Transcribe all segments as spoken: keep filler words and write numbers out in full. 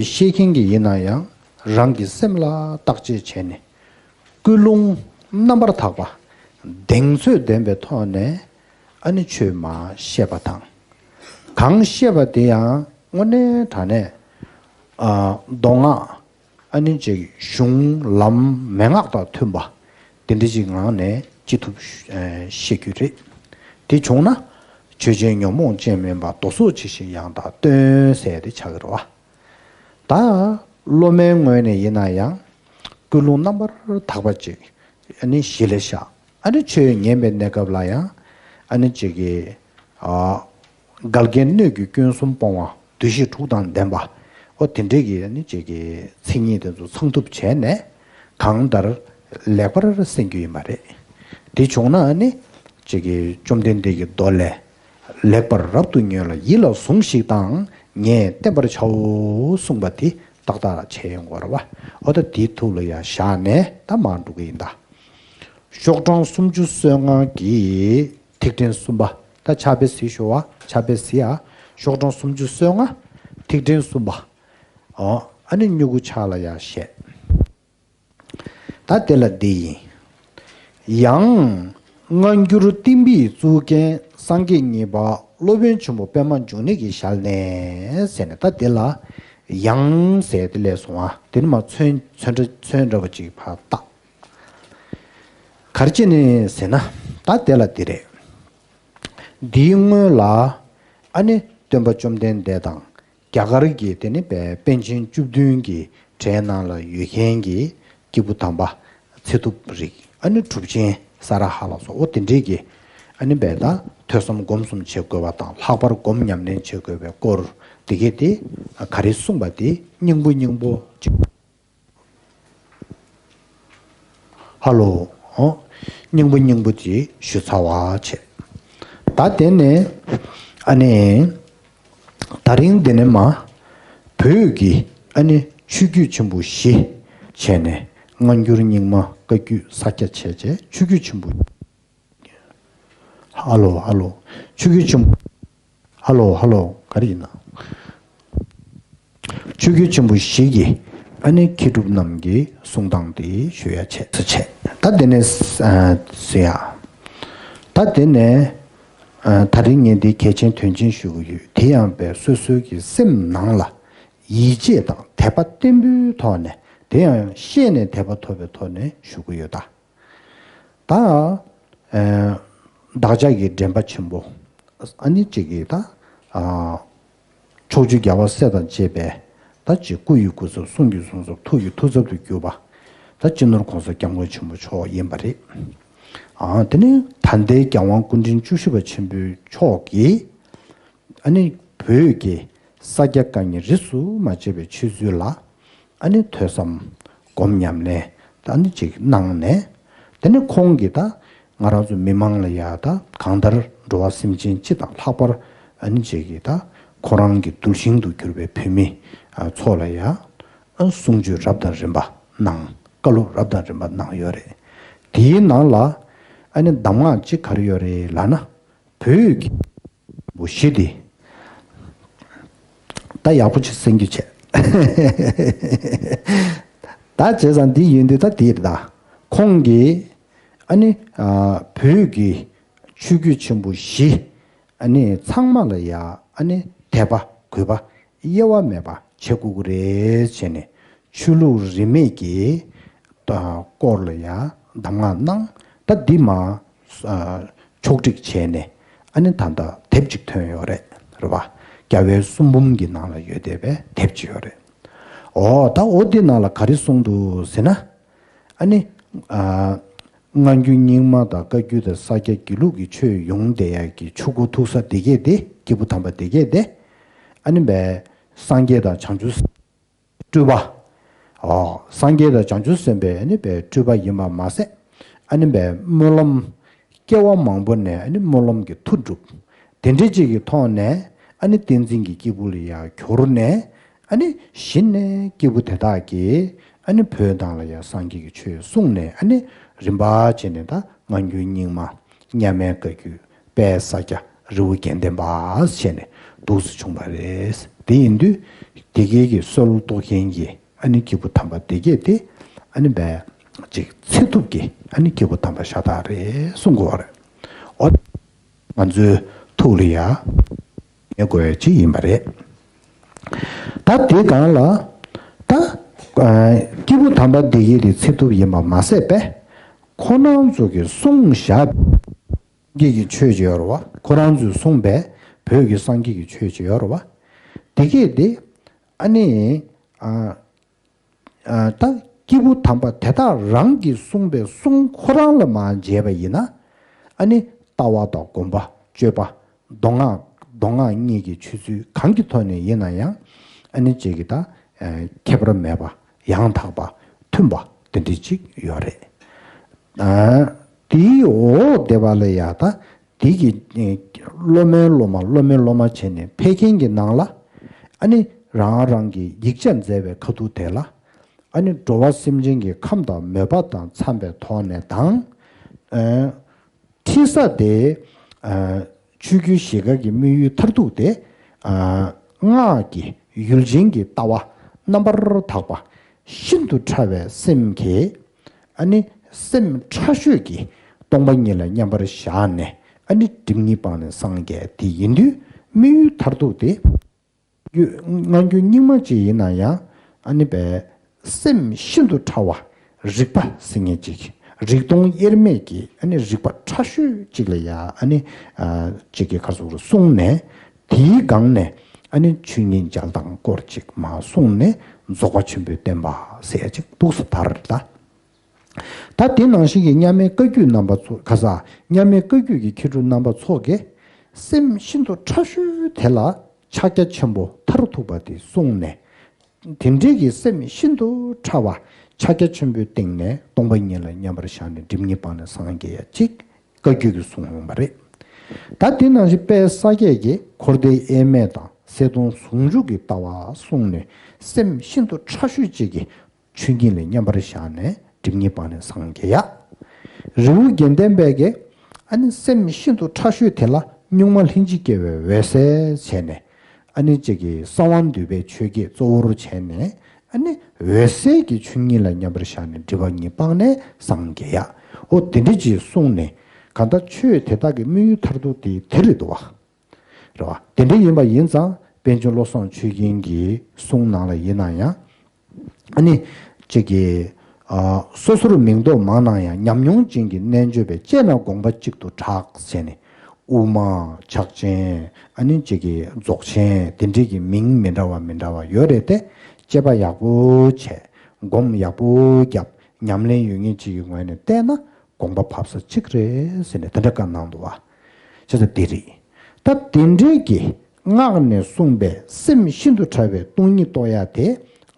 ཤེས་མཁན་གྱི་ཡིན་ན་ཡང་རང་གི་སེམས་ལ་བརྟག་དཔྱད་བྱས་ནས་ཀུན་སློང་རྣམ་པར་དག་པ་གདེང་ཚོད་ལྡན་པའི་ཐོག་ནས་ཨ་ནི་ཆོས་མར་བཤད་པ་དང་། གང་བཤད་པ་དེ་ཡང་དངོས་གནས་དྲང་གནས་ཨ་མདོ་སྔགས་ཨ་ནི་ཅིག་གཞུང་ལམ་མན་ངག་དང་མཐུན་པ་དེ་འདྲ་ཅིག་ངང་ནས་ཅི་ཐུབ་ཨ་བཤད་རྒྱུ་རེད། དེ་བྱུང་ན་ཆོས་ཅན་ཉོན་མོངས་ཅན་མིན་པ་མདོ་སོགས་ཇི་བཞིན་ཡང་དག་སྟོན་ཟེར་དེ་ཆགས་ཀྱི་རེད་བ། ད་སློབ་མའི་ངོས་ནས་ཡིན་ན་ཡང་ཀུན་སློང་རྣམ་པར་དག་པ་ཅིག་ཨ་ནི་གཞི་ལ་བཞག་ཨ་ནི་ཆོས་ཉན་པའི་གནས་སྐབས་ལ་ཡང་ཨ་ནི་ཅིག་གི་ཨ་འགལ་རྐྱེན་སྣོད་ཀྱི་སྐྱོན་གསུམ་སྤོང་བ་འདུ་ཤེས་དྲུག་དང་ལྡན་པ། ཨོ་དེ་འདྲས་ཀྱི་ཨ་ནི་ཅིག་གི་མཚན་ཉིད་དེ་ཚོ་ཚང་ཐུབ་བྱས་ནས་གང་ལྟར་ལེགས་པར་གསན་རྒྱུ་ཡིན་པ་རེད། དེ་བྱུང་ན་ཨ་ནི་ཅིག་གི་བཅོམ་ལྡན་འདས་ཀྱི་མདོ་ལས། ལེགས་པར་རབ་ཏུ་ཉོན་ལ་ཡིད་ལ་ཟུངས་ཤིག་དང་ངས་བསྟན་པར་བྱའོ་གསུངས་པ་དེ་ཏག་ཏག་བྱས་ཡོང་དགོས་རེད་བ། ཨོ་ད་དེའི་ཐུགས་ལ་ཡང་བཞག་ནས་ད་མར་འགྲོ་གི་ཡིན་ད། ཤོག་གྲངས་སུམ་ཅུ་སོ་ལྔ་གི་ཐིག་ཕྲེང་གསུམ་པ། ད་ཕྱག་དཔེ་གཟིགས་ཤོག་བ། ཕྱག་དཔེ་གཟིགས་ཨ། ཤོག་གྲངས་སུམ་ཅུ་སོ་ལྔ་ཐིག་ཕྲེང་གསུམ་པ། ཨོ་ཨ་ནི་སྨྱུ་གུ་ཕྱག་ལ་ཡང་བཞག་ད་དེ་ལ་འདི་ཡིན། ཡང་སྔ་འགྱུར་བསྟན་པའི་གཙུག་རྒྱན་སངས་རྒྱས་གཉིས་པ་སློབ་དཔོན་ཆེན་པོ་པདྨ་འབྱུང་གནས་ཀྱི་ཞལ་ནས་ཟེར་ནས་ད་དེ་ལ་ཡང་ཟེར་དེ་ལས་སོང་ཨ། དེ་ནི་མ་ཚོན་ཚོན་འདྲ་ཚོན་འདྲ་བ་ཅིག་ཕར་བཏགས། ག་རེ་བྱས་ནས་ཟེར་ན་ད་དེ་ལ་འདི་རེད། འདིའི་སྔོན་ལ་ཨ་ནི་སྟོན་པ་བཅོམ་ལྡན་འདས་དང་རྒྱ་གར་གྱི་དེ་ནི་པཎ་ཆེན་བཅུ་བདུན་གྱི་གྲས་ནང་ལ་ཡོད་མཁན་གྱི་སྐྱེས་བུ་དམ་པ་ཚེ་ཐུབ་རིགས་ཨ་ནི་གྲུབ་ཆེན་ས་ར་ཧ་ལ་སོགས་འོ་དེ་འདྲས་ཀྱི་ཨ་ནི་པའི་ད་ཐོས་བསམ་སྒོམ་གསུམ་བྱེད་དགོས་པ་དང་ལྷག་པར་སྒོམ་ཉམས་ལེན་བྱེད་དགོས་པའི་སྐོར་དེ་གས་དེ་ག་རེ་གསུངས་པ་དེ་སྙིང་པོ་སྙིང་པོ་ཅིག་ཧ་ལོ། ཨོ། སྙིང་པོ་སྙིང་པོ་ཅིག་ཞུ་ཚར་བ་བྱས། ད་དེ་ནས་ཨ་ནི་ད་རིང་འདི་ནས་མ་བོད་ཀྱི་ཨ་ནི་ཆོས་བརྒྱུད་ཆེན་པོ་བཞི་བྱས་ནས་སྔ་འགྱུར་རྙིང་མ་བཀའ་བརྒྱུད་ས་སྐྱ་བྱས་བྱས་ཆོས་བརྒྱུད་ཆེན་པོ། ཧ་ལོ་ཧ་ལོ། ཆོས་བརྒྱུད་ཆེན་པོ། ཧ་ལོ་ཧ་ལོ། ག་རེ་ཡིན་ན། ཆོས་བརྒྱུད་ཆེན་པོ་བཞི་གི་ཨ་ནི་མཁས་གྲུབ་རྣམས་ཀྱི་གསུང་སྟངས་དེ་ཞུ་ཡ་བྱས་ཚུལ་བྱས། ད་དེ་ནས་ཟེར་ཡ། ད་དེ་ནས་ད་རིང་ངས་འདི་གལ་ཆེན་དོན་ཆེན་ཞུ་གི་ཡོད། དེ་ཡང་པའི་སོ་སོའི་གི་སེམས་ནང་ལ་ཡིད་ཆེས་དང་དད་པ་བརྟན་པོའི་ཐོག་ནས་དེ་ཡང་ཤེས་ནས་དད་པ་ཐོབ་པའི་ཐོག་ནས་ཞུ་གི་ཡོད་ད། ད། ཨེ། བདག་ཅག་གི་འདྲེན་པ་ཆེན་པོ། ཨ་ནི་གཅིག་གིས་ད། ཨ། ཕྱོགས་བཅུའི་རྒྱལ་བ་སྲས་དང་བཅས་པའི། ད་ཅིག་སྐུ་ཡི་སྐུ་ཚབ་གསུང་གི་གསུང་ཚབ་ཐུགས་ཀྱི་ཐུགས་ཚབ་ཏུ་གྱུར་པ། ད་སྤྱི་ནོར་༸གོང་ས་༸སྐྱབས་མགོན་ཆེན་པོ་མཆོག་ཡིན་པ་རེད། ཨ། དེ་ནི་ད་ལྟའི་༸རྒྱལ་དབང་སྐུ་ཕྲེང་བཅུ་བཞི་པ་ཆེན་པོ་མཆོག་གིས། ཨ་ནི་བོད་ཀྱི་ས་སྐྱ་བཀའ་རྙིང་རིས་སུ་མ་ཆད་པའི་ཆོས་ཚུལ་ལ་ཨ་ནི་ཐོས་བསམ་སྒོམ་ཉམས་ལེན་ཨ་ནི་ཅིག་གནང་ནས། དེ་ནི་ཁོང་གིས་ད་ང་རང་ཚོ་མི་མང་ལ་ཡ་ད་གང་ལྟར་འགྲོ་བ་སེམས་ཅན་སྤྱི་དང་ལྷག་པར་ཨ་ནི་ཅིག་གིས་ད་ཁོ་རང་གི་གདུལ་ཞིང་དུ་གྱུར་པའི་བོད་མི་ཚོ་ལ་ཡ་ཨ་གསུང་ཆོས་རབ་དང་རིམ་པ་གནང་། བཀའ་སློབ་རབ་དང་རིམ་པ་གནང་ཡོད་རེད། དེའི་ནང་ལ་ཨ་ནི་གདམས་ངག་ཅིག་ག་རེ་ཡོད་རེད་ལབ་ན། བོད་ཀྱི་བོ་ཞི་སྟེ། ད་ཡག་པོ་ཅིག་གསན་རྒྱུ་བྱས། ད་བྱས་ཙང་འདི་ཡིན་དུས་ད་དེ་རེད་ད། ཁོང་གིས་ཨ་ནི་ཨ་བོད་ཀྱི་ཆོས་བརྒྱུད་ཆེན་པོ་བཞི་ཨ་ནི་ཚང་མ་ལ་ཡ་ཨ་ནི་དད་པ་གུས་པ་དབྱེ་བ་མེད་པ་བྱེད་དགོས་ཀྱི་རེད་བྱས་ནས། ཆོས་ལུགས་རིས་མེད་ཀྱི་ད་སྐོར་ལ་ཡང་གདམས་ངག་གནང་། ད་འདི་མ་ཨ་ཕྱོགས་སྒྲིག་བྱས་ནས་ཨ་ནི་ད་ལྟ་དེབ་ཅིག་ཐོན་ཡོད་རེད། རེད་པ། རྒྱལ་བའི་གསུང་འབུམ་གྱི་ནང་ལ་ཡོད་བསྡད་པའི་དེབ་ཅིག་ཡོད་རེད། འོ་ད་འོ་འདི་ནང་ལ་ག་རེ་གསུངས་འདུག་ཟེར་ན། ཨ་ནི་ཨ་སྔ་འགྱུར་རྙིང་མ་དང་བཀའ་བརྒྱུད་དང་ས་སྐྱ་དགེ་ལུགས་ཀྱི་ཆོས་ཡོང་བསྡད་ཡག་གི་ཆུ་འགོ་ཐུག་ས་འདི་གས་དེ་སྐྱེས་བུ་དམ་པ་འདི་གས་དེ་ཨ་ནི་བས་སངས་རྒྱས་དང་བྱང་ཆུབ་སྤྲུལ་པ། ཨོ། སངས་རྒྱས་དང་བྱང་ཆུབ་སེམས་དཔའི་ཨ་ནི་པའི་སྤྲུལ་པ་ཡིན་པ་མ་ཟད། ཨ་ནི་པའི་སྨོན་ལམ། སྐྱེ་བ་མང་པོ་ནས་ཨ་ནི་སྨོན་ལམ་གྱི་མཐུ་བསྒྲུབས། དེ་འདྲ་ཅིག་གི་ཐོག་ནས་ཨ་ནི་བསྟན་འཛིན་གྱི་སྐྱེས་བུ་ལ་ཡང་གྱུར་ནས། ཨ་ནི་གཞི་ནས་སྐྱེས་བུ་དེ་དག་གིས་ཨ་ནི་བོད་ནང་ལ་ཡང་སངས་རྒྱས་ཀྱི་ཆོས་གསུངས་ནས། ཨ་ནི་རིམ་པ་བྱས་ནས་ད་སྔ་འགྱུར་རྙིང་མ། མཉམ་མེད་བཀའ་བརྒྱུད། དཔལ་ས་སྐྱ། རི་བོ་དགེ་ལྡན་པ་བྱས་ནས་འདུག་སེ་བྱུང་བ་རེད། དེ་ཡིན་དུས་དེ་གའི་གི་སྲོལ་གཏོད་མཁན་གྱི་ཨ་ནི་སྐྱེས་བུ་དམ་པ་དེ་གས་དེ་ཨ་ནི་བས་ཅིག་ཚེ་ཐུབ་ཀྱི་ཨ་ནི་སྐྱེས་བུ་དམ་པ་ཤ་སྟག་རེད་གསུང་གི་ཡོད་རེད། ཨོ། ང་ཚོའི་ཐུགས་ལ་ཡ་ངེས་དགོས་ཡ་ཅིག་ཡིན་པ་རེད། ད་དེ་སྒང་ལ་ད་སྐྱེས་བུ་དམ་པ་དེ་གས་དེ་ཚེ་ཐུབ་ཡིན་པ་མ་ཟད་པས་ཁོ་རང་ཚོ་གི་གསུང་བཞག་སངས་རྒྱས་ཀྱི་ཆོས་ཅིག་ཡོད་རེད་བ། ཁོ་རང་ཚོས་གསུངས་པའི་བོད་ཀྱི་སངས་རྒྱས་ཀྱི་ཆོས་ཅིག་ཡོད་རེད་བ། དེ་གས་དེ་ཨ་ནི་ཨ་ཨ་ད་སྐྱེས་བུ་དམ་པ་དེ་དག་རང་གིས་གསུངས་པའི་གསུང་ཁོ་རང་ལ་མར་མཇལ་བ་ཡིན་ན་ཨ་ནི་ལྟ་བ་དང་སྒོམ་པ་སྤྱོད་པ་མདོ་སྔགས་མདོ་སྔགས་གཉིས་ཀྱི་ཆོས་ཚུལ་གང་གི་ཐོག་ནས་ཡིན་ན་ཡང་ཨ་ནི་ཅིག་གི་ད་ཨ་ཁྱད་པར་མེད་པ་ཡང་དག་པ་མཐུན་པ་དེ་འདྲ་ཅིག་ཡོད་རེད། ཨ་དེའི་འོག་སྡེ་པ་ལ་ཡ་ད་དེ་གི་ཨེ་སློབ་མའི་སློབ་མ་སློབ་མའི་སློབ་མ་བྱས་ནས་ཕེབས་མཁན་གྱི་ནང་ལ་ཨ་ནི་རང་རང་གི་ཡིག་ཆ་མཛད་པའི་ཁ་ཐུག་དེ་ལ་ཨ་ནི་འགྲོ་བ་སེམས་ཅན་གྱི་ཁམས་དང་མོས་པ་དང་འཚམས་པའི་ཐོག་ནས་དང་ཨེ་ཁྲིད་ས་དེ་ཨེ་ཆོས་བརྒྱུད་བཞི་ཀ་གི་དམིགས་ཡུལ་མཐར་ཐུག་དེ་ཨེ་སྔགས་ཀྱི་ཡུལ་ཅན་གྱི་ལྟ་བ་རྣམ་པར་དག་པ་ཤིན་ཏུ་ཕྲ་བའི་སེམས་ཀྱིས་ཨ་ནི་སེམས་ཕྲ་ཤོས་ཀྱིས་སྟོང་པ་ཉིད་ལ་མཉམ་པར་བཞག་ནས་ཨ་ནི་སྒྲིབ་གཉིས་སྤངས་ནས་སངས་རྒྱས་དེ་ཡིན་དུས་དམིགས་ཡུལ་མཐར་ཐུག་དེ་སྔ་འགྱུར་རྙིང་མ་ཅིག་ཡིན་ན་ཡང་ཨ་ནི་བས་སེམས་ཤིན་ཏུ་ཕྲ་བ་རིག་པ་ཟེར་མཁན་ཅིག་རིག་སྟོང་དབྱེར་མེད་ཀྱི་ཨ་ནི་རིག་པ་ཕྲ་ཤོས་ཅིག་ལ་ཡ་ཨ་ནི་ཅིག་གི་ཁ་སོགས་རུ་གསུངས་ནས་དེའི་སྒང་ནས་ཨ་ནི་ཆོས་ཉིད་འཇལ་སྟངས་སྐོར་ཅིག་མ་གསུངས་ནས་རྫོགས་པ་ཆེན་པོའི་བསྟན་པ་ཟེར་ཡ་ཅིག་འདུག་སེ་དར་ད། ད་དེ་ནང་བཞིན་གྱི་མཉམ་མེད་བཀའ་བརྒྱུད་རྣམ་པ་ཚོ་ཁ་ས་མཉམ་མེད་བཀའ་བརྒྱུད་ཀྱི་མཁས་གྲུབ་རྣམ་པ་ཚོ་གིས་སེམས་ཤིན་ཏུ་ཕྲ་ཤོས་དེ་ལ་ཕྱག་རྒྱ་ཆེན་པོ་མཐར་ཐུག་པ་དེ་གསུངས་ནས་དེ་འདྲའི་གི་སེམས་ཤིན་ཏུ་ཕྲ་བ་ཕྱག་རྒྱ་ཆེན་པོའི་སྟེང་ནས་སྟོང་པ་ཉིད་ལ་མཉམ་པར་བཞག་ནས་སྒྲིབ་གཉིས་སྤངས་ནས་སངས་རྒྱས་ཡ་གཅིག་བཀའ་བརྒྱུད་ཀྱི་གསུང་ཡོང་བ་རེད། ད་དེ་ནང་བཞིན་དཔལ་ས་སྐྱས་ཀྱིས་འཁོར་འདས་དབྱེར་མེད་དང་གསལ་སྟོང་ཟུང་འཇུག་གི་ལྟ་བ་གསུངས་ནས་སེམས་ཤིན་ཏུ་ཕྲ་ཤོས་གཅིག་གིས་ཆོས་ཉིད་ལ་མཉམ་པར་བཞག་ནས་སྒྲིབ་གཉིས་སྤངས་ནས་སངས་རྒྱས་ཡ། རི་བོ་དགེ་ལྡན་པས་ཀྱི་ཨ་ནི་སེམས་ཤིན་ཏུ་ཕྲ་ཤོས་དེ་ལ་གཉུག་མ་ལྷན་ཅིག་སྐྱེས་པའི་འོད་གསལ་བྱས་ནས་ཨ་ནི་གཅིག་གི་གསང་བ་འདུས་པའི་ཆོས་བརྒྱད་གཙོ་བོར་བྱས་ནས་ཨ་ནི་འོད་གསལ་གྱི་ཆོས་ཉིད་ལ་མཉམ་པར་བཞག་ནས་སྒྲིབ་པ་གཉིས་སྤངས་ནས་སངས་རྒྱས་ཡ། འོ་དེ་འདྲ་ཅིག་གསུངས་ནས་གང་ལྟར་ཆོས་དེ་དག་གི་དམིགས་ཡུལ་མཐར་ཐུག་དེ་དེ་རེད་འདུག་བ། རེད་བ། དེ་འདྲ་ཡིན་པ་ཡིན་ཙང་པཎ་ཆེན་བློ་བཟང་ཆོས་རྒྱན་གྱི་གསུང་ནང་ལ་ཡིན་ན་ཡང་། ཨ་ནི། གཅིག་གིས། ཨ། སོ་སོར་མིང་འདོགས་མང་ན་ཡང་ཉམས་མྱོང་ཅན་གྱི་རྣལ་འབྱོར་པས་དཔྱད་ན་དགོངས་པ་གཅིག་ཏུ་གྲགས་ཟེར་ནས། དབུ་མ། ཕྱག་ཆེན། ཨ་ནི་གཅིག་གིས་རྫོགས་ཆེན་དེ་འདྲའི་གི་མིང་མི་འདྲ་བ་མི་འདྲ་བ་ཡོད་རེད་དེ། དཔྱད་པ་ཡག་པོ་བྱས། སྒོམ་ཡག་པོ་བརྒྱབ། ཉམས་ལེན་ཡོད་མཁན་ཅིག་གི་ངོས་ནས་བལྟས་ན། དགོངས་པ་བབས་ས་གཅིག་རེད་ཟེར་ནས་དེ་འདྲ་བཀའ་གནང་འདུག་བ། བྱས་ཙང་དེ་རེད། ད་དེ་འདྲའི་གི་སྔགས་ནས་གསུངས་པའི་སེམས་ཤིན་ཏུ་ཕྲ་བའི་སྟོང་ཉིད་རྟོགས་ཡ་དེ་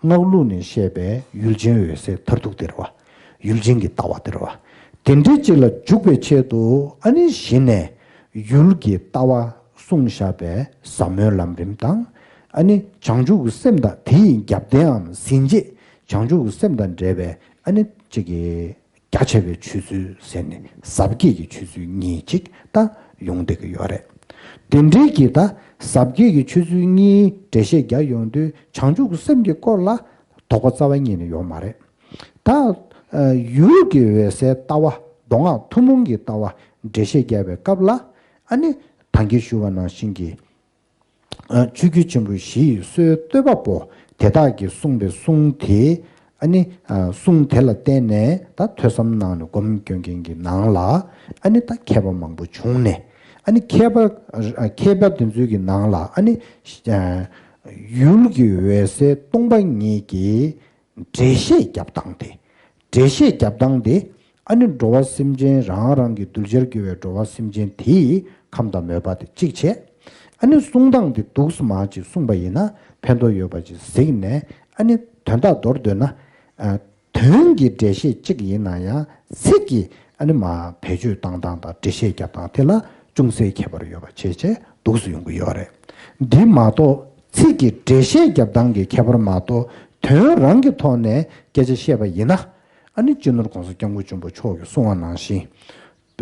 སྔགས་ལུགས་ནས་བཤད་པའི་ཡུལ་ཅན་འོད་གསལ་མཐར་ཐུག་དེ་རེད་བ། ཡུལ་ཅན་གྱི་ལྟ་བ་དེ་རེད་བ། དེ་འདྲའི་ཅིག་ལ་འཇུག་པའི་ཆེད་དུ་ཨ་ནི་གཞི་ནས་ཡུལ་གྱི་ལྟ་བ་གསུངས་བཞག་པའི་ཟབ་མོའི་ལམ་རིམ་དང་། ཨ་ནི་བྱང་ཆུབ་ཀྱི་སེམས་དང་དེའི་རྒྱབ་རྟེནའམ་ཟིན་བྱེད་བྱང་ཆུབ་ཀྱི་སེམས་དང་འབྲེལ་བའི་ཨ་ནི་གཅིག་གི་རྒྱ་ཆེ་བའི་ཆོས་ཚུལ་ཟེར་ནས་ཟབ་རྒྱས་ཀྱི་ཆོས་ཚུལ་གཉིས་ཅིག་ད་ཡོང་བསྡད་ཀྱི་ཡོད་རེད། དེ་འདྲའི་གི་ད་ཟབ་རྒྱས་ཀྱི་ཆོས་ཚུལ་གཉིས་འགྲེལ་བཤད་རྒྱག་ཡོང་དུས་བྱང་ཆུབ་ཀྱི་སེམས་ཀྱི་སྐོར་ལ་དོགས་པ་རྩ་བ་ཉིད་ནས་ཡོད་མ་རེད། ད་ཡུལ་གྱི་འོད་གསལ་ལྟ་བ་མདོ་སྔགས་ཐུན་མོང་གི་ལྟ་བ་འགྲེལ་བཤད་རྒྱག་པའི་སྐབས་ལ་ཨ་ནི་ད་གིན་ཞུ་བ་ནང་བཞིན་གྱི། ཆོས་བརྒྱུད་ཆེན་པོ་བཞི་ཡི་སྲོལ་གཏོད་པ་པོ་དེ་དག་གིས་གསུངས་པའི་གསུང་དེ་ཨ་ནི་གསུང་དེ་ལ་བརྟེན་ནས་ད་ཐོས་བསམ་གནང་ནས་སྒོམ་སྐྱོན་མཁན་གྱི་ནང་ལ་ཨ་ནི་ད་མཁས་པ་མང་པོ་བྱུང་ནས་ཨ་ནི་མཁས་པ་མཁས་པ་དེ་ཚོའི་གི་ནང་ལ་ཨ་ནི་ཡུལ་གྱི་འོད་གསལ་སྟོང་པ་ཉིད་ཀྱི་འགྲེལ་བཤད་རྒྱབ་སྟངས་དེ། འགྲེལ་བཤད་རྒྱབ་སྟངས་དེ་ཨ་ནི་འགྲོ་བ་སེམས་ཅན་རང་རང་གི་གདུལ་བྱར་གྱུར་པའི་འགྲོ་བ་སེམས་ཅན་དེའི་ཁམས་དང་མོས་པ་དེ་གཅིག་བྱས། ཨ་ནི་གསུང་སྟངས་དེ་འདུག་སེ་མར་ཅིག་གསུངས་པ་ཡིན་ན་ཕན་ཐོགས་ཡོད་པ་ཅིག་གཟིགས་ནས་ཨ་ནི་དོན་དག་མདོར་བསྡུས་ན། ཨ། དོན་གྱི་འགྲེལ་བཤད་གཅིག་ཡིན་ན་ཡང་ཚིག་གི་ཨ་ནི་མར་བེད་སྤྱོད་བཏང་སྟངས་དང་འགྲེལ་བཤད་རྒྱབ་སྟངས་དེ་ལ་ཅུང་ཟད་ཁྱད་པར་ཡོད་པ་བྱས་བྱས་འདུག་སེ་ཡོང་གི་ཡོད་རེད། འདི་མ་གཏོགས་ཚིག་གི་འགྲེལ་བཤད་རྒྱབ་སྟངས་ཀྱི་ཁྱད་པར་མ་གཏོགས་དོན་རང་གི་ཐོག་ནས་སྐད་ཆ་བཤད་པ་ཡིན་ན། ཨ་ནི་སྤྱི་ནོར་༸གོང་ས་༸སྐྱབས་མགོན་ཆེན་པོ་མཆོག་གིས་གསུངས་པ་ནང་བཞིན།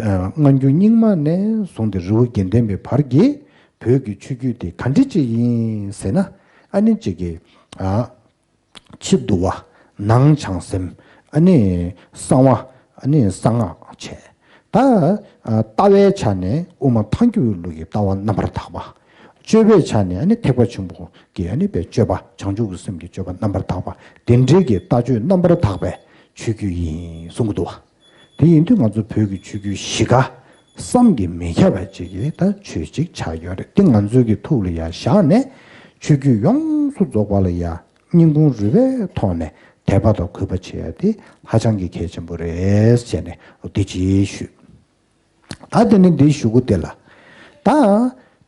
ཨ། སྔ་འགྱུར་རྙིང་མ་ནས་བཟུང་སྟེ་རི་བོ་དགེ་ལྡན་པའི་བར་གྱི་བོད་ཀྱི་ཆོས་བརྒྱུད་དེ་ག་འདྲ་ཅིག་ཡིན་ཟེར་ན། ཨ་ནི་གཅིག་གི་ཨ་ཕྱི་དུལ་བ། ནང་བྱང་སེམས། ཨ་ནི་གསང་བ། ཨ་ནི་གསང་སྔགས་བྱས། ད་ཨ་ལྟ་བའི་ཆ་ནས་དབུ་མ་ཐལ་འགྱུར་བའི་ལུགས་ཀྱི་ལྟ་བ་རྣམ་པར་དག་པ། སྤྱོད་པའི་ཆ་ནས་ཨ་ནི་ཐེག་པ་ཆེན་པོ་གི་ཨ་ནི་པའི་སྤྱོད་པ། བྱང་ཆུབ་ཀྱི་སེམས་ཀྱི་སྤྱོད་པ་རྣམ་པར་དག་པ། དེ་འདྲའི་གི་ལྟ་སྤྱོད་རྣམ་པར་དག་པའི་ཆོས་བརྒྱུད་ཡིན་གསུང་གི་འདུག་བ། དེ་ཡིན་དུས་ང་ཚོ་བོད་ཀྱི་ཆོས་བརྒྱུད་བཞི་ཀ་བསམ་གྱིས་མི་ཁྱབ་པ་ཅིག་གི་ད་ཆོས་ཅིག་ཆགས་ཡོད་རེད། དེ་ང་ཚོའི་གི་ཐུགས་ལ་ཡ་བཞག་ནས་ཆོས་བརྒྱུད་ཡོངས་སུ་རྫོགས་པ་ལ་ཡ་སྙིང་ཁུང་རུས་པའི་ཐོག་ནས་དད་པ་དང་གུས་པ་བྱེད་ཡ་དེ་ཧ་ཅང་གི་གལ་ཆེན་པོ་རེད་ཟེར་ནས་འདི་ཅིག་ཞུས། ད་དེ་ནི་འདི་ཞུ་གི་དེ་ལ། ད་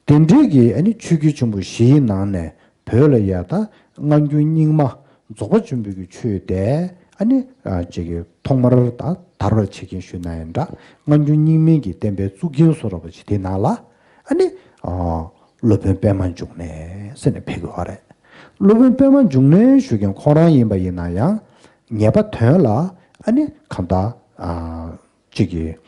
དེ་འདྲའི་གི་ཨ་ནི་ཆོས་བརྒྱུད་ཆེན་པོ་བཞིའི་ནང་ནས་བོད་ལ་ཡ་ད་སྔ་འགྱུར་རྙིང་མ་རྫོགས་པ་ཆེན་པོའི་གི་ཆོས་དེ་ཨ་ནི་ཨ་ཅིག་གི་ཐོག་མར་ད་དར་བར་བྱེད་མཁན་ཞུས་ན་ཡང་འདྲ། སྔ་འགྱུར་རྙིང་མའི་གི་བསྟན་པའི་གཙུག་རྒྱན་བཟོ་འདྲ་པོ་ཅིག་དེ་ནང་ལ་ཨ་ནི་ཨ་སློབ་དཔོན་པད་མ་འབྱུང་གནས་ཟེར་ནས་ཕེབས་ཡོད་རེད། སློབ་དཔོན་པད་མ་འབྱུང་གནས་ཞུ་མཁན་ཁོ་རང་ཡིན་པ་ཡིན་ན་ཡང་ངེས་པ་དོན་ལ་ཨ་ནི་གང་ལྟར་ཨ། གཅིག་གིས།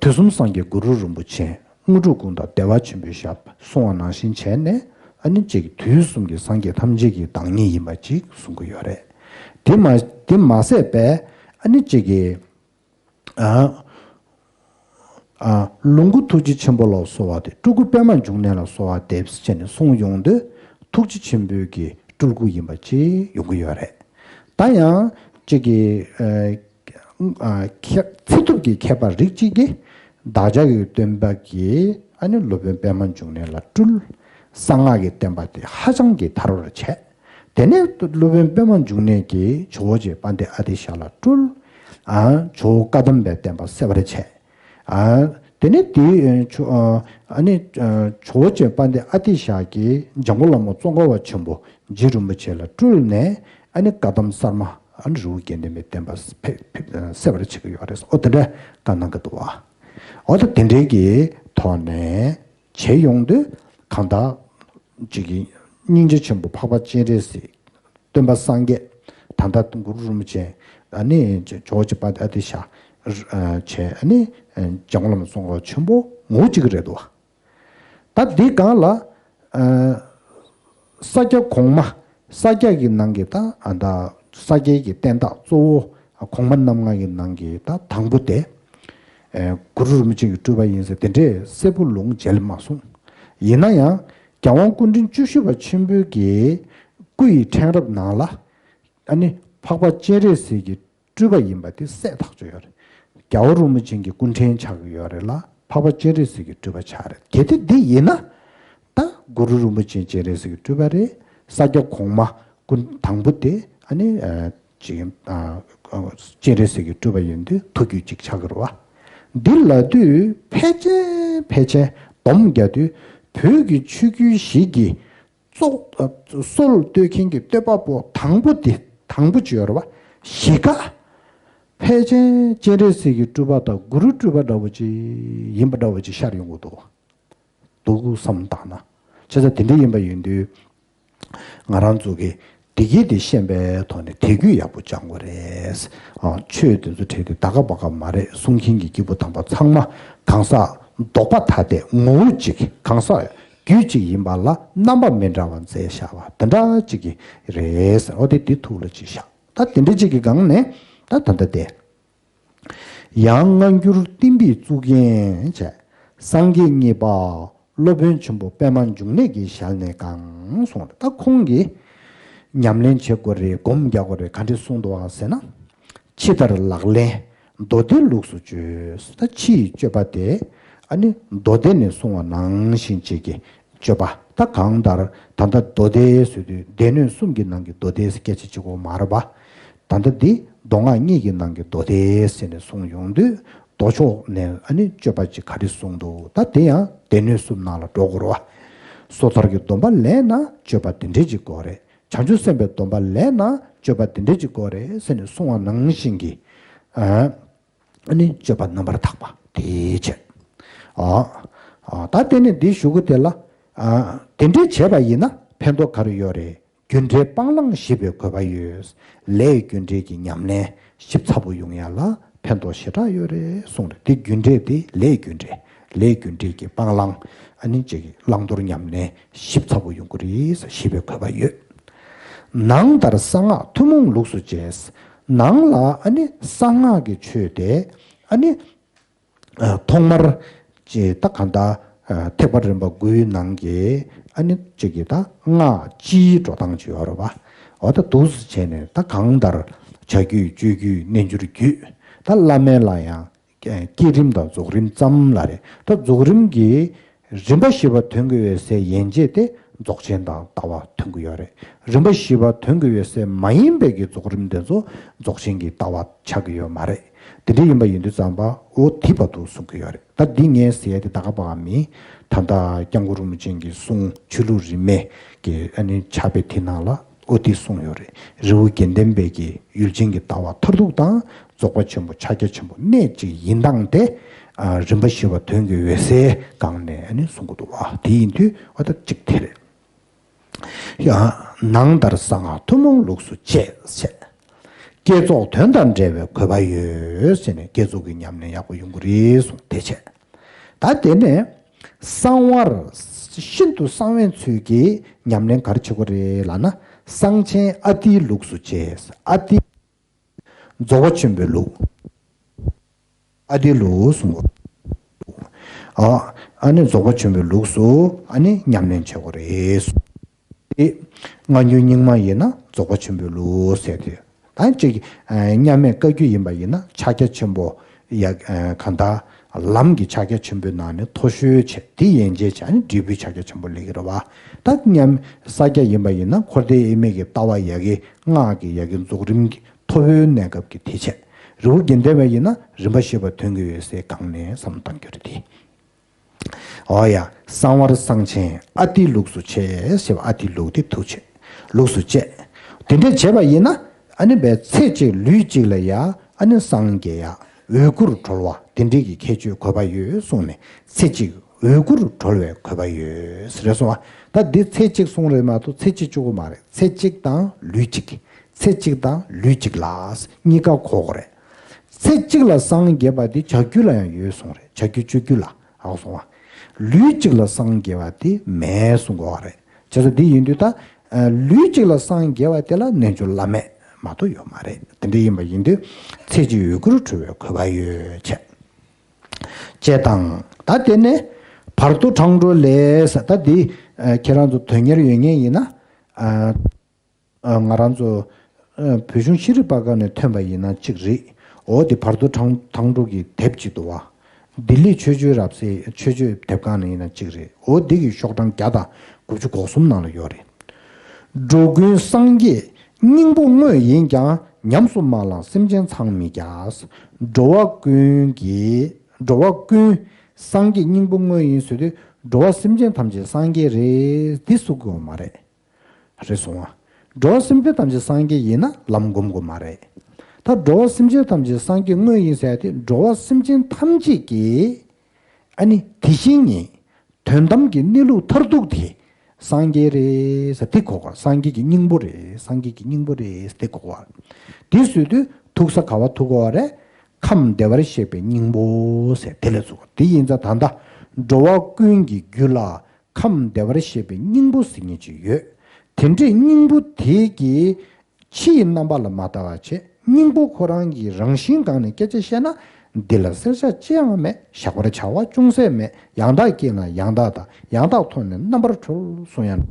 དུས་གསུམ་སངས་རྒྱས་གུ་རུ་རིན་པོ་ཆེ་དངོས་གྲུབ་ཀུན་བདག་བདེ་བ་ཆེན་པོའི་ཞབས་གསུང་བ་ནང་བཞིན་བྱས་ནས་ཨ་ནི་གཅིག་དུས་གསུམ་གྱི་སངས་རྒྱས་ཐམས་ཅད་ཀྱི་བདག་ཉིད་ཡིན་པ་ཅིག་གསུང་གི་ཡོད་རེད། དེ་མ་དེ་མ་ཟད་པས་ཨ་ནི་གཅིག་གིས། ཨ་ཨ་ལོངས་སྐུ་ཐུགས་རྗེ་ཆེན་པོ་ལ་གསོལ་བ་འདེབས། སྤྲུལ་སྐུ་པད་མ་འབྱུང་གནས་ལ་གསོལ་བ་འདེབས་ཟེར་ནས་གསུངས་ཡོང་དུས་ཐུགས་རྗེ་ཆེན་པོའི་གི་སྤྲུལ་སྐུ་ཡིན་པ་ཅིག་ཡོང་གི་ཡོད་རེད། ད་ཡང་གཅིག་གིས་ཨ། ཨ། མཁས་ཚེ་ཐུབ་ཀྱི་མཁས་པ་རིགས་གཅིག་གིས་བདག་ཅག་གི་སྟོན་པ་གིས་ཨ་ནི་སློབ་དཔོན་པད་མ་འབྱུང་གནས་ལ་སྤྲུལ། གསང་སྔགས་ཀྱི་བསྟན་པ་དེ་ཧ་ཅང་གི་དར་བར་བྱས། དེ་ནས་སློབ་དཔོན་པད་མ་འབྱུང་གནས་ཀྱིས་ཇོ་བོ་རྗེ་དཔལ་ལྡན་ཨ་ཏི་ཤ་ལ་སྤྲུལ། ཨ། ཇོ་བོ་བཀའ་གདམས་པའི་བསྟན་པ་གསལ་བར་བྱས། ཨ། དེ་ནས་དེའི་ཨ་ཇོ་ཨ་ནི་ཨ་ཇོ་བོ་རྗེ་དཔལ་ལྡན་ཨ་ཏི་ཤ་གིས་འཇམ་མགོན་བླ་མ་ཙོང་ཁ་པ་ཆེན་པོ་རྗེ་རིན་པོ་ཆེ་ལ་སྤྲུལ་ནས་ཨ་ནི་བཀའ་གདམས་གསར་མ་ཨ་ནི་རི་བོ་དགེ་ལྡན་པའི་བསྟན་པ་ཕེབས་ཕེབས་གསལ་བར་བྱེད་ཀྱི་ཡོད་རེད། ཨོ་དེ་འདྲ་བཀའ་གནང་གི་འདུག་བ། ཨོ་ད་དེ་འདྲའི་གི་ཐོག་ནས་བྱས་ཡོང་དུས་གང་ལྟར་ཅིག་གི་སྙིང་རྗེ་ཆེན་པོ་འཕགས་པ་སྤྱན་རས་གཟིགས། སྟོན་པ་སངས་རྒྱས། ད་ལྟ་གུ་རུ་རིན་པོ་ཆེ། ཨ་ནི་ཇོ་བོ་རྗེ་དཔལ་ལྡན་ཨ་ཏི་ཤ། ཨ་བྱས་ཨ་ནི་འཇམ་མགོན་བླ་མ་ཙོང་ཁ་པ་ཆེན་པོ་ངོ་གཅིག་རེད་འདུག་བ། ད་འདི་སྒང་ལ་ཨ་ས་སྐྱ་གོང་མ། ས་སྐྱ་གི་ནང་གི་ད་ཨ་ད་ས་སྐྱའི་གི་བསྟན་བདག་གཙོ་བོ་གོང་མ་རྣམ་ལྔ་གི་ནང་གི་ད་དང་པོ་དེ་ཨ་གུ་རུ་རིན་པོ་ཆེ་གི་སྤྲུལ་པ་ཡིན་ཟེར་དེ་འདྲས་གསལ་པོ་ལུང་མཇལ་མ་སོང་། ཡིན་ན་ཡང་རྒྱལ་དབང་སྐུ་ཕྲེང་བཅུ་བཞི་པ་ཆེན་པོའི་གི་སྐུ་ཡི་ཕྲེང་རབ་ནང་ལ་ཨ་ནི་འཕགས་པ་སྤྱན་རས་གཟིགས་ཀྱི་སྤྲུལ་པ་ཡིན་པ་དེ་གསལ་ཐག་ཆོད་ཡོད་རེད། རྒྱལ་བ་རིན་པོ་ཆེ་གི་སྐུ་ཕྲེང་ཆགས་ཀྱི་ཡོད་རེད་ལ་འཕགས་པ་སྤྱན་རས་གཟིགས་ཀྱི་སྤྲུལ་པ་ཆགས་རེད། གལ་ཏེ་འདི་ཡིན་ན་ད་གུ་རུ་རིན་པོ་ཆེ་སྤྱན་རས་གཟིགས་ཀྱི་སྤྲུལ་པ་རེད། ས་སྐྱ་གོང་མ་སྐུ་དང་པོ་དེ་ཨ་ནི་ཨ་ཅིག་ཨ་ཨ་སྤྱན་རས་གཟིགས་ཀྱི་སྤྲུལ་པ་ཡིན་དུས་ཐུགས་རྒྱུད་གཅིག་ཆགས་ཀྱི་རེད་བ། འདི་ལབ་དུས་ཕལ་ཆེར་ཕལ་ཆེར་སྡོམ་རྒྱག་དུས་བོད་ཀྱི་ཆོས་བརྒྱུད་བཞི་གི་སྲོལ་སྲོལ་གཏོད་མཁན་གྱི་བསྟོད་པ་པོ་དང་པོ་དེ་དང་པོ་ཅིག་ཡོད་རེད་བ། བཞི་ཀ་ཕལ་ཆེར་སྤྱན་རས་གཟིགས་ཀྱི་སྤྲུལ་པ་དང་གུ་རུ་སྤྲུལ་པ་འདྲ་བོ་ཅིག་ཡིན་པ་འདྲ་བོ་ཅིག་ཤར་ཡོང་གི་འདུག་བ། འདུག་བསམ་བཏང་ན། བྱས་ཙང་དེ་འདྲ་ཡིན་པ་ཡིན་དུས་ང་རང་ཚོ་གི་བདེ་སྐྱིད་དེ་ཤེས་པའི་ཐོག་ནས་དད་གུས་ཡག་པོ་སྦྱང་དགོས་རེད། ཨ་ཆོས་དེ་ཚོ་ཁྲིད་དེ་ད་ག་བ་ག་མ་རེད། གསུང་མཁན་གྱི་སྐྱེས་བུ་དམ་པ་ཚང་མ་གང་ཟག་ལྡོག་པ་ཐ་དད་ངོ་བོ་གཅིག་གང་ཟག་རྒྱུད་གཅིག་ཡིན་པ་ལ་རྣམ་པ་མི་འདྲ་བ་མཛད་བཞག་པ་དེ་འདྲ་གཅིག་གི་རེད་ཟེར། འོ་དེ་དེ་ཐུགས་ལ་གཅིག་བཞག་ད་དེ་འདྲ་གཅིག་གི་སྒང་ནས་ད་ད་ལྟ་དེ། ཡང་སྔ་འགྱུར་བསྟན་པའི་གཙུག་རྒྱན་བྱས། སངས་རྒྱས་གཉིས་པ་སློབ་དཔོན་ཆེན་པོ་པད་མ་འབྱུང་གནས་ཀྱི་ཞལ་ནས་གང་གསུངས། ད་ཁོང་གིས་ཉམས་ལེན་བྱེད་དགོས་རེད། སྒོམ་རྒྱག་དགོས་རེད། ག་འདྲས་གསུངས་འདུག་ཟེར་ན། ཕྱི་ལྟར་ལག་ལེན་མདོ་སྡེའི་ལུགས་སུ་བཅོས། ད་ཕྱི་ཡི་སྤྱོད་པ་དེ་ཨ་ནི་མདོ་སྡེ་ནས་གསུངས་པ་ནང་བཞིན་བྱེད་ཀྱི། སྤྱོད་པ། ད་གང་ལྟར་ད་ལྟ་མདོ་སྡེ་ཟེར་དུས་སྡེ་སྣོད་གསུམ་གྱི་ནང་གི་མདོ་སྡེ་ཟེར་སྐད་ཆ་གཅིག་པོ་མ་རེད་པ། ད་ལྟ་འདི་མདོ་སྔགས་གཉིས་ཀྱི་ནང་གི་མདོ་སྡེ་ཟེར་ནས་གསུངས་ཡོང་དུས་མདོ་ཕྱོགས་ནས་ཨ་ནི་སྤྱོད་པ་ཅིག་ག་རེ་གསུངས་འདུག་ད་དེ་ཡང་སྡེ་སྣོད་གསུམ་ནང་ལ་འགྲོ་དགོས་རེད་པ། སོ་ཐར་གྱི་སྡོམ་པ་ལེན་ན་སྤྱོད་པ་དེ་འདྲས་ཅིག་དགོས་རེད། བྱང་ཆུབ་སེམས་དཔའི་སྡོམ་པ་ལེན་ན་སྤྱོད་པ་དེ་འདྲས་ཅིག་དགོས་རེད་ཟེར་ནས་གསུངས་པ་ནང་བཞིན་གྱི། ཨ། ཨ་ནི་སྤྱོད་པ་རྣམ་པར་དག་པ་དེའི་ཕྱིར། ཨ། ཨ། ད་དེ་ནས་འདི་ཞུ་གི་དེ་ལ། ཨ། དེ་འདྲའི་བྱས་པ་ཡིན་ན་ཕན་ཐོགས་ག་རེ་ཡོད་རེད། རྒྱུ་འབྲས་སྤང་བླང་ཞིབ་པའི་དགོས་པ་ཡོད། ལས་རྒྱུ་འབྲས་ཀྱི་ཉམས་ལེན་ཞིབ་ཚགས་པོ་ཡོང་ཡ་ལ་ཕན་ཐོགས་ཞེ་དྲག་ཡོད་རེད་གསུངས་རེད། དེ་རྒྱུ་འབྲས་དེ་ལས་རྒྱུ་འབྲས། ལས་རྒྱུ་འབྲས་ཀྱི་སྤང་བླང་། ཨ་ནི་ཅིག་བླང་དོར་ཉམས་ལེན་ཞིབ་ཚགས་པོ་ཡོང་གི་རེད་ཞེས་པའི་གོ་བ་ཡོད། ནང་ལྟར་གསང་སྔགས་ཐུན་མོང་ལུགས་སུ་བྱས། ནང་ལ་ཨ་ནི་གསང་སྔགས་ཀྱི་ཆོས་དེ་ཨ་ནི་ཐོག་མར་ཅིག་ད་གང་ལྟར་ཐེག་པ་རིམ་པ་དགུའི་ནང་གི་ཨ་ནི་ཅིག་གི་ད་སྔགས་སྤྱིའི་འགྲོ་སྟངས་ཅིག་ཡོད་རེད་པ། འོ་ད་འདུག་སེ་བྱས་ནས་ད་གང་ལྟར་བྱ་རྒྱུད་སྤྱོད་རྒྱུད་རྣལ་འབྱོར་རྒྱུད། ད་བླ་མའི་ལ་ཡང་བསྐྱེད་རིམ་དང་རྫོགས་རིམ་ཙམ་ལ་རེད། ད་རྫོགས་རིམ་གྱི་རིམ་པ་བཞི་པ་ཐོན་གྱི་ཡོད་སའི་ཡན་ཆད་དེ་རྫོགས་ཆེན་དང་ལྟ་བ་ཐོན་གྱི་ཡོད་རེད། རིམ་པ་བཞི་པ་ཐོན་གྱི་ཡོད་སའི་མ་ཡིན་པའི་གི་རྫོགས་རིམ་དེ་ཚོ་རྫོགས་ཆེན་གྱི་ལྟ་བ་ཆགས་ཀྱི་ཡོད་མ་རེད། དེ་འདྲ་ཡིན་པ་ཡིན་དུས་ཙམ་པ་འོ་དེ་བར་དུ་གསུང་གི་ཡོད་རེད། ད་འདི་ངས་ཟེར་ཡ་དེ་ད་ག་པ་མིན། ད་ལྟ་སྐྱབས་མགོན་རིན་པོ་ཆེ་གི་གསུང་ཆོས་ལུགས་རིས་མེད་ཀྱི་ཨ་ནི་ཕྱག་དཔེ་དེ་ནང་ལ་འོ་དེ་གསུངས་ཡོད་རེད། རི་བོ་དགེ་ལྡན་པའི་གི་ཡུལ་ཅན་གྱི་ལྟ་བ་མཐར་ཐུག་དང་རྫོགས་པ་ཆེན་པོ་ཕྱག་རྒྱ་ཆེན་པོ་གནད་གཅིག་ཡིན་སྟངས་དེ། ཨ་རིམ་པ་བཞི་པ་ཐོན་གྱི་ཡོད་སའི་སྒང་ནས་ཨ་ནི་གསུང་གི་འདུག་བ། དེ་ཡིན་དུས་འོ་ད་གཅིག་དེ་རེད། ཡང་ནང་ལྟར་གསང་སྔགས་ཐུན་མོང་ལུགས་སུ་བྱས་ཟེར། བསྐྱེད་རྫོགས་དོན་དང་འབྲེལ་བའི་དགོས་པ་ཡོད་ཟེར་ནས་བསྐྱེད་རྫོགས་ཀྱི་ཉམས་ལེན་ཡག་པོ་ཡོང་གི་རེད་གསུངས། དེ་བྱས། ད་དེ་ནས་གསང་བར་ཤིན་ཏུ་གསང་བའི་ཚུལ་གྱིས་ཉམས་ལེན་ག་རེ་བྱེད་དགོས་རེད་ལབ་ན། གསང་ཆེན་ཨ་ཏིའི་ལུགས་སུ་བྱས། ཨ་ཏི། རྫོགས་པ་ཆེན་པོའི་ལུགས། ཨ་ཏིའི་ལུགས་གསུང་གོ། ཨ་ཨ་ནི་རྫོགས་པ་ཆེན་པོའི་ལུགས་སུ་ཨ་ནི་ཉམས་ལེན་བྱེད་དགོས་རེད། དེ་སྔ་འགྱུར་རྙིང་མ་ཡིན་ན་རྫོགས་པ་ཆེན་པོའི་ལུགས་ཟེར་དེ། ད་ཅིག་མཉམ་མེད་བཀའ་བརྒྱུད་ཡིན་པ་ཡིན་ན་ཕྱག་རྒྱ་ཆེན་པོ་ཡ་གང་ལྟར་ལམ་གྱི་ཕྱག་རྒྱ་ཆེན་པོའི་ནང་ནས་མཐོ་ཤོས་བྱས། དེ་ཡན་ཆད་བྱས་ནས་འབྲས་བུའི་ཕྱག་རྒྱ་ཆེན་པོ་སླེབས་ཀྱི་རེད་བ། ད་མཉམ་ས་སྐྱ་ཡིན་པ་ཡིན་ན་འཁོར་འདས་དབྱེར་མེད་ཀྱི་ལྟ་བ་ཡ་གི་སྔགས་ཀྱི་ཡ་གི་རྫོགས་རིམ་གྱི་མཐོ་པོའི་གནས་སྐབས་ཀྱི་དེ་བྱས། རི་བོ་དགེ་ལྡན་པ་ཡིན་ན་རིམ་པ་བཞི་པ་ཐོན་གྱི་ཡོད་སའི་སྒང་ནས་བསམ་བློ་གཏང་རྒྱུ་རེད་དེ། འོ་ཡ། གསང་བར་གསང་ཆེན་ཨ་ཏིའི་ལུགས་སུ་བྱས་ཞེས་པ། ཨ་ཏིའི་ལུགས་དེ་ཐུགས་བྱས། ལུགས་སུ་བྱས། དེ་འདྲ་བྱས་པ་ཡིན་ན་ཨ་ནི་བའི་ཚེ་གཅིག་ལུས་གཅིག་ལ་ཡ་ཨ་ནི་སངས་རྒྱས་ཡ་འོད་སྐུར་གྲོལ་བ་དེ་འདྲའི་གི་ཁྱད་ཆོས་དགོས་པ་ཡོད་གསུངས་ནས། ཚེ་གཅིག་འོད་སྐུར་གྲོལ་བའི་དགོས་པ་ཡོད་ཟེར་གསུངས་པ། ད་འདི་ཚེ་གཅིག་གསུངས་རེད་མ་གཏོགས་ཚེ་གཅིག་གཅིག་པོ་མ་རེད། ཚེ་གཅིག་དང་ལུས་གཅིག་ཚེ་གཅིག་དང་ལུས་གཅིག་ལ་གཉིས་ཀ་གོ་དགོས་རེད། ཚེ་གཅིག་ལ་སངས་རྒྱས་པ་འདི་བྱ་རྒྱུད་ལ་ཡང་ཡོད་གསུངས་རེད། བྱ་རྒྱུད་སྤྱོད་རྒྱུད་ལ་ཧ་གོ་སོང་བ། ལུས་གཅིག་ལ་སངས་རྒྱས་པ་འདི་མེད་གསུང་དགོས་པ་རེད། བྱས་ཙང་འདི་ཡིན་དུས་ད་ལུས་གཅིག་ལ་སངས་རྒྱས་པ་དེ་ལ་རྣལ་འབྱོར་བླ་མེད་མ་གཏོགས་ཡོད་མ་རེད། དེ་འདྲ་ཡིན་པ་ཡིན་དུས་ཚེ་གཅིག་འོད་སྐུར་གྲོལ་བའི་དགོས་པ་ཡོད་བྱས། ཅེས་དང་། ད་དེ་ནས་བར་དོ་འཕྲང་སྒྲོལ་ལས། ད་འདི་ཁྱེད་རང་ཚོ་དོན་གཉེར་ཡོད་མཁན་ཡིན་ན། ང་རང་ཚོ་བོད་གཞུང་ཤེས་རིག་པ་ཁང་ནས་ཐོན་པ་ཡིན་ན་གཅིག་རེད། འོ་དེ་བར་དོ་འཕྲང་འཕྲང་སྒྲོལ་གྱི་དེབ་ཅིག་འདུག་བ། ལྡི་ལི་ཆོས་སྤྱོད་རབ་གསལ་ཆོས་སྤྱོད་དེབ་ཁང་ནས་ཡིན་ན་གཅིག་རེད། འོ་འདི་གི་ཤོག་གྲངས་བརྒྱ་དང་དགུ་བཅུ་གོ་གསུམ་ནང་ལ་ཡོད་རེད། འགྲོ་ཀུན་སངས་རྒྱས་སྙིང་པོ་དངོས་ཡིན་ཀྱང་། ཉམས་སུ་མ་བླངས་སེམས་ཅན་ཚང་མི་རྒྱ། འགྲོ་བ་ཀུན་གྱི་འགྲོ་བ་ཀུན་སངས་རྒྱས་སྙིང་པོ་དངོས་ཡིན་ཟེར་དུས་འགྲོ་བ་སེམས་ཅན་ཐམས་ཅད་སངས་རྒྱས་རེད་འདི་གསུང་གི་ཡོད་མ་རེད། རེད་སོང་ང་། འགྲོ་བ་སེམས་ཅན་ཐམས་ཅད་སངས་རྒྱས་ཡིན་ན་ལམ་སྒོམ་དགོས་མ་རེད། ད་འགྲོ་བ་སེམས་ཅན་ཐམས་ཅད་སངས་རྒྱས་དངོས་ཡིན་ཟེར་ཡ་དེ་འགྲོ་བ་སེམས་ཅན་ཐམས་ཅད་ཀྱི་ཨ་ནི་དེ་བཞིན་ཉིད་དོན་དམ་གྱི་གནས་ལུགས་མཐར་ཐུག་དེ་སངས་རྒྱས་རེད་ཟེར་དེ་གོ་དགོས། སངས་རྒྱས་ཀྱི་སྙིང་པོ་རེད། སངས་རྒྱས་ཀྱི་སྙིང་པོ་རེད་ཟེར་དེ་གོ་དགོས། དེ་ཟེར་དུས་ཐུག་ས་ག་བ་ཐུག་དགོས་པ་རེད། ཁམས་བདེ་བར་གཤེགས་པའི་སྙིང་པོ་ཟེར་དེ་ལ་ཐུག་དགོས། དེ་ཡིན་ཙང་ད་ལྟ་འགྲོ་བ་ཀུན་གྱི་རྒྱུད་ལ་ཁམས་བདེ་བར་གཤེགས་པའི་སྙིང་པོ་ཟེར་མཁན་ཅིག་ཡོད། དེ་འདྲའི་སྙིང་པོ་དེ་གི་ཕྱི་ཡི་རྣམ་པ་ལ་མ་ལྟ་བ་བྱས། སྙིང་པོ་ཁོ་རང་གི་རང་བཞིན་སྒང་ནས་སྐད་ཆ་བཤད་ན། འདི་ལ་བསལ་བཞག་ཅི་ཡང་མེད། བཞག་པར་བྱ་བ་ཅུང་ཟད་མེད། ཡང་དག་རྐྱེན་ལ་ཡང་དག་དང་། ཡང་དག་མཐོང་ནས་རྣམ་པར་གྲོལ་གསུང་ཡང་།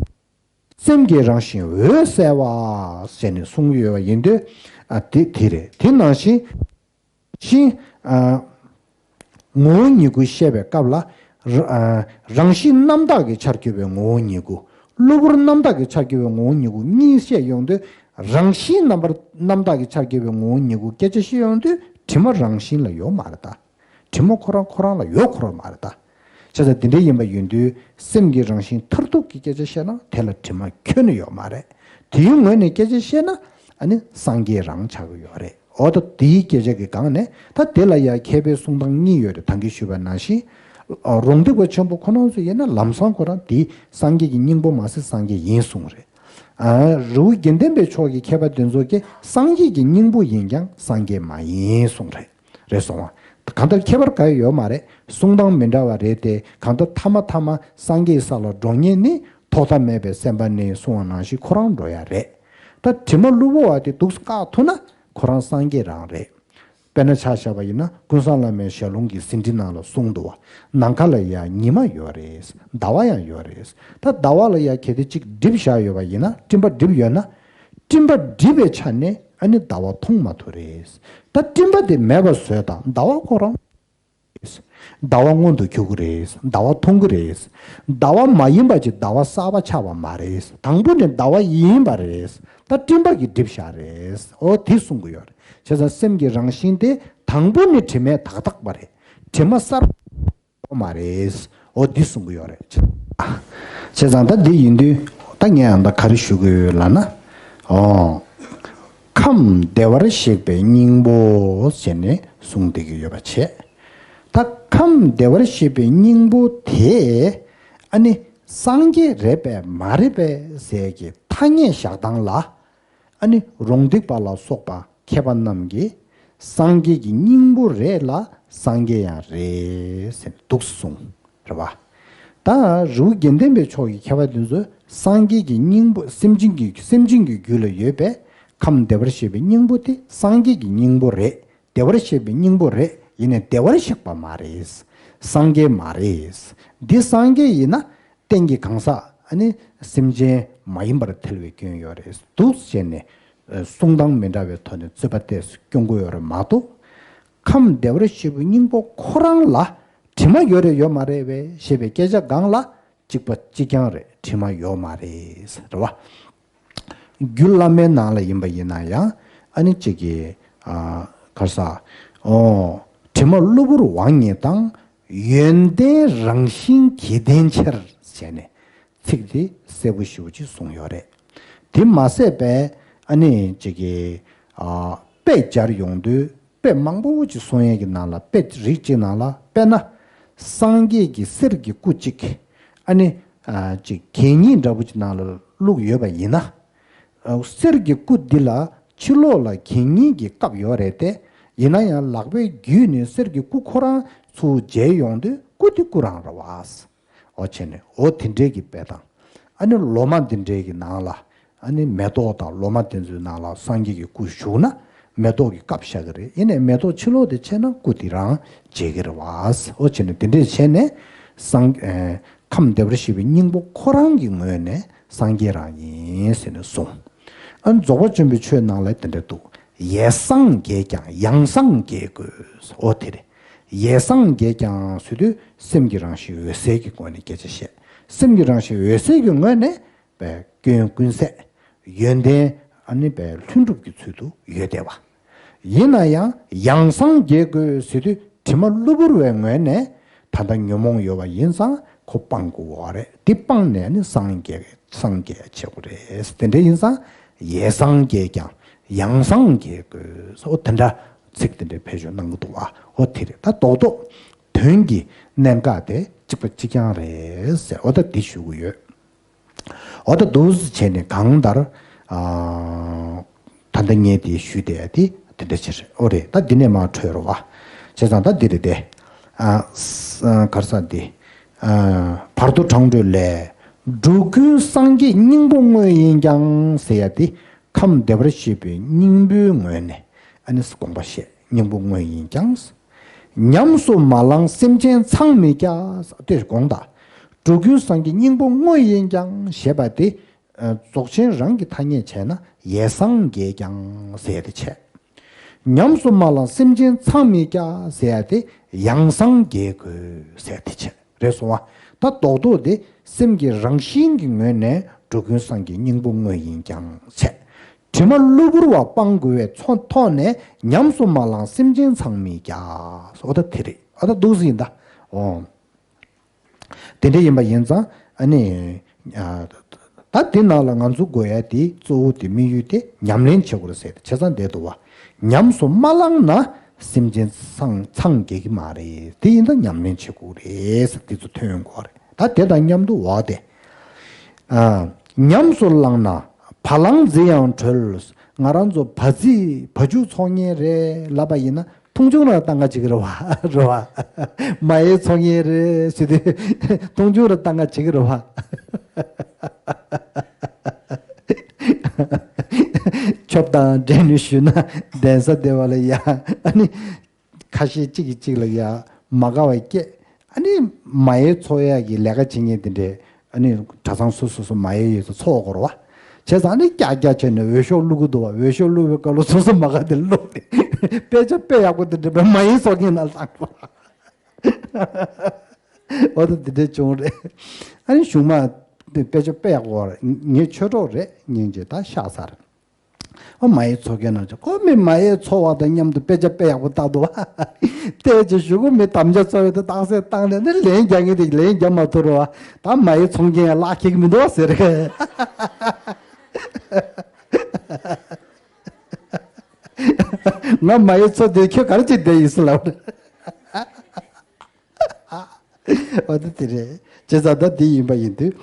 སེམས་ཀྱི་རང་བཞིན་འོད་གསལ་བ་ཟེར་ནས་གསུངས་ཡོད་པ་ཡིན་དུས། ཨ་དེ་དེ་རེད། དེ་ནང་བཞིན། བཞིན། ཨ་ངོ་བོ་ཉིད་སྐུ་བཤད་པའི་སྐབས་ལ། ར་ཨ་རང་བཞིན་རྣམ་དག་གི་ཆར་གྱུར་པའི་ངོ་བོ་ཉིད་སྐུ། གློ་བུར་རྣམ་དག་གི་ཆར་གྱུར་པའི་ངོ་བོ་ཉིད་སྐུ་གཉིས་བཤད་ཡོང་དུས། རང་བཞིན་རྣམ་པར་རྣམ་དག་གི་ཆར་གྱུར་པའི་ངོ་བོ་ཉིད་སྐུ་སྐད་ཆ་བཤད་ཡོང་དུས་དྲི་མ་རང་བཞིན་ལ་ཡོད་མ་རེད་ད། དྲི་མ་ཁོ་རང་ཁོ་རང་ལ་ཡོད་ཁོ་རང་མ་རེད་ད། བྱས་ཙང་དེ་འདྲ་ཡིན་པ་ཡིན་དུས་སེམས་ཀྱི་རང་བཞིན་མཐར་ཐུག་གི་སྐད་ཆ་བཤད་ན་དེ་ལ་དྲི་མ་ཁྱོན་ནས་ཡོད་མ་རེད། དེའི་ངོས་ནས་སྐད་ཆ་བཤད་ན་ཨ་ནི་སངས་རྒྱས་རང་ཆགས་ཀྱི་ཡོད་རེད། འོ་ད་དེའི་སྐད་ཆ་གི་སྒང་ནས་ད་དེ་ལ་ཡང་མཁས་པའི་གསུང་སྟངས་གཉིས་ཡོད་རེད། ད་གིན་ཞུས་པ་ནང་བཞིན། རོང་སྟོན་པ་ཆེན་པོ་ཁོ་རང་ཚོ་ཡིན་ན་ལམ་སང་ཁོ་རང་དེ་སངས་རྒྱས་ཀྱི་སྙིང་པོ་མ་ཟད་སངས་རྒྱས་ཡིན་གསུངས་རེད། ཨ་རི་བོ་དགེ་ལྡན་པའི་ཕྱོགས་ཀྱི་མཁས་པ་དེ་ཚོ་གིས་སངས་རྒྱས་ཀྱི་སྙིང་པོ་ཡིན་ཀྱང་སངས་རྒྱས་མ་ཡིན་གསུངས་རེད། རེད་སོང་བ། གང་ལྟར་ཁྱད་པར་ག་ཡོད་མ་རེད། གསུང་སྟངས་མི་འདྲ་བ་རེད་དེ། གང་ལྟར་ཐ་མ་ཐ་མ་སངས་རྒྱས་ས་ལ་འགྲོ་མཁན་ནི་ཐོག་མཐའ་མེད་པའི་སེམས་དཔའ་ནི་གསུང་བ་ནང་བཞིན་ཁོ་རང་འགྲོ་ཡ་རེད། ད་དྲི་མ་གློ་བུར་བ་དེ་འདུག་སེ་བཀག་ཐུབ་ན་ཁོ་རང་སངས་རྒྱས་རང་རེད། དཔེར་ན་ཆ་བཞག་པ་ཡིན་ན་ཀུན་བཟང་བླ་མའི་ཞལ་ལུང་གི་ཟིན་བྲིས་ནང་ལ་གསུངས་འདུག་བ། ནམ་མཁའ་ལ་ཡང་ཉི་མ་ཡོད་རེད། ཟླ་བ་ཡང་ཡོད་རེད། ད་ཟླ་བ་ལ་ཡང་གལ་ཏེ་གཅིག་སྒྲིབ་བཞག་ཡོད་པ་ཡིན་ན། སྤྲིན་པ་སྒྲིབ་ཡོད་ན། སྤྲིན་པ་སྒྲིབ་པའི་ཆ་ནས་ཨ་ནི་ཟླ་བ་མཐོང་མ་ཐུབ་རེད། ད་སྤྲིན་པ་དེ་མེད་པ་བཟོས་དང་ཟླ་བ་ཁོ་རང་། ཟླ་བ་མངོན་དུ་གྱུར་གྱི་རེད། ཟླ་བ་མཐོང་གི་རེད། ཟླ་བ་མ་ཡིན་པ་ཅིག་ཟླ་བ་གསར་པ་ཆགས་པ་མ་རེད། དང་པོ་ནས་ཟླ་བ་ཡིན་པ་རེད། ད་སྤྲིན་པ་གིས་སྒྲིབ་བཞག་རེད། འོ་དེ་གསུང་གི་ཡོད་རེད། བྱས་ཙང་སེམས་ཀྱི་རང་བཞིན་དེ་དང་པོ་ནས་དྲི་མས་དག་དག་པ་རེད། དྲི་མ་གསར་པ་མ་རེད། འོ་འདི་གསུང་གི་ཡོད་རེད། བྱས་ཙང་ད་འདི་ཡིན་དུས་ད་ངས་ཡང་ད་ག་རེ་ཞུ་གི་ཡོད་ལབ་ན། འོ། ཁམས་བདེ་བར་གཤེགས་པའི་སྙིང་པོ་ཟེར་ནས་གསུངས་བསྡད་ཀྱི་ཡོད་པ་བྱས། ད་ཁམས་བདེ་བར་གཤེགས་པའི་སྙིང་པོ་དེ་ཨ་ནི་སངས་རྒྱས་རེད་པས་མ་རེད་པས་ཟེར་གྱི་ཐ་སྙད་བཞག་སྟངས་ལ། ཨ་ནི་རོང་སྡིག་པ་ལ་སོགས་པ་མཁས་པ་རྣམས་ཀྱིས་སངས་རྒྱས་ཀྱི་སྙིང་པོ་རེད་ལ་སངས་རྒྱས་ཡང་རེད་ཟེར་འདུག་གསུངས་རེད་བ། ད་རི་བོ་དགེ་ལྡན་པའི་ཕྱོགས་ཀྱི་མཁས་པ་དེ་ཚོས་སངས་རྒྱས་ཀྱི་སྙིང་པོ་སེམས་ཅན་གྱི་སེམས་ཅན་གྱི་རྒྱུད་ལ་ཡོད་པའི་ཁམས་བདེ་བར་གཤེགས་པའི་སྙིང་པོ་དེ་སངས་རྒྱས་ཀྱི་སྙིང་པོ་རེད། བདེ་བར་གཤེགས་པའི་སྙིང་པོ་རེད། ཡིན་ནའི་བདེ་བར་གཤེགས་པ་མ་རེད། སངས་རྒྱས་མ་རེད། འདི་སངས་རྒྱས་ཡིན་ན། རྟེན་གྱི་གང་ཟག་ཨ་ནི་སེམས་ཅན་མ་ཡིན་པར་ཐལ་བའི་སྐྱོན་ཡོད་རེད་འདུག་ཟེར་ནས་གསུང་སྟངས་མི་འདྲ་བའི་ཐོག་ནས་རྩོད་པ་ཏོག་ཙམ་སྐྱོང་གི་ཡོད་རེད་མ་གཏོགས། ཁམས་བདེ་བར་གཤེགས་པའི་སྙིང་པོ་ཁོ་རང་ལ་དྲི་མ་ཡོད་རེད་ཡོད་མ་རེད་པས་ཞེས་པའི་སྐད་ཆ་སྒང་ལ་གཅིག་པ་གཅིག་རྐྱང་རེད། དྲི་མ་ཡོད་མ་རེད་ཟེར་བ། རྒྱུད་བླ་མའི་ནང་ལ་ཡིན་པ་ཡིན་ན་ཡང་ཨ་ནི་གཅིག་གིས་ག་རེ་ཟེར། འོ། དྲི་མ་གློ་བུར་དབང་ཉིད་དང་། ཡོན་ཏན་རང་བཞིན་གྱིས་ལྡན་ཕྱིར་ཟེར་ནས་ཚིག་འདི་གསལ་པོ་ཞེ་པོ་ཅིག་གསུངས་ཡོད་རེད། དེ་མ་ཟད་པའི་ཨ་ནི་གཅིག་གིས་དཔེ་སྦྱར་ཡོང་དུས་དཔེ་མང་པོ་ཅིག་གསུང་ཡས་ཀྱི་ནང་ལ་དཔེ་རིགས་གཅིག་ནང་ལ་དཔེར་ན། སངས་རྒྱས་ཀྱི་གསེར་གྱི་སྐུ་གཅིག་ཨ་ནི་གཅིག་གད་སྙིགས་འདྲ་པོ་ཅིག་ནང་ལ་བླུགས་ཡོད་པ་ཡིན་ན། གསེར་གྱི་སྐུ་འདི་ལ་ཕྱི་ལོགས་ལ་གད་སྙིགས་ཀྱིས་བཀབ་ཡོད་རེད་དེ། ཡིན་ན་ཡང་ལག་པས་བརྒྱུས་ནས་གསེར་གྱི་སྐུ་ཁོ་རང་ཚུར་མཇལ་ཡོང་དུས་སྐུ་དེ་སྐུ་རང་རེད་བ། འོ་བྱས་ནས་འོ་དེ་འདྲའི་གི་དཔེ་དང་། ཨ་ནི་ལོ་མ་འདི་འདྲའི་གི་ནང་ལ་ཨ་ནི་མེ་ཏོག་དང་ལོ་མ་དེ་ཚོའི་ནང་ལ་སངས་རྒྱས་ཀྱི་སྐུ་བཞུགས་ན་མེ་ཏོག་གིས་བཀབ་བཞག་གི་རེད། ཡིན་ནའི་མེ་ཏོག་ཕྱི་ལོགས་དེ་ཕྱེ་ན་སྐུ་དེ་རང་མཇལ་གི་རེད་བ། འོ་བྱས་ནས་དེ་འདྲས་བྱས་ནས་སངས་ཨེ་ཁམས་བདེ་བར་གཤེགས་པའི་སྙིང་པོ་ཁོ་རང་གི་ངོས་ནས་སངས་རྒྱས་རང་ཡིན་ཟེར་ནས་གསུངས། ཨ་ནི་རྫོགས་པ་ཆེན་པོའི་ཆོས་ནང་ལ་དེ་འདྲ་འདུག་ཡེ་སངས་རྒྱས་ཀྱང་ཡང་སངས་རྒྱས་དགོས། འོ་དེ་རེད། ཡེ་སངས་རྒྱས་ཀྱང་ཟེར་དུས་སེམས་ཀྱི་རང་བཞིན་འོད་གསལ་གྱི་ངོས་ནས་སྐད་ཆ་བཤད། སེམས་ཀྱི་རང་བཞིན་འོད་གསལ་གྱི་ངོས་ནས་པའི་སྐྱོན་ཀུན་ཟད། ཡོན་ཏན་ཨ་ནི་པའི་ལྷུན་གྲུབ་ཀྱི་ཚུལ་དུ་ཡོད་བསྡད་པ། ཡིན་ན་ཡང་ཡང་སངས་རྒྱས་དགོས་ཟེར་དུས་དྲི་མ་གློ་བུར་བའི་ངོས་ནས་ད་ལྟ་ཉོན་མོངས་ཡོད་པ་ཡིན་ཙང་ཁོ་སྤང་དགོས་པ་རེད། དེ་སྤངས་ནས་ནི་སངས་རྒྱས་སངས་རྒྱས་བྱེད་དགོས་རེད། དེ་འདྲ་ཡིན་ཙང་ཡེ་སངས་རྒྱས་ཀྱང་ཡང་སངས་རྒྱས་དགོས། འོ་དེ་འདྲ་ཚིག་དེ་འདྲ་བེད་སྤྱོད་གནང་གི་འདུག་བ། འོ་དེ་རེད། ད་རྡོག་རྡོག་དོན་གྱི་གནད་འགག་དེ་གཅིག་པ་གཅིག་རྐྱང་རེད་ཟེར། འོ་ད་འདི་ཞུ་གི་ཡོད། འོ་ད་འདུག་སེ་བྱས་ནས་གང་ལྟར། ཨ་ད་ལྟ་ངས་དེ་ཞུས་བསྡད་ཡ་དེ་དེ་འདྲ་ཅིག་རེད། འོ་རེད། ད་འདི་ནས་མར་འཕྲོས་རོགས་བ། བྱས་ཙང་ད་འདི་རེད་དེ། ཨ་ས་ག་རེ་ཟེར་འདི། ཨ་བར་དོ་དྲང་སྒྲོས་ལས། འགྲོ་ཀུན་སངས་རྒྱས་སྙིང་པོ་དངོས་ཡིན་ཀྱང་ཟེར་ཡ་དེ་ཁམས་བདེ་བར་གཤེགས་པའི་སྙིང་པོའི་ངོས་ནས་ཨ་ནི་དགོངས་པ་བཞེས། སྙིང་པོ་དངོས་ཡིན་ཀྱང་། ཉམས་སུ་མ་བླངས་སེམས་ཅན་ཚང་མིད་ཀྱང་། དེ་དགོངས་དག་འགྲོ་ཀུན་སངས་རྒྱས་སྙིང་པོ་དངོས་ཡིན་ཀྱང་ཞེས་པ་དེ། ཨ་རྫོགས་ཆེན་རང་གི་ཐ་སྙད་བྱས་ན་ཡེ་སངས་རྒྱས་ཀྱང་ཟེར་ཏེ་བྱས། ཉམས་སུ་མ་བླངས་སེམས་ཅན་ཚང་མིད་ཀྱང་ཟེར་ཏེ་ཡང་སངས་རྒྱས་དགོས་ཟེར་ཏེ་བྱས། རེད་སོང་བ། ད་རྡོག་རྡོག་དེ་སེམས་ཀྱི་རང་བཞིན་གྱི་ངོས་ནས་འགྲོ་ཀུན་སངས་རྒྱས་སྙིང་པོ་དངོས་ཡིན་ཀྱང་བྱས། དྲི་མ་གློ་བུར་བ་སྤང་དགོས་པའི་ཚོ་ཐོག་ནས་ཉམས་སུ་མ་བླངས་སེམས་ཅན་ཚང་མིད་ཀྱང་ཟེར། འོ་ད་དེ་རེད། ཨ་ད་འདུག་སེ་ཡིན་ད། འོ། དེ་འདྲ་ཡིན་པ་ཡིན་ཙང་ཨ་ནི། ཨ་ད་དེ་ནང་ལ་ང་ཚོ་དགོས་ཡ་དེ་གཙོ་བོ་དེ་དམིགས་ཡུལ་དེ་ཉམས་ལེན་བྱེད་དགོས་རེད་ཟེར་ཏེ་བྱས་ཙང་བསྡད་འདུག་བ། ཉམས་སུ་མ་བླངས་ན་སེམས་ཅན་ཚང་ཚང་རྒྱ་གི་མ་རེད། དེ་ཡིན་ད་ཉམས་ལེན་བྱེད་དགོས་རེད་ཟེར་དེ་ཚོ་ཐོན་ཡོང་གི་རེད། ད་དེ་དང་མཉམ་དུ་འོ་དེ། ཨ་ཉམས་སུ་བླངས་ན་བ་ལང་རྫི་ཡང་གྲོལ། ང་རང་ཚོ་བ་རྫི་བ་ཕྱུགས་འཚོ་མཁན་རེད་ལབ་པ་ཡིན་ན་ མཐོང་ཆུང་རང་བཏང་ག་བྱེད་ཀྱི་རེད་བ། རེད་བ། མ་ཡའི་ཚོགས་རྒྱན་རེད་ཟེར་དུས་མཐོང་ཆུང་རང་བཏང་ག་བྱེད་ཀྱི་རེད་བ། ཆོབ་དང་འབྲེལ་ནས་ཞུས་ན་གདན་ས་སྡེ་བ་ལ་ཡ། ཨ་ནི། ཁ་ཤས་གཅིག་གིས་གཅིག་ལ་ཡ་མ་དགའ་བ་སྐྱེ། ཨ་ནི་མ་ཡའི་ཚོགས་ཡ་གི་ལས་ཀ་བྱེད་མཁན་དེ་འདྲས། ཨ་ནི་གྲྭ་ཚང་སོ་སོ་སོ་མ་ཡའི་ཡོད་ཚོ་ཚོགས་དགོས་རེད་བ། བྱས་ཙང་ཨ་ནི་ཀྱག་ཀྱག་བྱས་ནས་འོས་ཤོག་བླུག་གི་འདུག་བ། འོས་ཤོག་བླུག་པའི་སྐབས་ལ་སོ་སོ་མ་དགའ་དེ་བླུག་སྟེ། དཔེ་ཆ་དཔེ་ཡག་པོ་དེ་འདྲས་པའི་མ་ཡའི་ཚོགས་རྒྱན་ནང་བླངས་པ། འོ་ད་དེ་འདྲས་བྱུང་རེད། ཨ་ནི་གཞུག་མ་དེ་དཔེ་ཆ་དཔེ་ཡག་པོ་རེད། ངའི་ཆོས་གྲོགས་རེད། སྙིང་རྗེ་ད་ཤག་ཚར། ཨོ་མ་ཡའི་ཚོགས་རྒྱན་ནང་ཆ་ཁོ་མི་མ་ཡའི་ཚོགས་པ་དང་མཉམ་དུ་དཔེ་ཆ་དཔེ་ཡག་པོ་བཏགས་འདུག་བ། བལྟས་ཀྱི་གཞུག་གུ་མི་དམ་བཅའ་ཚོགས་ཡོད་དུ་རྟགས་གསལ་བཏང་ནས་ནི་ལན་རྒྱག་ངེས་དེ་ལན་རྒྱག་མ་ཐུབ་རོ་བ། ད་མ་ཡའི་ཚོགས་རྒྱན་ཡང་བརླག་ཁེག་མི་འདུག་བ་ཟེར། ང་མ་ཡའི་ཚོགས་དེ་ཁྱོད་ག་རེ་བྱེད་བསྡད་ཡིན་ཟེར་ལབ། འོ་ད་དེ་རེད། བྱས་ཙང་ད་འདི་ཡིན་པ་ཡིན་དུས།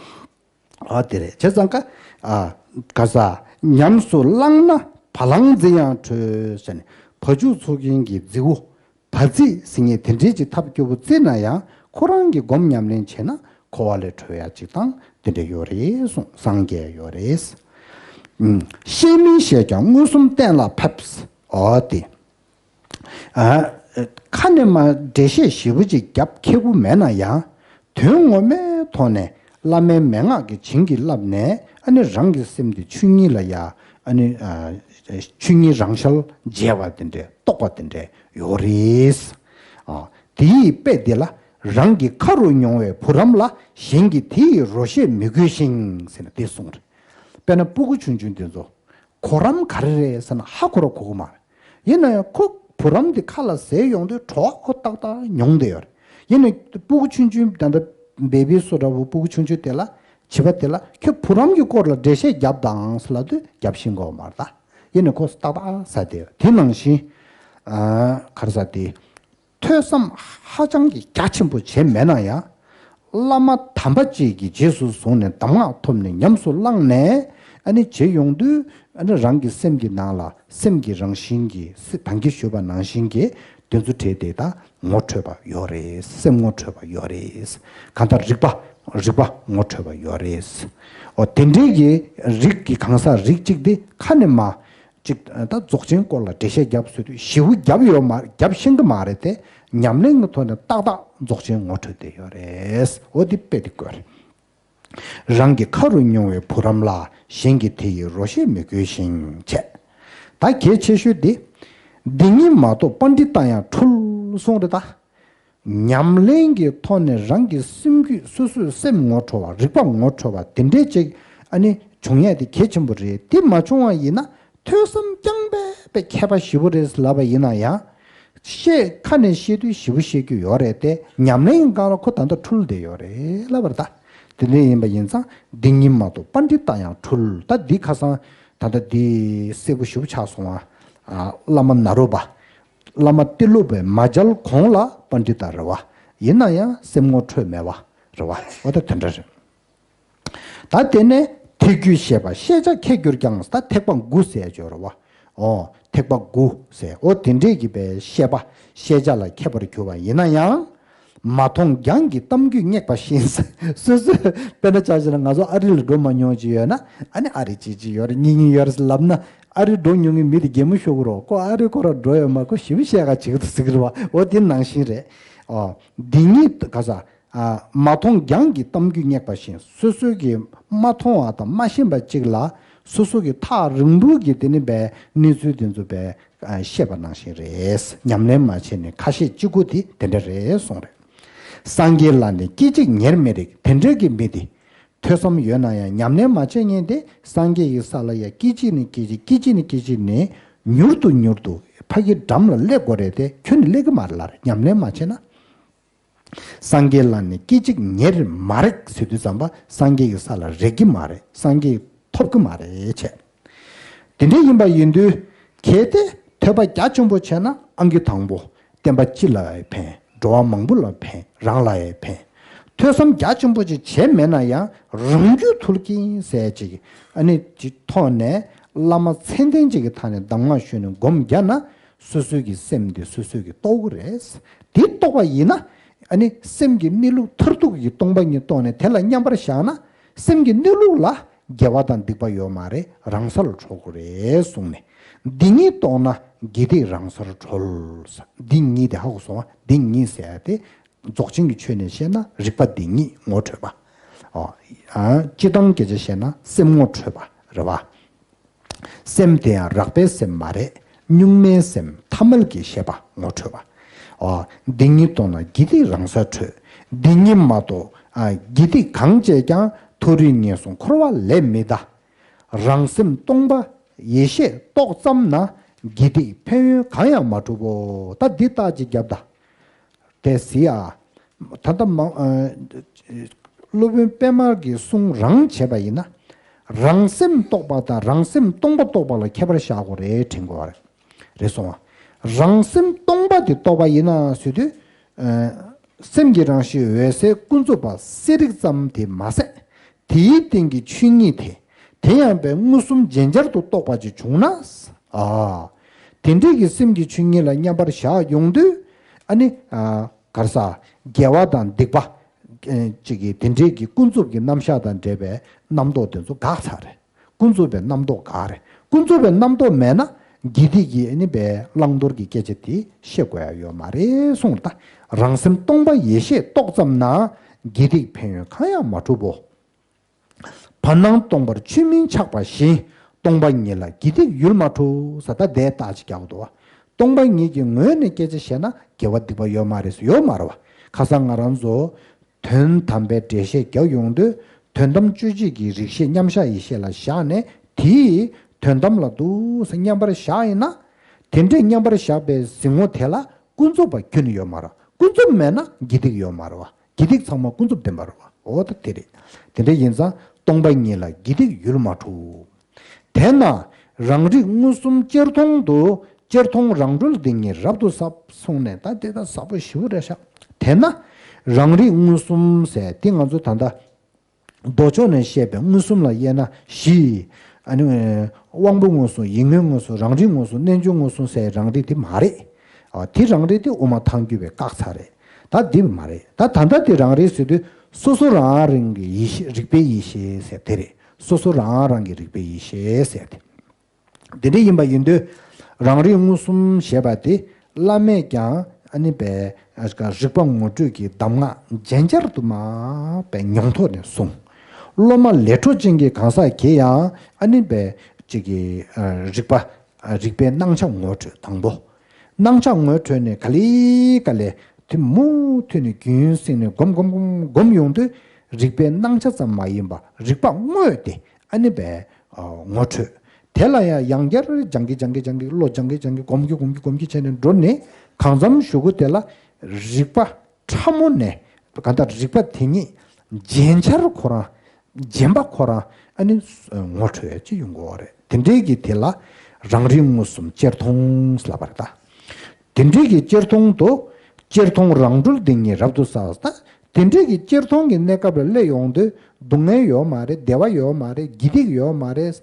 ཨ་དེ་རེད། བྱས་ཙང་ཀ་ཨ་ག་ས་ཉམས་སུ་བླངས་ན་བ་ལང་རྫི་ཡང་གྲོལ་ཟེར་ནས་བ་ཕྱུགས་འཚོ་མཁན་གྱི་རྫི་བོ་བ་རྫི་ཟེར་མཁན་དེ་འདྲས་ཀྱི་ཐབས་སྐྱོ་པོ་བརྩིས་ན་ཡང་ཁོ་རང་གི་སྒོམ་ཉམས་ལེན་བྱས་ན་འཁོར་བ་ལས་གྲོལ་ཡ་གཅིག་དང་དེ་འདྲས་ཡོད་རེད་གསུངས། སངས་རྒྱས་ཡོད་རེད། ཨུམ། ཤེས་མིན་ཤེས་ཀྱང་མངོན་སུམ་གཏན་ལ་ཕེབས། ཨོ་དེ། ཨ། ཁ་ནས་མ་འགྲེལ་བཤད་ཞིབ་པོ་ཅིག་རྒྱབ་ཁེ་པོ་མེད་ན་ཡང་། དོན་ངོ་མའི་ཐོག་ནས་བླ་མའི་མན་ངག་གིས་བྱིན་གྱིས་བརླབས་ནས་ཨ་ནི་རང་གི་སེམས་དེ་ཆོས་ཉིད་ལ་ཡ། ཨ་ནི་ཨ། ཆོས་ཉིད་རང་ཤར་མཇལ་བ་དེ་འདྲས་རྟོགས་པ་དེ་འདྲས་ཡོད་རེད། ཨ། དེའི་དཔེ་འདི་ལ་རང་གི་ཁ་རུ་མྱོང་བའི་བུ་རམ་ལ་གཞན་གྱིས་དེ་ཡི་རོ་ཤས་མི་དགོས་ཤིང་ཟེར་ན་དེ་གསུངས་རེད། དཔེར་ན་སྤུ་གུ་ཆུང་ཆུང་དེ་ཚོ། གོ་རམ་ག་རེ་རེད་ཟེར་ན་ཧ་གོ་ར་གོ་གི་མ་རེད། ཡིན་ན་ཡང་ཁོ་བུ་རམ་གྱི་ཁ་ལ་ཟས་ཡོང་དུས་བྲོ་བ་ཁོ་ཏག་ཏག་མྱོང་བསྡད་ཡོད་རེད། ཡིན་ན་སྤུ་གུ་ཆུང་ཆུང་ད་ལྟ་བེ་བི་སོ་འདྲ་བོ་སྤུ་གུ་ཆུང་ཆུང་དེ་ལ་བྱིས་པ་དེ་ལ་ཁྱོད་བུ་རམ་གྱི་སྐོར་ལ་འགྲེལ་བཤད་རྒྱབ་དང་ཟེར་ལབ་དུས་རྒྱབ་ཤེས་གོ་མ་རེད་ད། ཡིན་ན་ཁོ་ཏག་ཏག་ཟ་བསྡད་ཡོད། དེ་ནང་བཞིན་ཨ་ག་རེ་ཟ་དེ། ཐོས་བསམ་ཧ་ཅང་གི་རྒྱ་ཆེན་པོ་བྱས་མེད་ན་ཡང་། བླ་མ་དམ་པ་གཅིག་གིས་རྗེས་སུ་བཟུང་ནས་གདམས་ངག་ཐོབ་ནས་ཉམས་སུ་བླངས་ནས་ཨ་ནི་བྱེད་ཡོང་དུས་ཨ་ནི་རང་གི་སེམས་ཀྱི་ནང་ལ་སེམས་ཀྱི་རང་བཞིན་གྱིས་སེ་ད་གིན་ཞུས་པ་ནང་བཞིན་གྱི་དེ་ཚོ་བྲལ་ཏེ་ད་ངོ་འཕྲོད་པ་ཡོད་རེད། སེམས་ངོ་འཕྲོད་པ་ཡོད་རེད། གང་ལྟར་རིག་པ་རིག་པ་ངོ་འཕྲོད་པ་ཡོད་རེད། འོ་དེ་འདྲའི་གི་རིགས་ཀྱི་གང་ཟག་རིགས་གཅིག་དེ་ཁ་ནས་མ། གཅིག་ད་རྫོགས་ཆེན་སྐོར་ལ་འགྲེལ་བཤད་བརྒྱབ་ཟེར་དུས་ཞེ་པོ་བརྒྱབ་ཡོད་མ་བརྒྱབ་ཤེས་ཀྱི་མ་རེད་དེ། ཉམས་ལེན་གྱི་ཐོག་ནས་ཏག་ཏག་རྫོགས་ཆེན་ངོ་འཕྲོད་བསྡད་ཡོད་རེད། འོ་འདི་དཔེ་འདི་བཀོད་རེད། རང་གི་ཁ་རུ་མྱོང་བའི་བུ་རམ་ལ་གཞན་གྱིས་དེ་ཡི་རོ་ཤས་མི་དགོས་ཤིང་བྱས། ད་གལ་ཆེ་ཤོས་འདི། འདི་ཉིད་མ་གཏོགས་པཎྜི་ཏ་ཡང་འཁྲུལ་གསུངས་རེད་ད། ཉམས་ལེན་གྱི་ཐོག་ནས་རང་གི་སེམས་རྒྱུད་སོ་སོའི་སེམས་ངོ་འཕྲོད་པ་རིག་པ་ངོ་འཕྲོད་པ་དེ་འདྲས་ཅིག་ཨ་ནི་བྱུང་ཡས་དེ་གལ་ཆེན་པོ་རེད། དེ་མ་བྱུང་བ་ཡིན་ན་ཐོས་བསམ་རྐྱང་པས་པའི་མཁས་པ་ཞེ་པོ་རེད་ལབ་པ་ཡིན་ན་ཡང་། བཤད་ཁ་ནས་བཤད་དུས་ཞེ་པོ་བཤད་རྒྱུ་ཡོད་རེད་དེ་ཉམས་ལེན་གྱི་སྒང་ལ་ཁོ་ད་ལྟ་འཁྲུལ་བསྡད་ཡོད་རེད་ལབ་པ་རེད་ད། དེ་འདྲས་ཡིན་པ་ཡིན་ཙང་འདི་ཉིད་མ་གཏོགས་པཎྜི་ཏ་ཡང་འཁྲུལ། ད་འདི་ཁ་སང་ད་ལྟ་འདི་གསལ་པོ་ཞེ་པོ་ཆགས་སོང་བ། ཨ་བླ་མ་ནཱ་རོ་པ། བླ་མ་ཏི་ལོ་པས་མ་མཇལ་གོང་ལ་པཎྜི་ཏ་རེད་བ། ཡིན་ན་ཡང་སེམས་ངོ་འཕྲོད་མེད་བ་རེད་བ། འོ་ད་དེ་འདྲ་རེད། ད་དེ་ནས་ཐེག་བརྒྱུད་བཤད་པ་ཤེས་བྱ་ཁྱད་གྱུར་ཀྱང་ད་ཐེག་པ་དགུ་ཟེར་ཡ་ཅིག་ཡོད་རེད་བ། ཨོ་ཐེག་པ་དགུ་ཟེར་འོ་དེ་འདྲས་ཀྱི་པའི་བཤད་པ་ཤེས་བྱ་ལ་མཁས་པར་གྱུར་པ་ཡིན་ན་ཡང་། མ་མཐོང་རྒྱང་གི་གཏམ་རྒྱུད་སྙེག་པ་བཞིན། སོ་སོས་དཔེར་ན་ཆ་བཞག་ན་ང་ཚོ་ཨ་རི་ལ་འགྲོ་མ་མྱོང་ཅིག་ཡོད་ན་ཨ་ནི་ཨ་རི་ཅིག་ཅིག་ཡོད་རེད་གཉིས་གཉིས་ཡོད་རེད་ལབ་ན་ཨ་རི་འགྲོ་མྱོང་མཁན་མི་དེ་གད་མོ་ཤོར་གི་རེད། ཁོ་ཨ་རི་ཁོ་རང་འགྲོ་ཡོད་མ་ཁོ་ཞེ་པོ་བཤད་ག་བྱེད་ཀྱི་འདུག་ཟེར་གི་རེད་བ། འོ་དེ་ནང་བཞིན་རེད། ཨོ་འདི་ཉིད་ག་ས། ཨ་མ་མཐོང་རྒྱང་གི་གཏམ་རྒྱུད་སྙེག་པ་བཞིན་སོ་སོ་གིས་མ་མཐོང་བ་དང་མ་ཤེས་པ་ཅིག་ལ་སོ་སོ་གིས་ཐག་རིང་པོ་གི་དེ་ནི་པའི་གནས་ཚུལ་དེ་ཚོ་པའི་ཨ་བཤད་པ་ནང་བཞིན་རེད། ཉམས་ལེན་མ་བྱས་ནས་ཁ་ཤས་གཅིག་པུ་དེ་དེ་འདྲ་རེད་གསུངས་རེད། སངས་རྒྱས་ལ་ནི་སྐད་ཅིག་ཉེར་མི་རིགས་དེ་འདྲ་གི་མི་དེ། ཐོས་བསམ་ཡོད་ན་ཡང་ཉམས་ལེན་མ་བྱས་མཁན་དེ་སངས་རྒྱས་ཀྱི་ས་ལ་ཡ་སྐད་ཅིག་ནས་སྐད་ཅིག་སྐད་ཅིག་ནས་སྐད་ཅིག་ནས་མྱུར་དུ་མྱུར་དུ་ཕ་གི་འགྲམ་ལ་སླེབས་དགོས་རེད་དེ་ཁྱོད་ནི་སླེབས་གི་མ་རེད་ལ་ཉམས་ལེན་མ་བྱས་ན། སངས་རྒྱས་ལ་ནི་སྐད་ཅིག་ཉེར་མ་རེག་ཟེར་དུས་ཙམ་པ་སངས་རྒྱས་ཀྱི་ས་ལ་རེག་གི་མ་རེད། སངས་རྒྱས་ཐོབ་གི་མ་རེད་བྱས། དེ་འདྲ་ཡིན་པ་ཡིན་དུས་གལ་ཏེ་ཐོས་པ་རྒྱ་ཆེན་པོ་བྱས་ན་ཨང་ཀི་དང་པོ་བསྟན་པ་སྤྱི་ལ་ཡང་ཕན། འགྲོ་བ་མང་པོ་ལ་ཕན། རང་ལ་ཡང་ཕན། ཐོས་བསམ་རྒྱ་ཆེན་པོ་ཅིག་བྱས་མེད་ན་ཡང་རང་རྒྱུད་ཐུལ་གྱིན་ཟེར་ཅིག་ཨ་ནི་ཅིག་ཐོག་ནས་བླ་མ་མཚན་ལྡན་ཅིག་གི་ཐད་ནས་གདམས་ངག་ཞུས་ནས་སྒོམ་རྒྱག་ན། སོ་སོའི་གི་སེམས་དེ་སོ་སོའི་གི་རྟོགས་ཀྱི་རེད། དེ་རྟོགས་པ་ཡིན་ན། ཨ་ནི་སེམས་ཀྱི་གནས་ལུགས་མཐར་ཐུག་གི་སྟོང་པ་ཉིད་རྟོགས་ནས་དེ་ལ་མཉམ་པར་བཞག་ན། སེམས་ཀྱི་གནས་ལུགས་ལ་དགེ་བ་དང་སྡིག་པ་ཡོད་མ་རེད། རང་སར་གྲོལ་དགོས་རེད་གསུངས་ནས། འདི་གཉིས་རྟོགས་ན་དགེ་སྡིག་རང་སར་གྲོལ། འདི་གཉིས་དེ་ཧ་གོ་སོང་བ། འདི་གཉིས་ཟེར་ཡ་དེ། རྫོགས་ཆེན་གྱི་ཆོས་ནས་བཤད་ན་རིག་པ་འདི་ཉིད་ངོ་འཕྲོད་པ། ཨོ། ཨ། སྤྱིར་བཏང་སྐད་ཆ་བཤད་ན་སེམས་ངོ་འཕྲོད་པ་རེད་བ། སེམས་དེ་ཡང་རགས་པའི་སེམས་མ་རེད། གཉུག་མའི་སེམས་ཐ་མལ་གྱི་ཤེས་པ་ངོ་འཕྲོད་པ། ཨོ། འདི་ཉིད་རྟོགས་ན་དགེ་སྡིག་རང་སར་གྲོལ། འདི་ཉིད་མ་རྟོགས། ཨ། དགེ་སྡིག་གང་བྱས་ཀྱང་། མཐོ་རིས་ངན་སོང་འཁོར་བ་ལས་མི་འདའ། རང་སེམས་སྟོང་པ་ཡེ་ཤེས་རྟོགས་ཙམ་ན། དགེ་སྡིག་ཕན་ཡོན་གང་ཡང་མ་གྲུབ་བོ། ད་འདི་རྟགས་ཅིག་རྒྱབ་ད། དེ་གཟིགས་ཨ། ད་ལྟ་མ། ཨ། སློབ་དཔོན་པད་མ་གི་གསུང་རང་བྱས་པ་ཡིན་ན། རང་སེམས་རྟོགས་པ་དང་རང་སེམས་སྟོང་པ་རྟོགས་པ་ལ་ཁྱད་པར་བཞག་དགོས་རེད་དྲན་དགོས་པ་རེད། རེད་སོང་ཨ། རང་སེམས་སྟོང་པ་དེ་རྟོགས་པ་ཡིན་ན་ཟེར་དུས། ཨ། སེམས་ཀྱི་རང་བཞིན་འོད་གསལ་ཀུན་རྫོབ་པ་གསལ་རིག་ཙམ་དེ་མ་ཟད། དེའི་སྟེང་གི་ཆོས་ཉིད་དེ། དེ་ཡང་པའི་མངོན་སུམ་རྗེན་ཅར་དུ་རྟོགས་པ་ཅིག་བྱུང་ན། ཨ། དེ་འདྲས་ཀྱི་སེམས་ཀྱི་ཆོས་ཉིད་ལ་མཉམ་པར་བཞག་ཡོང་དུས། ཨ་ནི། ཨ། ག་རེ་ཟ། དགེ་བ་དང་སྡིག་པ། ཨེ། ཅིག་གི་དེ་འདྲས་ཀྱི་ཀུན་རྫོབ་ཀྱི་རྣམ་གཞག་དང་འབྲེལ་བའི་རྣམ་རྟོག་དེ་ཚོ་འགག་ཚར་རེད། ཀུན་རྫོབ་པའི་རྣམ་རྟོག་འགག་རེད། ཀུན་རྫོབ་པའི་རྣམ་རྟོག་མེད་ན། དགེ་སྡིག་གི་ཨ་ནི་པའི་བླང་དོར་གྱི་སྐད་ཆ་དེ་བཤད་དགོས་ཡ་ཡོད་མ་རེད་གསུངས། ད་རང་སེམས་སྟོང་པ་ཡེ་ཤེས་རྟོགས་ཙམ་ན། དགེ་སྡིག་ཕན་ཡོན་གང་ཡང་མ་གྲུབ་བོ། བར་སྣང་སྟོང་པར་ཆོས་མིན་ཆགས་པ་བཞིན། སྟོང་པ་ཉིད་ལ་དགེ་སྡིག་ཡུལ་མ་གྲུབ་ཟེར། ད་དེ་རྟགས་ཅིག་རྒྱག་འདུག་བ། སྟོང་པ་ཉིད་ཀྱི་ངོས་ནས་སྐད་ཆ་བཤད་ན་དགེ་བ་སྡིག་པ་ཡོད་མ་རེད་ཟེར། ཡོད་མ་རེད་བ། ཁ་སང་ང་རང་ཚོ་དོན་དམ་པའི་འགྲེལ་བཤད་རྒྱག་ཡོང་དུས། དོན་དམ་དཔྱོད་བྱེད་ཀྱི་རིགས་ཤེས་མཉམ་གཞག་ཡེ་ཤེས་ལ་བཞག་ནས། དེའི་དོན་དམ་ལ་འདུག་ཟེར་མཉམ་པར་བཞག་ཡིན་ན། དེ་འདྲས་མཉམ་པར་བཞག་པའི་གཟིགས་ངོ་དེ་ལ་ཀུན་རྫོབ་པ་ཁྱོན་ནས་ཡོད་མ་རེད། ཀུན་རྫོབ་མེད་ན་དགེ་སྡིག་ཡོད་མ་རེད་བ། དགེ་སྡིག་ཚང་མ་ཀུན་རྫོབ་བདེན་པ་རེད་བ། འོ་ད་དེ་རེད། དེ་འདྲ་ཡིན་ཙང་སྟོང་པ་ཉིད་ལ་དགེ་སྡིག་ཡུལ་མ་གྲུབ། དེས་ན་རང་རིག་མངོན་སུམ་གཅེར་མཐོང་དུ། གཅེར་མཐོང་རང་གྲོལ་འདི་ཉིད་རབ་ཏུ་ཟབ་གསུངས་ནས། ད་དེ་ད་ཟབ་པོ་ཞེ་པོ་རེད་ཤག། དེས་ན་རང་རིག་མངོན་སུམ་ཟེར་དེ་ང་ཚོ་ད་ལྟ་མདོ་ཕྱོགས་ནས་བཤད་པའི་མངོན་སུམ་ལ་དབྱེ་ན་བཞི། ཨ་ནི། དབང་པོ་མངོན་སུམ། ཡིད་མངོན་མངོན་སུམ། རང་རིག་མངོན་སུམ། རྣལ་འབྱོར་མངོན་སུམ་ཟེར་རང་རིག་དེ་མ་རེད། ཨ། དེ་རང་རིག་དེ་དབུ་མ་ཐལ་འགྱུར་བས་བཀག་ཚར་རེད། ད་འདི་མ་རེད། ད་ད་ལྟ་དེ་རང་རིག་ཟེར་དུས་སོ་སོ་རང་རང་གི་ཡེ་ཤེས། རིག་པའི་ཡེ་ཤེས་ཟེར་དེ་རེད། སོ་སོ་རང་རང་གི་རིག་པའི་ཡེ་ཤེས་ཟེར་དེ། དེ་འདྲ་ཡིན་པ་ཡིན་དུས། རང་རིག་མངོན་སུམ་ཞེས་པ་དེ་བླ་མས་ཀྱང་ཨ་ནི་པའི་རིག་པ་ངོ་སྤྲོད་ཀྱི་གདམས་ངག་རྗེན་ཅར་དུ་མ་པའི་མྱོང་ཐོག་ནས་གསུངས། སློབ་མ་ལས་འཕྲོ་ཅན་གྱི་གང་ཟག་གིས་ཡང་ཨ་ནི་པའི་ཅིག་གི་རིག་པ། རིག་པའི་སྣང་ཆ་ངོ་འཕྲོད་དང་པོ། སྣང་ཆ་ངོ་འཕྲོད་ནས་ག་ལེ་ག་ལེ་དེ་མུ་མཐུད་ནས་རྒྱུན་བསྲིངས་ནས་སྒོམ་སྒོམ་སྒོམ་སྒོམ་ཡོང་དུས། རིག་པའི་སྣང་ཆ་ཙམ་མ་ཡིན་པ་རིག་པ་དངོས་དེ་ཨ་ནི་པའི་ངོ་འཕྲོད། དེ་ལ་ཡང་ཡང་བསྐྱར་སྦྱང་གི་སྦྱང་གི་སྦྱང་གི་བློ་སྦྱང་གི་སྦྱང་གི་སྒོམ་གི་སྒོམ་གི་སྒོམ་གི་བྱས་ནས་འགྲོ་ནས། གང་འཚམ་གཞུག་གུ་དེ་ལ་རིག་པ་ཕྲ་མོ་ནས་གང་ལྟར་རིག་པ་དེ་ཉིད་རྗེན་ཅར་ཁོ་རང་། རྗེན་པ་ཁོ་རང་ཨ་ནི་ངོ་འཕྲོད་ཅིག་ཡོང་གི་ཡོད་རེད། དེ་འདྲའི་གི་དེ་ལ་རང་རིག་མངོན་སུམ་གཅེར་མཐོང་ཟེར་ལབ་པ་རེད་ད། དེ་འདྲའི་གི་གཅེར་མཐོང་དུ། གཅེར་མཐོང་རང་གྲོལ་འདི་ཉིད་རབ་ཏུ་ཟབ། ད་དེ་འདྲའི་གི་གཅེར་མཐོང་གི་གནས་སྐབས་ལ་སླེབས་ཡོང་དུས། སྡུག་བསྔལ་ཡོད་མ་རེད། བདེ་བ་ཡོད་མ་རེད། དགེ་སྡིག་ཡོད་མ་རེད།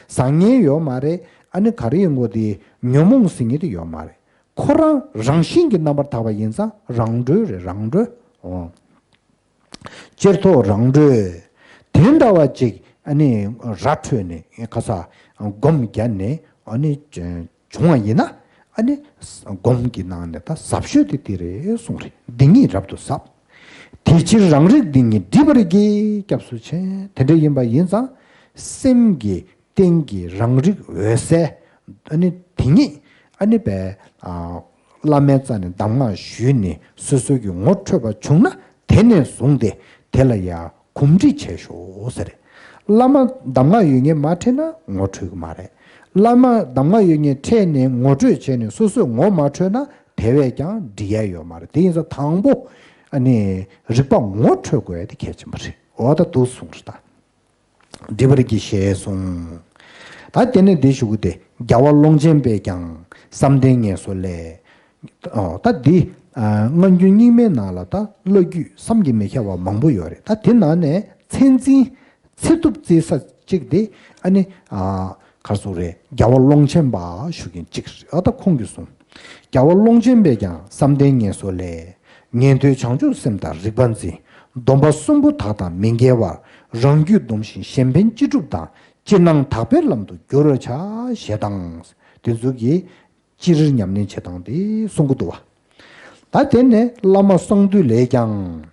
བཟང་ངན་ཡོད་མ་རེད། ཨ་ནི་ག་རེ་ཡིན་དགོས་དེ། ཉོན་མོངས་ཟེར་མཁན་དེ་ཡོད་མ་རེད། ཁོ་རང་རང་བཞིན་གྱི་རྣམ་པར་དག་པ་ཡིན་ཙང་རང་གྲོལ་རེད། རང་གྲོལ། འོ། གཅེར་མཐོང་རང་གྲོལ། དེ་འདྲ་བ་ཅིག་ཨ་ནི་ར་འཕྲོད་ནས་ཁ་ས་སྒོམ་བརྒྱབ་ནས་ཨ་ནི་བྱུང་བ་ཡིན་ན། ཨ་ནི་སྒོམ་གྱི་ནང་ནས་ད་ཟབ་ཤོས་དེ་དེ་རེད་གསུངས་རེད། འདི་ཉིད་རབ་ཏུ་ཟབ། དེ་ཕྱིར་རང་རིག་འདི་ཉིད་སྒྲིབ་པར་གྱིས། སྐྱབས་སུ་མཆི། དེ་འདྲ་ཡིན་པ་ཡིན་ཙང་སེམས་ཀྱི་སྟེང་གི་རང་རིག་འོད་གསལ་ཨ་ནི་དེ་ཉིད་ཨ་ནི་པའི་ཨ་བླ་མའི་རྩ་ནས་གདམས་ངག་ཞུས་ནས་སོ་སོ་གི་ངོ་འཕྲོད་པ་བྱུང་ན། དེ་ནས་བཟུང་སྟེ་དེ་ལ་ཡང་གོམས་འདྲིས་བྱས་ཤོག་ཟེར། བླ་མ་གདམས་ངག་ཡོད་མཁན་མ་འཕྲད་ན་ངོ་འཕྲོད་ཀྱི་མ་རེད། བླ་མ་གདམས་ངག་ཡོད་མཁན་འཕྲད་ནས་ངོ་སྤྲོད་བྱས་ནས་སོ་སོས་ངོ་མ་འཕྲོད་ན་དེ་བས་ཀྱང་འགྲིག་ཡ་ཡོད་མ་རེད། དེ་ཡིན་ཙང་དང་པོ་ཨ་ནི་རིག་པ་ངོ་འཕྲོད་དགོས་ཡ་དེ་གལ་ཆེན་པོ་རེད། འོ་ད་འདུག་གསུངས་རེད་ད། སྒྲིབ་པར་གྱིས་ཞེས་གསུངས། ད་དེ་ནས་འདི་ཞུ་གི་དེ། རྒྱལ་བ་ཀློང་ཆེན་པས་ཀྱང་བསམ་གཏན་ངལ་གསོ་ལས། ཨོ། ད་འདི་ཨ་སྔ་འགྱུར་རྙིང་མའི་ནང་ལ་ད་བླ་བརྒྱུད་བསམ་གྱིས་མི་ཁྱབ་པ་མང་པོ་ཡོད་རེད། ད་དེ་ནང་ནས་མཚན་འཛིན་ཚེ་ཐུབ་བརྩི་ས་གཅིག་དེ་ཨ་ནི་ཨ་ གར་སོང་རེད། རྒྱལ་བ་ཀློང་ཆེན་པ་ཞུ་མཁན་གཅིག་རེད། ཨ་ད་ཁོང་གིས་གསུངས། རྒྱལ་བ་ཀློང་ཆེན་པས་ཀྱང་བསམ་གཏན་ངལ་གསོ་ལས། ཉན་ཐོས་བྱང་ཆུབ་སེམས་དང་རིག་པ་འཛིན། སྡོམ་པ་གསུམ་པོ་དག་དང་མི་འགལ་བར། རང་རྒྱུད་སྡོམ་ཞིང་གཞན་ཕན་ཅི་སྒྲུབ་དང་། ཅི་སྣང་དག་པའི་ལམ་དུ་བསྒྱུར་བར་བྱ། ཞེས་དང་། དེ་ཚོ་གི་སྤྱིར་ཉམས་ལེན་བྱེད་སྟངས་དེ་གསུང་གི་འདུག་བ། ད་དེ་ནས་བླ་མ་གསང་འདུས་ལས་ཀྱང་།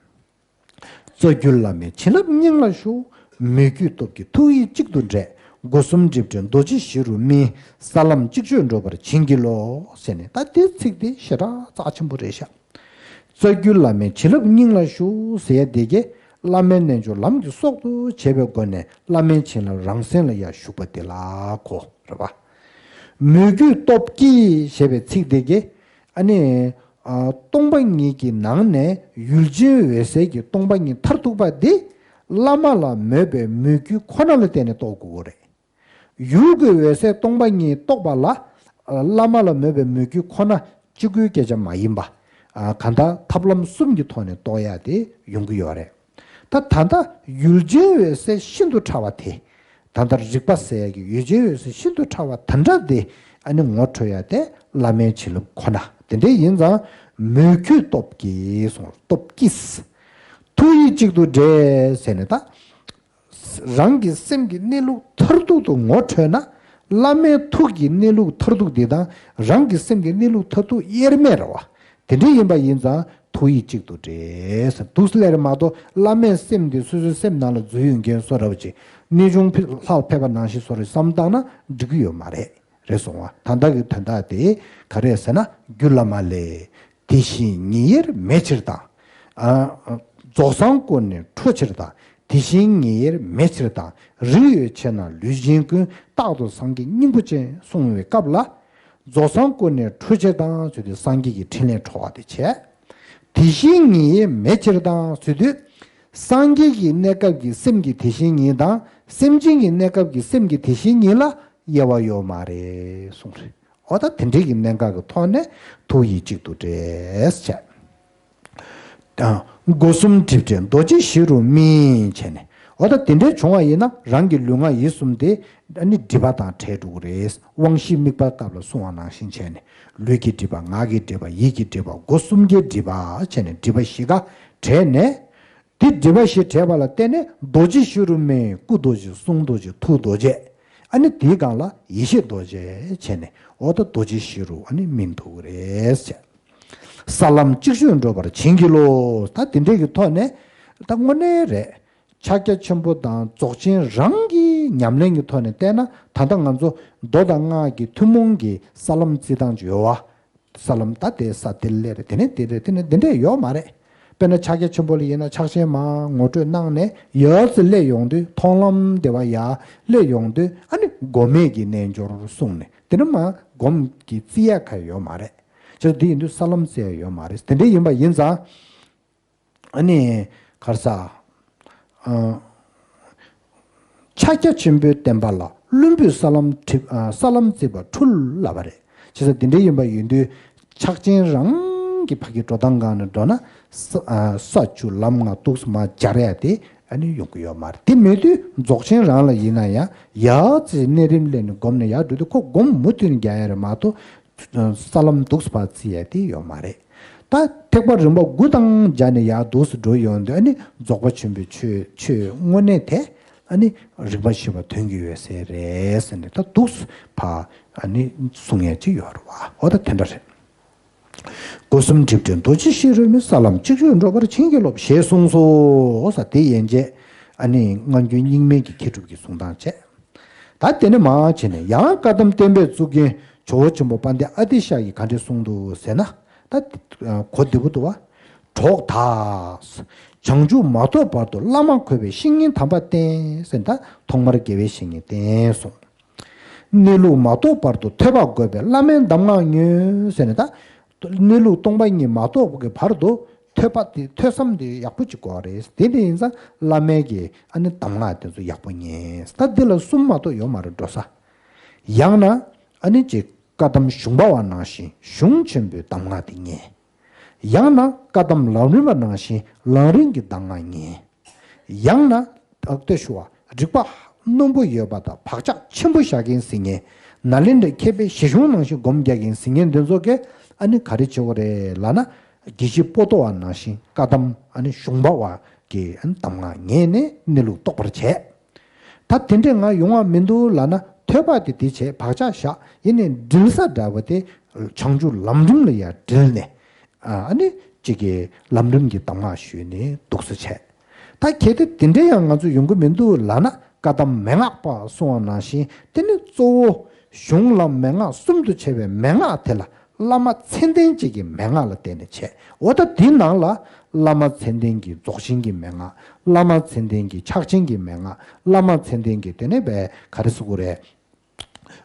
རྩ་བརྒྱུད་བླ་མའི་བྱིན་རླབས་སྙིང་ལ་ཞུགས། མོས་གུས་སྟོབས་ཀྱིས་ཐུགས་ཡིད་གཅིག་ཏུ་འདྲེས། སྒོ་གསུམ་སྒྲིབ་བྲལ་རྡོ་རྗེ་གཞི་རུ་སྨིན། ས་ལམ་གཅིག་སྤྱོད་འགྲོ་བར་བྱིན་གྱིས་རློབས། ཟེར་ནས་ད་དེ་ཚིག་དེ་ཞེ་དྲག་རྩ་ཆེན་པོ་རེད་ཤག་རྩ་བརྒྱུད་བླ་མའི་བྱིན་རླབས་སྙིང་ལ་ཞུགས་ཟེར་ཡ་དེ་གས། བླ་མའི་རྣལ་འབྱོར་ལམ་གྱི་སྲོག་ཏུ་བྱས་པའི་སྒོ་ནས་བླ་མའི་བྱིན་རླབས་རང་སེམས་ལ་ཡར་ཞུགས་པ་དེ་ལ་གོ། རེད་པ། མོས་གུས་སྟོབས་ཀྱིས་ཞེས་པའི་ཚིག་དེ་གས། ཨ་ནི། ཨ། སྟོང་པ་ཉིད་ཀྱི་ནང་ནས་ཡུལ་ཅན་འོད་གསལ་གྱི་སྟོང་པ་ཉིད་མཐར་ཐུག་པ་འདི། བླ་མ་ལ་མོས་པའི་མོས་གུས་ཁོ་ན་ལ་བརྟེན་ནས་རྟོགས་དགོས་ཀྱི་རེད། ཡུལ་གྱི་འོད་གསལ་སྟོང་པ་ཉིད་རྟོགས་པ་ལ། ཨ། བླ་མ་ལ་མོས་པའི་མོས་གུས་ཁོ་ན་གཅིག་པུའི་སྐད་ཆ་མ་ཡིན་པ། ཨ། གང་ལྟར་ཐབས་ལམ་གསུམ་གྱི་ཐོག་ནས་རྟོགས་ཡ་དེ་ཡོང་གི་ཡོད་རེད། ད་ད་ལྟ་ཡུལ་ཅན་འོད་གསལ་ཤིན་ཏུ་ཕྲ་བ་དེ། ད་ལྟ་རིག་པ་ཟེར་ཡ་གི་ཡུལ་ཅན་འོད་གསལ་ཤིན་ཏུ་ཕྲ་བ་དེ་འདྲ་དེ། ཨ་ནི་ངོ་འཕྲོད་ཡ་དེ་བླ་མའི་བྱིན་རླབས་ཁོ་ན། དེ་འདྲ་ཡིན་ཙང་མོས་གུས་སྟོབས་ཀྱིས་གསུངས། སྟོབས་ཀྱིས། ཐུགས་ཡིད་གཅིག་ཏུ་འདྲེས་ཟེར་ནས་ད། རང་གི་སེམས་ཀྱི་གནས་ལུགས་མཐར་ཐུག་ཏུ་ངོ་འཕྲོད་ན། བླ་མའི་ཐུགས་ཀྱི་གནས་ལུགས་མཐར་ཐུག་འདི་དང་རང་གི་སེམས་ཀྱི་གནས་ལུགས་མཐར་ཐུག་དབྱེར་མེད་རེད་བ། དེ་འདྲ་ཡིན་པ་ཡིན་ཙང་ཐུགས་ཡིད་གཅིག་ཏུ་འདྲེས་ཟེར་འདུག་སེ་ལབ་རེད་མ་གཏོགས། བླ་མའི་སེམས་དེ་སོ་སོའི་སེམས་ནང་ལ་འཛུལ་ཡོང་མཁན་བཟོ་འདྲ་བ་ཅིག་གནས་ཆུང་ཕི་ལྷག་ཕེབས་པ་ནང་བཞིན་བཟོ་འདྲ་བསམ་བཏང་ན་འགྲིག་གི་ཡོད་མ་རེད། རེད་སོང་བ། ད་ལྟ་གི་དོན་དག་དེ་ག་རེ་ཟེར་ན། རྒྱུད་བླ་མ་ལས། དེ་བཞིན་ཉིད་དབྱེར་མེད་ཕྱིར་དང་། ཨ། རྫོགས་སངས་སྐུ་ནི་འཕྲོ་ཕྱིར་དང་། དེ་བཞིན་ཉིད་དབྱེར་མེད་ཕྱིར་དང་། རིགས་ཡོད་ཆེ་ན་ལུས་ཅན་ཀུན། རྟག་ཏུ་སངས་རྒྱས་སྙིང་པོ་ཅན་གསུངས་པའི་སྐབས་ལ། རྫོགས་སངས་སྐུ་ནི་འཕྲོ་ཕྱིར་དང་ཟེར་དུས་སངས་རྒྱས་ཀྱི་ཕྲིན་ལས་འཕྲོ་བ་དེ་བྱས། དེ་བཞིན་ཉིད་དབྱེར་མེད་ཕྱིར་དང་ཟེར་དུས། སངས་རྒྱས་ཀྱི་གནས་སྐབས་ཀྱི་སེམས་ཀྱི་དེ་བཞིན་ཉིད་དང་། སེམས་ཅན་གྱི་གནས་སྐབས་ཀྱི་སེམས་ཀྱི་དེ་བཞིན་ཉིད་ལ་དབྱེ་བ་ཡོད་མ་རེད་གསུངས་རེད། འོ་ད་དེ་འདྲའི་གི་གནད་འགག་གི་ཐོག་ནས་ཐུགས་ཡིད་གཅིག་ཏུ་འདྲེས་བྱས། ཨ། སྒོ་གསུམ་སྒྲིབ་བྲལ་རྡོ་རྗེ་གཞི་རུ་སྨིན་བྱས་ནས། འོ་ད་དེ་འདྲའི་བྱུང་བ་ཡིན་ན་རང་གི་ལུས་ངག་ཡིད་གསུམ་དེ་ཨ་ནི་སྒྲིབ་པ་དང་བྲལ་འགྲོ་གི་རེད། དབང་བཞིའི་དམིགས་པ་སྐབས་ལ་གསུངས་པ་ནང་བཞིན་བྱས་ནས། ལུས་ཀྱི་སྒྲིབ་པ། ངག་གི་སྒྲིབ་པ། ཡིད་ཀྱི་སྒྲིབ་པ། སྒོ་གསུམ་གའི་སྒྲིབ་པ་བྱས་ནས་སྒྲིབ་པ་བཞི་ཀ་བྲལ་ནས། དེ་སྒྲིབ་པ་བཞི་བྲལ་བ་ལ་བརྟེན་ནས་རྡོ་རྗེ་གཞི་རུ་སྨིན། སྐུ་རྡོ་རྗེ། གསུང་རྡོ་རྗེ། ཐུགས་རྡོ་རྗེ། ཨ་ནི་དེའི་སྒང་ལ་ཡེ་ཤེས་རྡོ་རྗེ་བྱས་ནས། འོ་ད་རྡོ་རྗེ་གཞི་རུ་ཨ་ནི་སྨིན་ཐུབ་ཀྱི་རེད་ཟེར། ས་ལམ་གཅིག་སྤྱོད་འགྲོ་བར་བྱིན་གྱིས་རློབས། ད་དེ་འདྲའི་གི་ཐོག་ནས་ད་དངོས་གནས་རེད། ཕྱག་རྒྱ་ཆེན་པོ་དང་རྫོགས་ཆེན་རང་གི་ཉམས་ལེན་གྱི་ཐོག་ནས་བལྟས་ན། ད་ལྟ་ང་ཚོ་མདོ་དང་སྔགས་ཀྱི་ཐུན་མོང་གི་ས་ལམ་རྩི་སྟངས་ཅིག་ཡོད་བ། ས་ལམ་ད་དེ་ས་དེ་ལས་རེད། དེ་ནས་དེ་རེད། དེ་ནས་དེ་འདྲས་ཡོད་མ་རེད། དཔེར་ན་ཕྱག་རྒྱ་ཆེན་པོ་ལ་ཡིན་ན་ཕྱག་ཆེན་མར་ངོ་སྤྲོད་གནང་ནས་ཡར་ཙམ་སླེབས་ཡོང་དུས། མཐོང་ལམ་དེ་བ་ཡར་སླེབས་ཡོང་དུས་ཨ་ནི་སྒོམ་མེད་ཀྱི་རྣལ་འབྱོར་གསུངས་ནས། དེ་ནས་མར་སྒོམ་གྱི་རྩི་ཡ་ག་ཡོད་མ་རེད། ཅེས་དེ་ཡིན་དུས་ས་ལམ་རྩི་ཡ་ཡོད་མ་རེད། དེ་འདྲས་ཡིན་པ་ཡིན་ཙང་། ཨ་ནི་ག་རེ་ཟ། ཨ། ཕྱག་རྒྱ་ཆེན་པོའི་བསྟན་པ་ལ་བླུན་པོས་ས་ལམ་ཁྲིད། ཨ། ས་ལམ་བརྩིས་པ་འཁྲུལ་ལབ་པ་རེད། བྱས་ཙང་དེ་འདྲ་ཡིན་པ་ཡིན་དུས་ཕྱག་ཆེན་རང་གི་ཕ་གི་འགྲོ་སྟངས་སྒང་ནས་འགྲོ་ན། ས། ཨ། ས་བཅུ་ལམ་ལྔ་འདུག་སེ་མར་སྦྱར་ཡ་དེ་ཨ་ནི་ཡོང་གི་ཡོད་མ་རེད། དེ་མེད་དུས་རྫོགས་ཆེན་རང་ལ་ཡིན་ན་ཡང་ཡར་ཙམ་གནས་རིམ་སླེབས་ནས་སྒོམ་ནས་ཡར་འགྲོ་དུས་ཁོ་སྒོམ་མུ་མཐུད་ནས་རྒྱག་ཡ་རེད་མ་གཏོགས། ས་ལམ་འདུག་སེ་ཕར་བརྩི་ཡ་དེ་ཡོད་མ་རེད། ད་ཐེག་པ་རིམ་པ་དགུ་དང་སྦྱར་ནས་ཡར་འདུག་སེ་འགྲོ་ཡོང་དུས་ཨ་ནི་རྫོགས་པ་ཆེན་པོའི་ཆོས། ཆོས་དངོས་གནས་དེ་ཨ་ནི་རིག་པ་ཞི་བ་དོན་གྱི་འོད་གསལ་རེད་ཟེར་ནས་ད་འདུག་སེ་ཕར་ཨ་ནི་གསུང་ཡ་ཅིག་ཡོད་རེད་བ། འོ་ད་དེ་འདྲ་རེད། སྒོ་གསུམ་སྒྲིབ་བྲལ་རྡོ་རྗེ་གཞི་རུ་སྨིན། ས་ལམ་གཅིག་སྤྱོད་འགྲོ་བར་བྱིན་གྱིས་རློབས། ཞེས་གསུངས་སོ། ས་དེ་ཡན་ཆད་ཨ་ནི་སྔ་འགྱུར་རྙིང་མའི་གི་མཁས་གྲུབ་ཀྱི་གསུང་སྟངས་བྱས། ད་དེ་ནས་མར་བྱས་ནས་ཡང་བཀའ་གདམས་བསྟན་པའི་གཙུག་རྒྱན་ཇོ་བོ་ཆེན་པོ་དཔལ་ལྡན་ཨ་ཏི་ཤ་ཡིས་ག་འདྲས་གསུངས་འདུག་ཟེར་ན། ད་གོ་བདེ་པོ་འདུག་བ། གྲོགས་དག། བྱང་ཆུབ་མ་ཐོབ་བར་དུ་བླ་མ་དགོས་པའི་བཤེས་གཉེན་དམ་པ་བསྟེན་ཟེར། ད་ཐོག་མར་དགེ་བའི་བཤེས་གཉེན་བསྟེན་གསུངས། གནས་ལུགས་མ་རྟོགས་བར་དུ་ཐོས་པ་དགོས་པས་བླ་མའི་གདམས་ངག་ཉོན་ཟེར་ནས། ད་གནས་ལུགས་སྟོང་པ་ཉིད་མ་རྟོགས་ཀྱི་བར་དུ་ཐོས་པ་དེ། ཐོས་བསམ་དེ་ཡག་པོ་ཅིག་དགོས་རེད། དེ་འདྲ་ཡིན་ཙང་བླ་མའི་གི་ཨ་ནི་གདམས་ངག་དེ་ཚོ་ཡག་པོ་ཉན། ད་འདི་ལ་གསུམ་མ་གཏོགས་ཡོད་མ་རེད་འགྲོ་ས། ཡང་ན་ཨ་ནི་ཅིག་བཀའ་གདམས་གཞུང་པ་བ་ནང་བཞིན་གཞུང་ཆེན་པོའི་གདམས་ངག་དེ་ཉན། ཡང་ན་བཀའ་གདམས་ལམ་རིམ་པ་ནང་བཞིན་ལམ་རིམ་གྱི་གདམས་ངག་ཉན། ཡང་ན་ད་ལྟ་ཞུ་བ་རིག་པ་ རྣོན་པོ་ཡོད་པ་དང་བག་ཆགས་ཆེན་པོ་བཞག་མཁན་ཟེར་མཁན། ནཱ་ལེནྡྲའི་མཁས་པའི་བཞེད་གཞུང་ནང་བཞིན་སྒོམ་རྒྱག་མཁན་ཟེར་མཁན་འདི་ཚོ་གིས་ཨ་ནི་ག་རེ་བྱེད་དགོས་རེད་ལབ་ན། དགེ་བཤེས་པོ་ཏོ་བ་ནང་བཞིན་བཀའ་གདམས་ཨ་ནི་གཞུང་པ་བ་གི་ཨ་ནི་གདམས་ངག་ཉན་ནས་གནས་ལུགས་རྟོགས་པར་བྱས། ད་དེ་འདྲས་ང་ཡོང་བ་མི་འདུག་ལབ་ན། ཐོས་པ་དེ་དེ་བྱས་བག་ཆགས་བཞག་ཡིན་ནའི་འདྲིལ་ས་འདྲ་བོ་དེ་བྱང་ཆུབ་ལམ་རིམ་ལ་ཡང་འདྲིལ་ནས། ཨ་ནི་གཅིག་གི་ལམ་རིམ་གྱི་གདམས་ངག་ཞུས་ནས་འདུག་སེ་བྱས། ད་གལ་ཏེ་དེ་འདྲས་ཡང་ང་ཚོ་ཡོང་གི་མི་འདུག་ལབ་ན། བཀའ་གདམས་མན་ངག་པ་གསུང་བ་ནང་བཞིན་དེ་ནི་གཙོ་བོ་གཞུང་ལམ་མན་ངག་གསུམ་དུ་ཕྱེ་བའི་མན་ངག་དེ་ལ་བླ་མ་མཚན་ལྡན་གཅིག་གི་མན་ངག་ལ་བརྟེན་ནས་བྱས། འོ་ད་དེའི་ནང་ལ་བླ་མ་མཚན་ལྡན་གྱི་རྫོགས་ཆེན་གྱི་མན་ངག། བླ་མ་མཚན་ལྡན་གྱི་ཕྱག་ཆེན་གྱི་མན་ངག། བླ་མ་མཚན་ལྡན་གྱི་དེ་ནས་བས་ག་རེ་ཟེར་དགོས་རེད།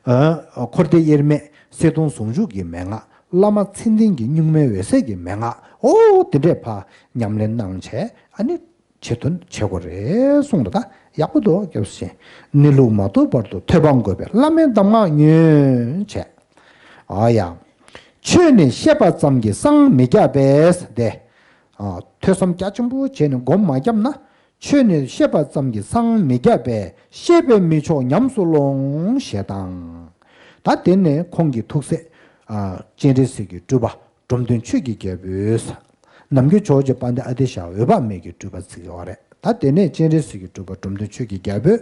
ཨ། འཁོར་འདས་དབྱེར་མེད་གསལ་སྟོང་ཟུང་འཇུག་གི་མན་ངག། བླ་མ་མཚན་ལྡན་གྱི་གཉུག་མའི་འོད་གསལ་གྱི་མན་ངག། འོ་དེ་འདྲས་ཕར་ཉམས་ལེན་གནང་བྱས་ཨ་ནི་ཆེད་དོན་བྱེད་དགོས་རེད་གསུངས་རེད། ད་ཡག་པོ་འདུག་སྐྱབས་སུ་མཆི། གནས་ལུགས་མ་རྟོགས་བར་དུ་ཐོས་པ་དགོས་པས་བླ་མའི་གདམས་ངག་ཉོན་བྱས། ཨ་ཡ། ཆོས་ནི་ཤེས་པ་ཙམ་གྱིས་སངས་མི་རྒྱ་བས་ཏེ། ཨ། ཐོས་བསམ་རྒྱ་ཆེན་པོ་བྱས་ནས་སྒོམ་མ་བརྒྱབ་ན། ཆོས་ནི་ཤེས་པ་ཙམ་གྱིས་སངས་མི་རྒྱ་བས། ཤེས་པས་མི་ཆོག་ཉམས་སུ་ལོངས་ཞེས་དང་། ད་དེ་ནས་ཁོང་གི་ཐུགས་སྲས། ཨ། སྤྱན་རས་གཟིགས་ཀྱི་སྤྲུལ་པ་འབྲོམ་སྟོན་ཆོས་ཀྱི་རྒྱལ་པོས། ནམ་རྒྱུན་ཇོ་བོ་རྗེ་དཔལ་ལྡན་ཨ་ཏི་ཤ་འོད་དཔག་མེད་ཀྱི་སྤྲུལ་པ་བརྩི་གི་ཡོད་རེད། ད་དེ་ནས་སྤྱན་རས་གཟིགས་ཀྱི་སྤྲུལ་པ་འབྲོམ་སྟོན་ཆོས་ཀྱི་རྒྱལ་པོས།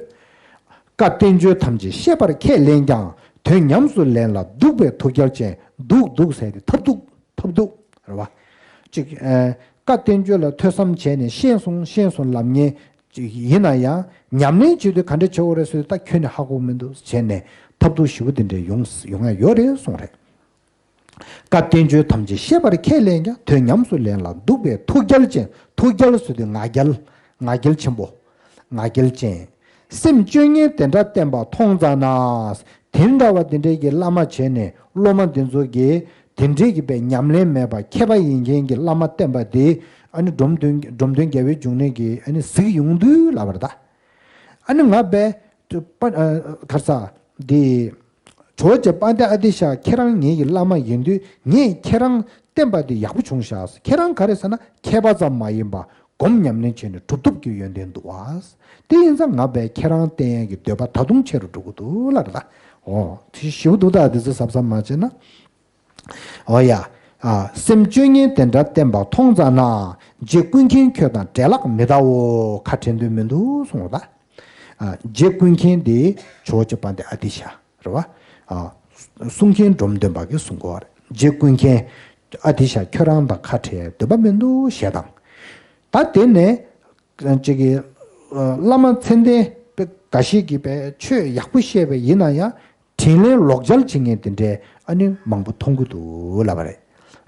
བཀའ་བསྟན་བཅོས་ཐམས་ཅད་ཤེས་པར་ཁས་ལེན་ཀྱང་། དོན་ཉམས་སུ་ལེན་ལ་འདུག་པའི་ཐུགས་རྒྱལ་ཅན། འདུག་འདུག་ཟེར་ཏེ་ཐབས་འདུག་ཐབས་འདུག་རེད་བ། གཅིག་ཨ། བཀའ་བསྟན་བཅོས་ལ་ཐོས་བསམ་བྱས་ནས་ཤེས་སོང་ཤེས་སོང་ལབ་མཁན་ཅིག་ཡིན་ན་ཡང་ཉམས་ལེན་བྱེད་དུས་ག་འདྲ་བྱེད་དགོས་རེད་ཟེར་དུས། ད་ཁྱོན་ནས་ཧ་གོ་མི་འདུག་བྱས་ནས་ཐབས་སྡུག་ཞེ་པོ་དེ་འདྲ་ཡོང་ཡོང་ཡ་ཡོད་རེད་གསུངས་རེད། བཀའ་བསྟན་བཅོས་ཐམས་ཅད་ཤེས་པར་ཁས་ལེན་ཀྱང་། དོན་ཉམས་སུ་ལེན་ལ་འདུག་པའི་ཐུགས་རྒྱལ་ཅན། ཐུགས་རྒྱལ་ཟེར་དུས་ང་རྒྱལ། ང་རྒྱལ་ཆེན་པོ། ང་རྒྱལ་ཅན། སེམས་སྐྱོ་ངལ་དེ་འདྲ་བསྟན་པ་མཐོང་ཙ་ན། དེ་འདྲ་བ་དེ་འདྲའི་གི་བླ་མ་བྱས་ནས་སློབ་མ་འདི་ཚོ་གིས་དེ་འདྲའི་གི་པའི་ཉམས་ལེན་མེད་པ་མཁས་པ་ཡིན་མཁན་གྱི་བླ་མ་བསྟེན་པ་དེ། ཨ་ནི་འབྲོམ་སྟོན་འབྲོམ་སྟོན་རྒྱལ་པོའི་འབྱུང་གནས་ཀྱིས་ཨ་ནི་གཟིགས་ཡོང་དུས་ལབ་པ་རེད་ད། ཨ་ནི་ང་པས་པ་ཨ་ག་རེ་ཟ་འདི། ཇོ་བོ་རྗེ་དཔལ་ལྡན་ཨ་ཏི་ཤ་ཁྱེད་རང་ངེད་ཀྱི་བླ་མ་ཡིན་དུས། ངས་ཁྱེད་རང་བསྟེན་པ་འདི་ཡག་པོ་བྱུང་ཤག་ཁྱེད་རང་ག་རེ་ཟེར་ན་མཁས་པ་ཙམ་མ་ཡིན་པ་སྒོམ་ཉམས་ལེན་བྱས་ནས་གྲུབ་ཐོབ་ཀྱི་ཡོན་ཏན་འདུག་བ། དེ་ཡིན་ཙང་ང་པས་ཁྱེད་རང་བསྟེན་ཡས་ཀྱི་འདོད་པ་ད་དུང་ཆེ་རུ་འགྲོ་གི་འདུག་ལབ་རེད་ད། འོ་དེ་ཞེ་པོ་འདུག་ད། དེ་ཚོ་གཟབ་གཟབ་མ་བྱས་ན། འོ་ཡ། ཨ། སེམས་སྐྱོ་ངལ་དེ་འདྲ་བསྟན་པ་མཐོང་ཙ་ན། རྗེ་ཀུན་མཁྱེན་ཁྱོད་དང་འབྲལ་ལག་མི་གདའོ། ཁ་བྲལ་འདོད་མི་འདུག་གསུངས་པ་ད། ཨ། རྗེ་ཀུན་མཁྱེན་དེ་ཇོ་བོ་རྗེ་དཔལ་ལྡན་ཨ་ཏི་ཤ་རེད་བ། ཨ། གསུང་མཁན་འབྲོམ་སྟོན་པ་གིས་གསུང་གི་ཡོད་རེད། རྗེ་ཀུན་མཁྱེན་ཨ་ཏི་ཤ་ཁྱོད་རང་དང་ཁ་བྲལ་འདོད་པ་མི་འདུག་ཞེས་དང་། ད་དེ་ནས་ཅིག་གི་བླ་མ་མཚན་ལྡན་འགའ་ཞིག་གིས་པའི་ཆོས་ཡག་པོ་བཤད་པ་ཡིན་ན་ཡང་། དྲིན་ལན་ལོག་འཇལ་བྱེད་མཁན་དེ་འདྲས་ཨ་ནི་མང་པོ་མཐོང་གི་འདུག་ལབ་པ་རེད།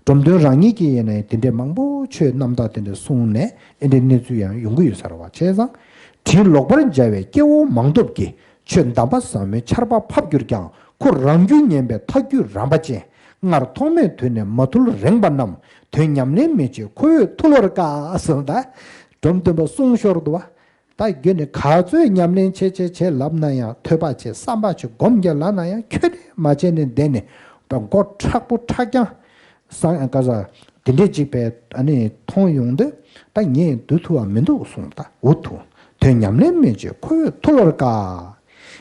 འབྲོམ་སྟོན་རང་ཉིད་ཀྱིས་ཡིན་ན་ཡང་དེ་འདྲས་མང་པོ་ཆོས་རྣམ་དག་དེ་འདྲས་གསུངས་ནས་ཨེ་འདྲའི་གནས་ཚུལ་ཡང་ཡོང་གི་ཡོད་ས་རེད་བ། བྱས་ཙང་། དྲིན་ལོག་པར་འཇལ་བའི་སྐྱེ་བོ་མང་སྟོབས་ཀྱིས། ཆོས་གདམས་པ་ཟབ་མོའི་ཆར་པ་ཕབ་གྱུར་ཀྱང་། ཁོ་རང་རྒྱུད་ངན་པའི་ཐ་རྒྱུས་རམས་པ་ཅན། སྔར་ཐོག་མེད་དུས་ནས་མ་ཐུལ་རེངས་པ་རྣམས། དོན་ཉམས་ལེན་མི་བྱེད་ཁོ་བོས་ཐུལ་བར་དཀའ། ཟེར་ད། འབྲོམ་སྟོན་པ་གསུང་ཤོར་འདུག་བ། ད་རྒྱུ་ནི་ག་ཚོད་ཉམས་ལེན་བྱེད་བྱེད་བྱེད་ལབ་ན་ཡང་། ཐོས་པ་བྱེད་བསམ་པ་བྱེད་སྒོམ་རྒྱག་ལབ་ན་ཡང་། ཁྱོན་ནས་མ་བྱས་ནས་བསྡད་ནས་མགོ་མཁྲེགས་པོ་མཁྲེགས་རྐྱང་སང་ག་ས་དེ་འདྲས་ཅིག་པའི་ཨ་ནི་མཐོང་ཡོང་དུས། ད་ངས་འདུལ་ཐུབ་པ་མི་འདུག་གསུངས། ད་འུ་ཐུག་དོན་ཉམས་ལེན་མི་བྱེད་ཁོ་བོས་ཐུལ་བར་དཀའ།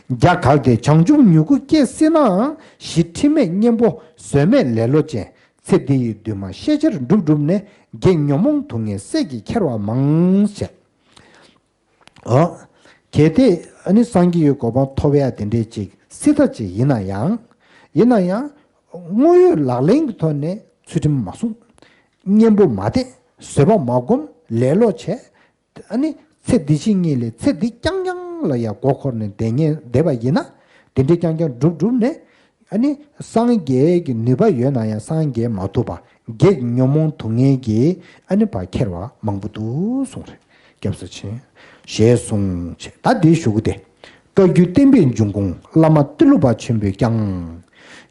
རྒྱ་གར་དེར་བྱང་ཆུབ་མྱུ་གུ་སྐྱེ་སྲིད་ནའང་། གཞི་འཕྲིན་མེད་གཉེན་པོ་བཟོད་མེད་ལེ་ལོ་ཅན། ཚེ་འདི་ཡི་འདུན་མ་ཤས་ཆེར་འགྲུབ་འགྲུབ་ནས། བགེགས་ཉོན་མོངས་དུག་ལྔས་སད་ཀྱིས་ཁྱེར་བ་མང་། ཞེས། ཨོ། གལ་ཏེ་ཨ་ནི་སངས་རྒྱས་ཀྱི་གོ་འཕང་ཐོབ་ཡ་དེ་འདྲས་ཅིག་སྲིད་ད་ཅིག་ཡིན་ན་ཡང་། ཡིན་ན་ཡང་། དངོས་ཡོད་ལག་ལེན་གྱི་ཐོག་ནས་ཚུལ་ཁྲིམས་མ་སྲུང་། གཉེན་པོ་མ་བསྟེན། བཟོད་པ་མ་སྒོམ། ལེ་ལོ་བྱས། ཨ་ནི་ཚེ་འདི་ཕྱི་གཉིས་ལས་ཚེ་འདི་རྐྱང་རྐྱང་ལ་ཡ་མགོ་འཁོར་ནས་བསྡད་ཉན་བསྡད་པ་ཡིན་ན། དེ་འདྲས་རྐྱང་རྐྱང་སྒྲུབ་སྒྲུབ་ནས། ཨ་ནི་སངས་རྒྱས་ཀྱི་ནུས་པ་ཡོད་ན་ཡང་སངས་རྒྱས་མ་ཐུབ་པ། བགེགས་ཉོན་མོངས་དུག་ལྔའི་གི་ཨ་ནི་བ་ཁྱེར་བ་མང་པོ་འདུག་གསུངས་རེད། སྐྱབས་སུ་མཆི། ཞེས་གསུངས་བྱས། ད་འདིའི་གཞུག་གུ་དེ། བཀའ་བརྒྱུད་བསྟན་པའི་འབྱུང་ཁུངས་བླ་མ་ཏི་ལོ་པ་ཆེན་པོས་ཀྱང་།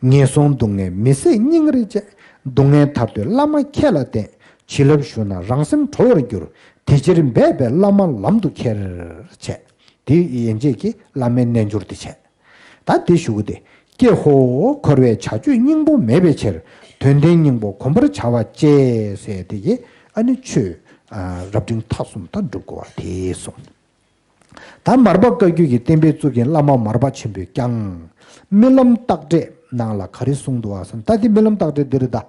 ངན་སོང་སྡུག་བསྔལ་མི་བཟད་སྙིང་རེ་རྗེ། སྡུག་བསྔལ་ཐར་འདོད་བླ་མ་ཁྱེད་ལ་བརྟེན། བྱིན་རླབས་ཞུ་ན་རང་སེམས་གྲོལ་བར་འགྱུར། དེ་ཕྱིར་འབད་པས་བླ་མ་ལམ་དུ་ཁྱེར། བྱས། དེ་ཡན་ཆད་ཀྱིས་བླ་མའི་རྣལ་འབྱོར་དེ་བྱས། ད་དེ་གཞུག་གུ་དེ། ཀྱེ་ཧོ། འཁོར་བའི་བྱ་སྤྱོད་སྙིང་པོ་མེད་པའི་ཕྱིར། དོན་ལྡན་སྙིང་པོ་གོམས་པར་བྱ་བ་སྤྱད། ཟེར་དེ་གི་ཨ་ནི་ཆོས་ཨ་རབ་འབྲིང་ཐ་གསུམ་ད་སྒྲུབ་དགོས་པ་དེ་གསུངས། ད་མར་པ་བཀའ་བརྒྱུད་ཀྱི་བསྟན་པའི་གཙུག་རྒྱན་བླ་མ་མར་པ་ཆེན་པོས་ཀྱང་རྨི་ལམ་བརྟག་དཔྱད་ནང་ལ་ག་རེ་གསུངས་འདུག་བ་ཟེར་ན། ད་འདི་རྨི་ལམ་བརྟག་དཔྱད་འདི་རེད་ད།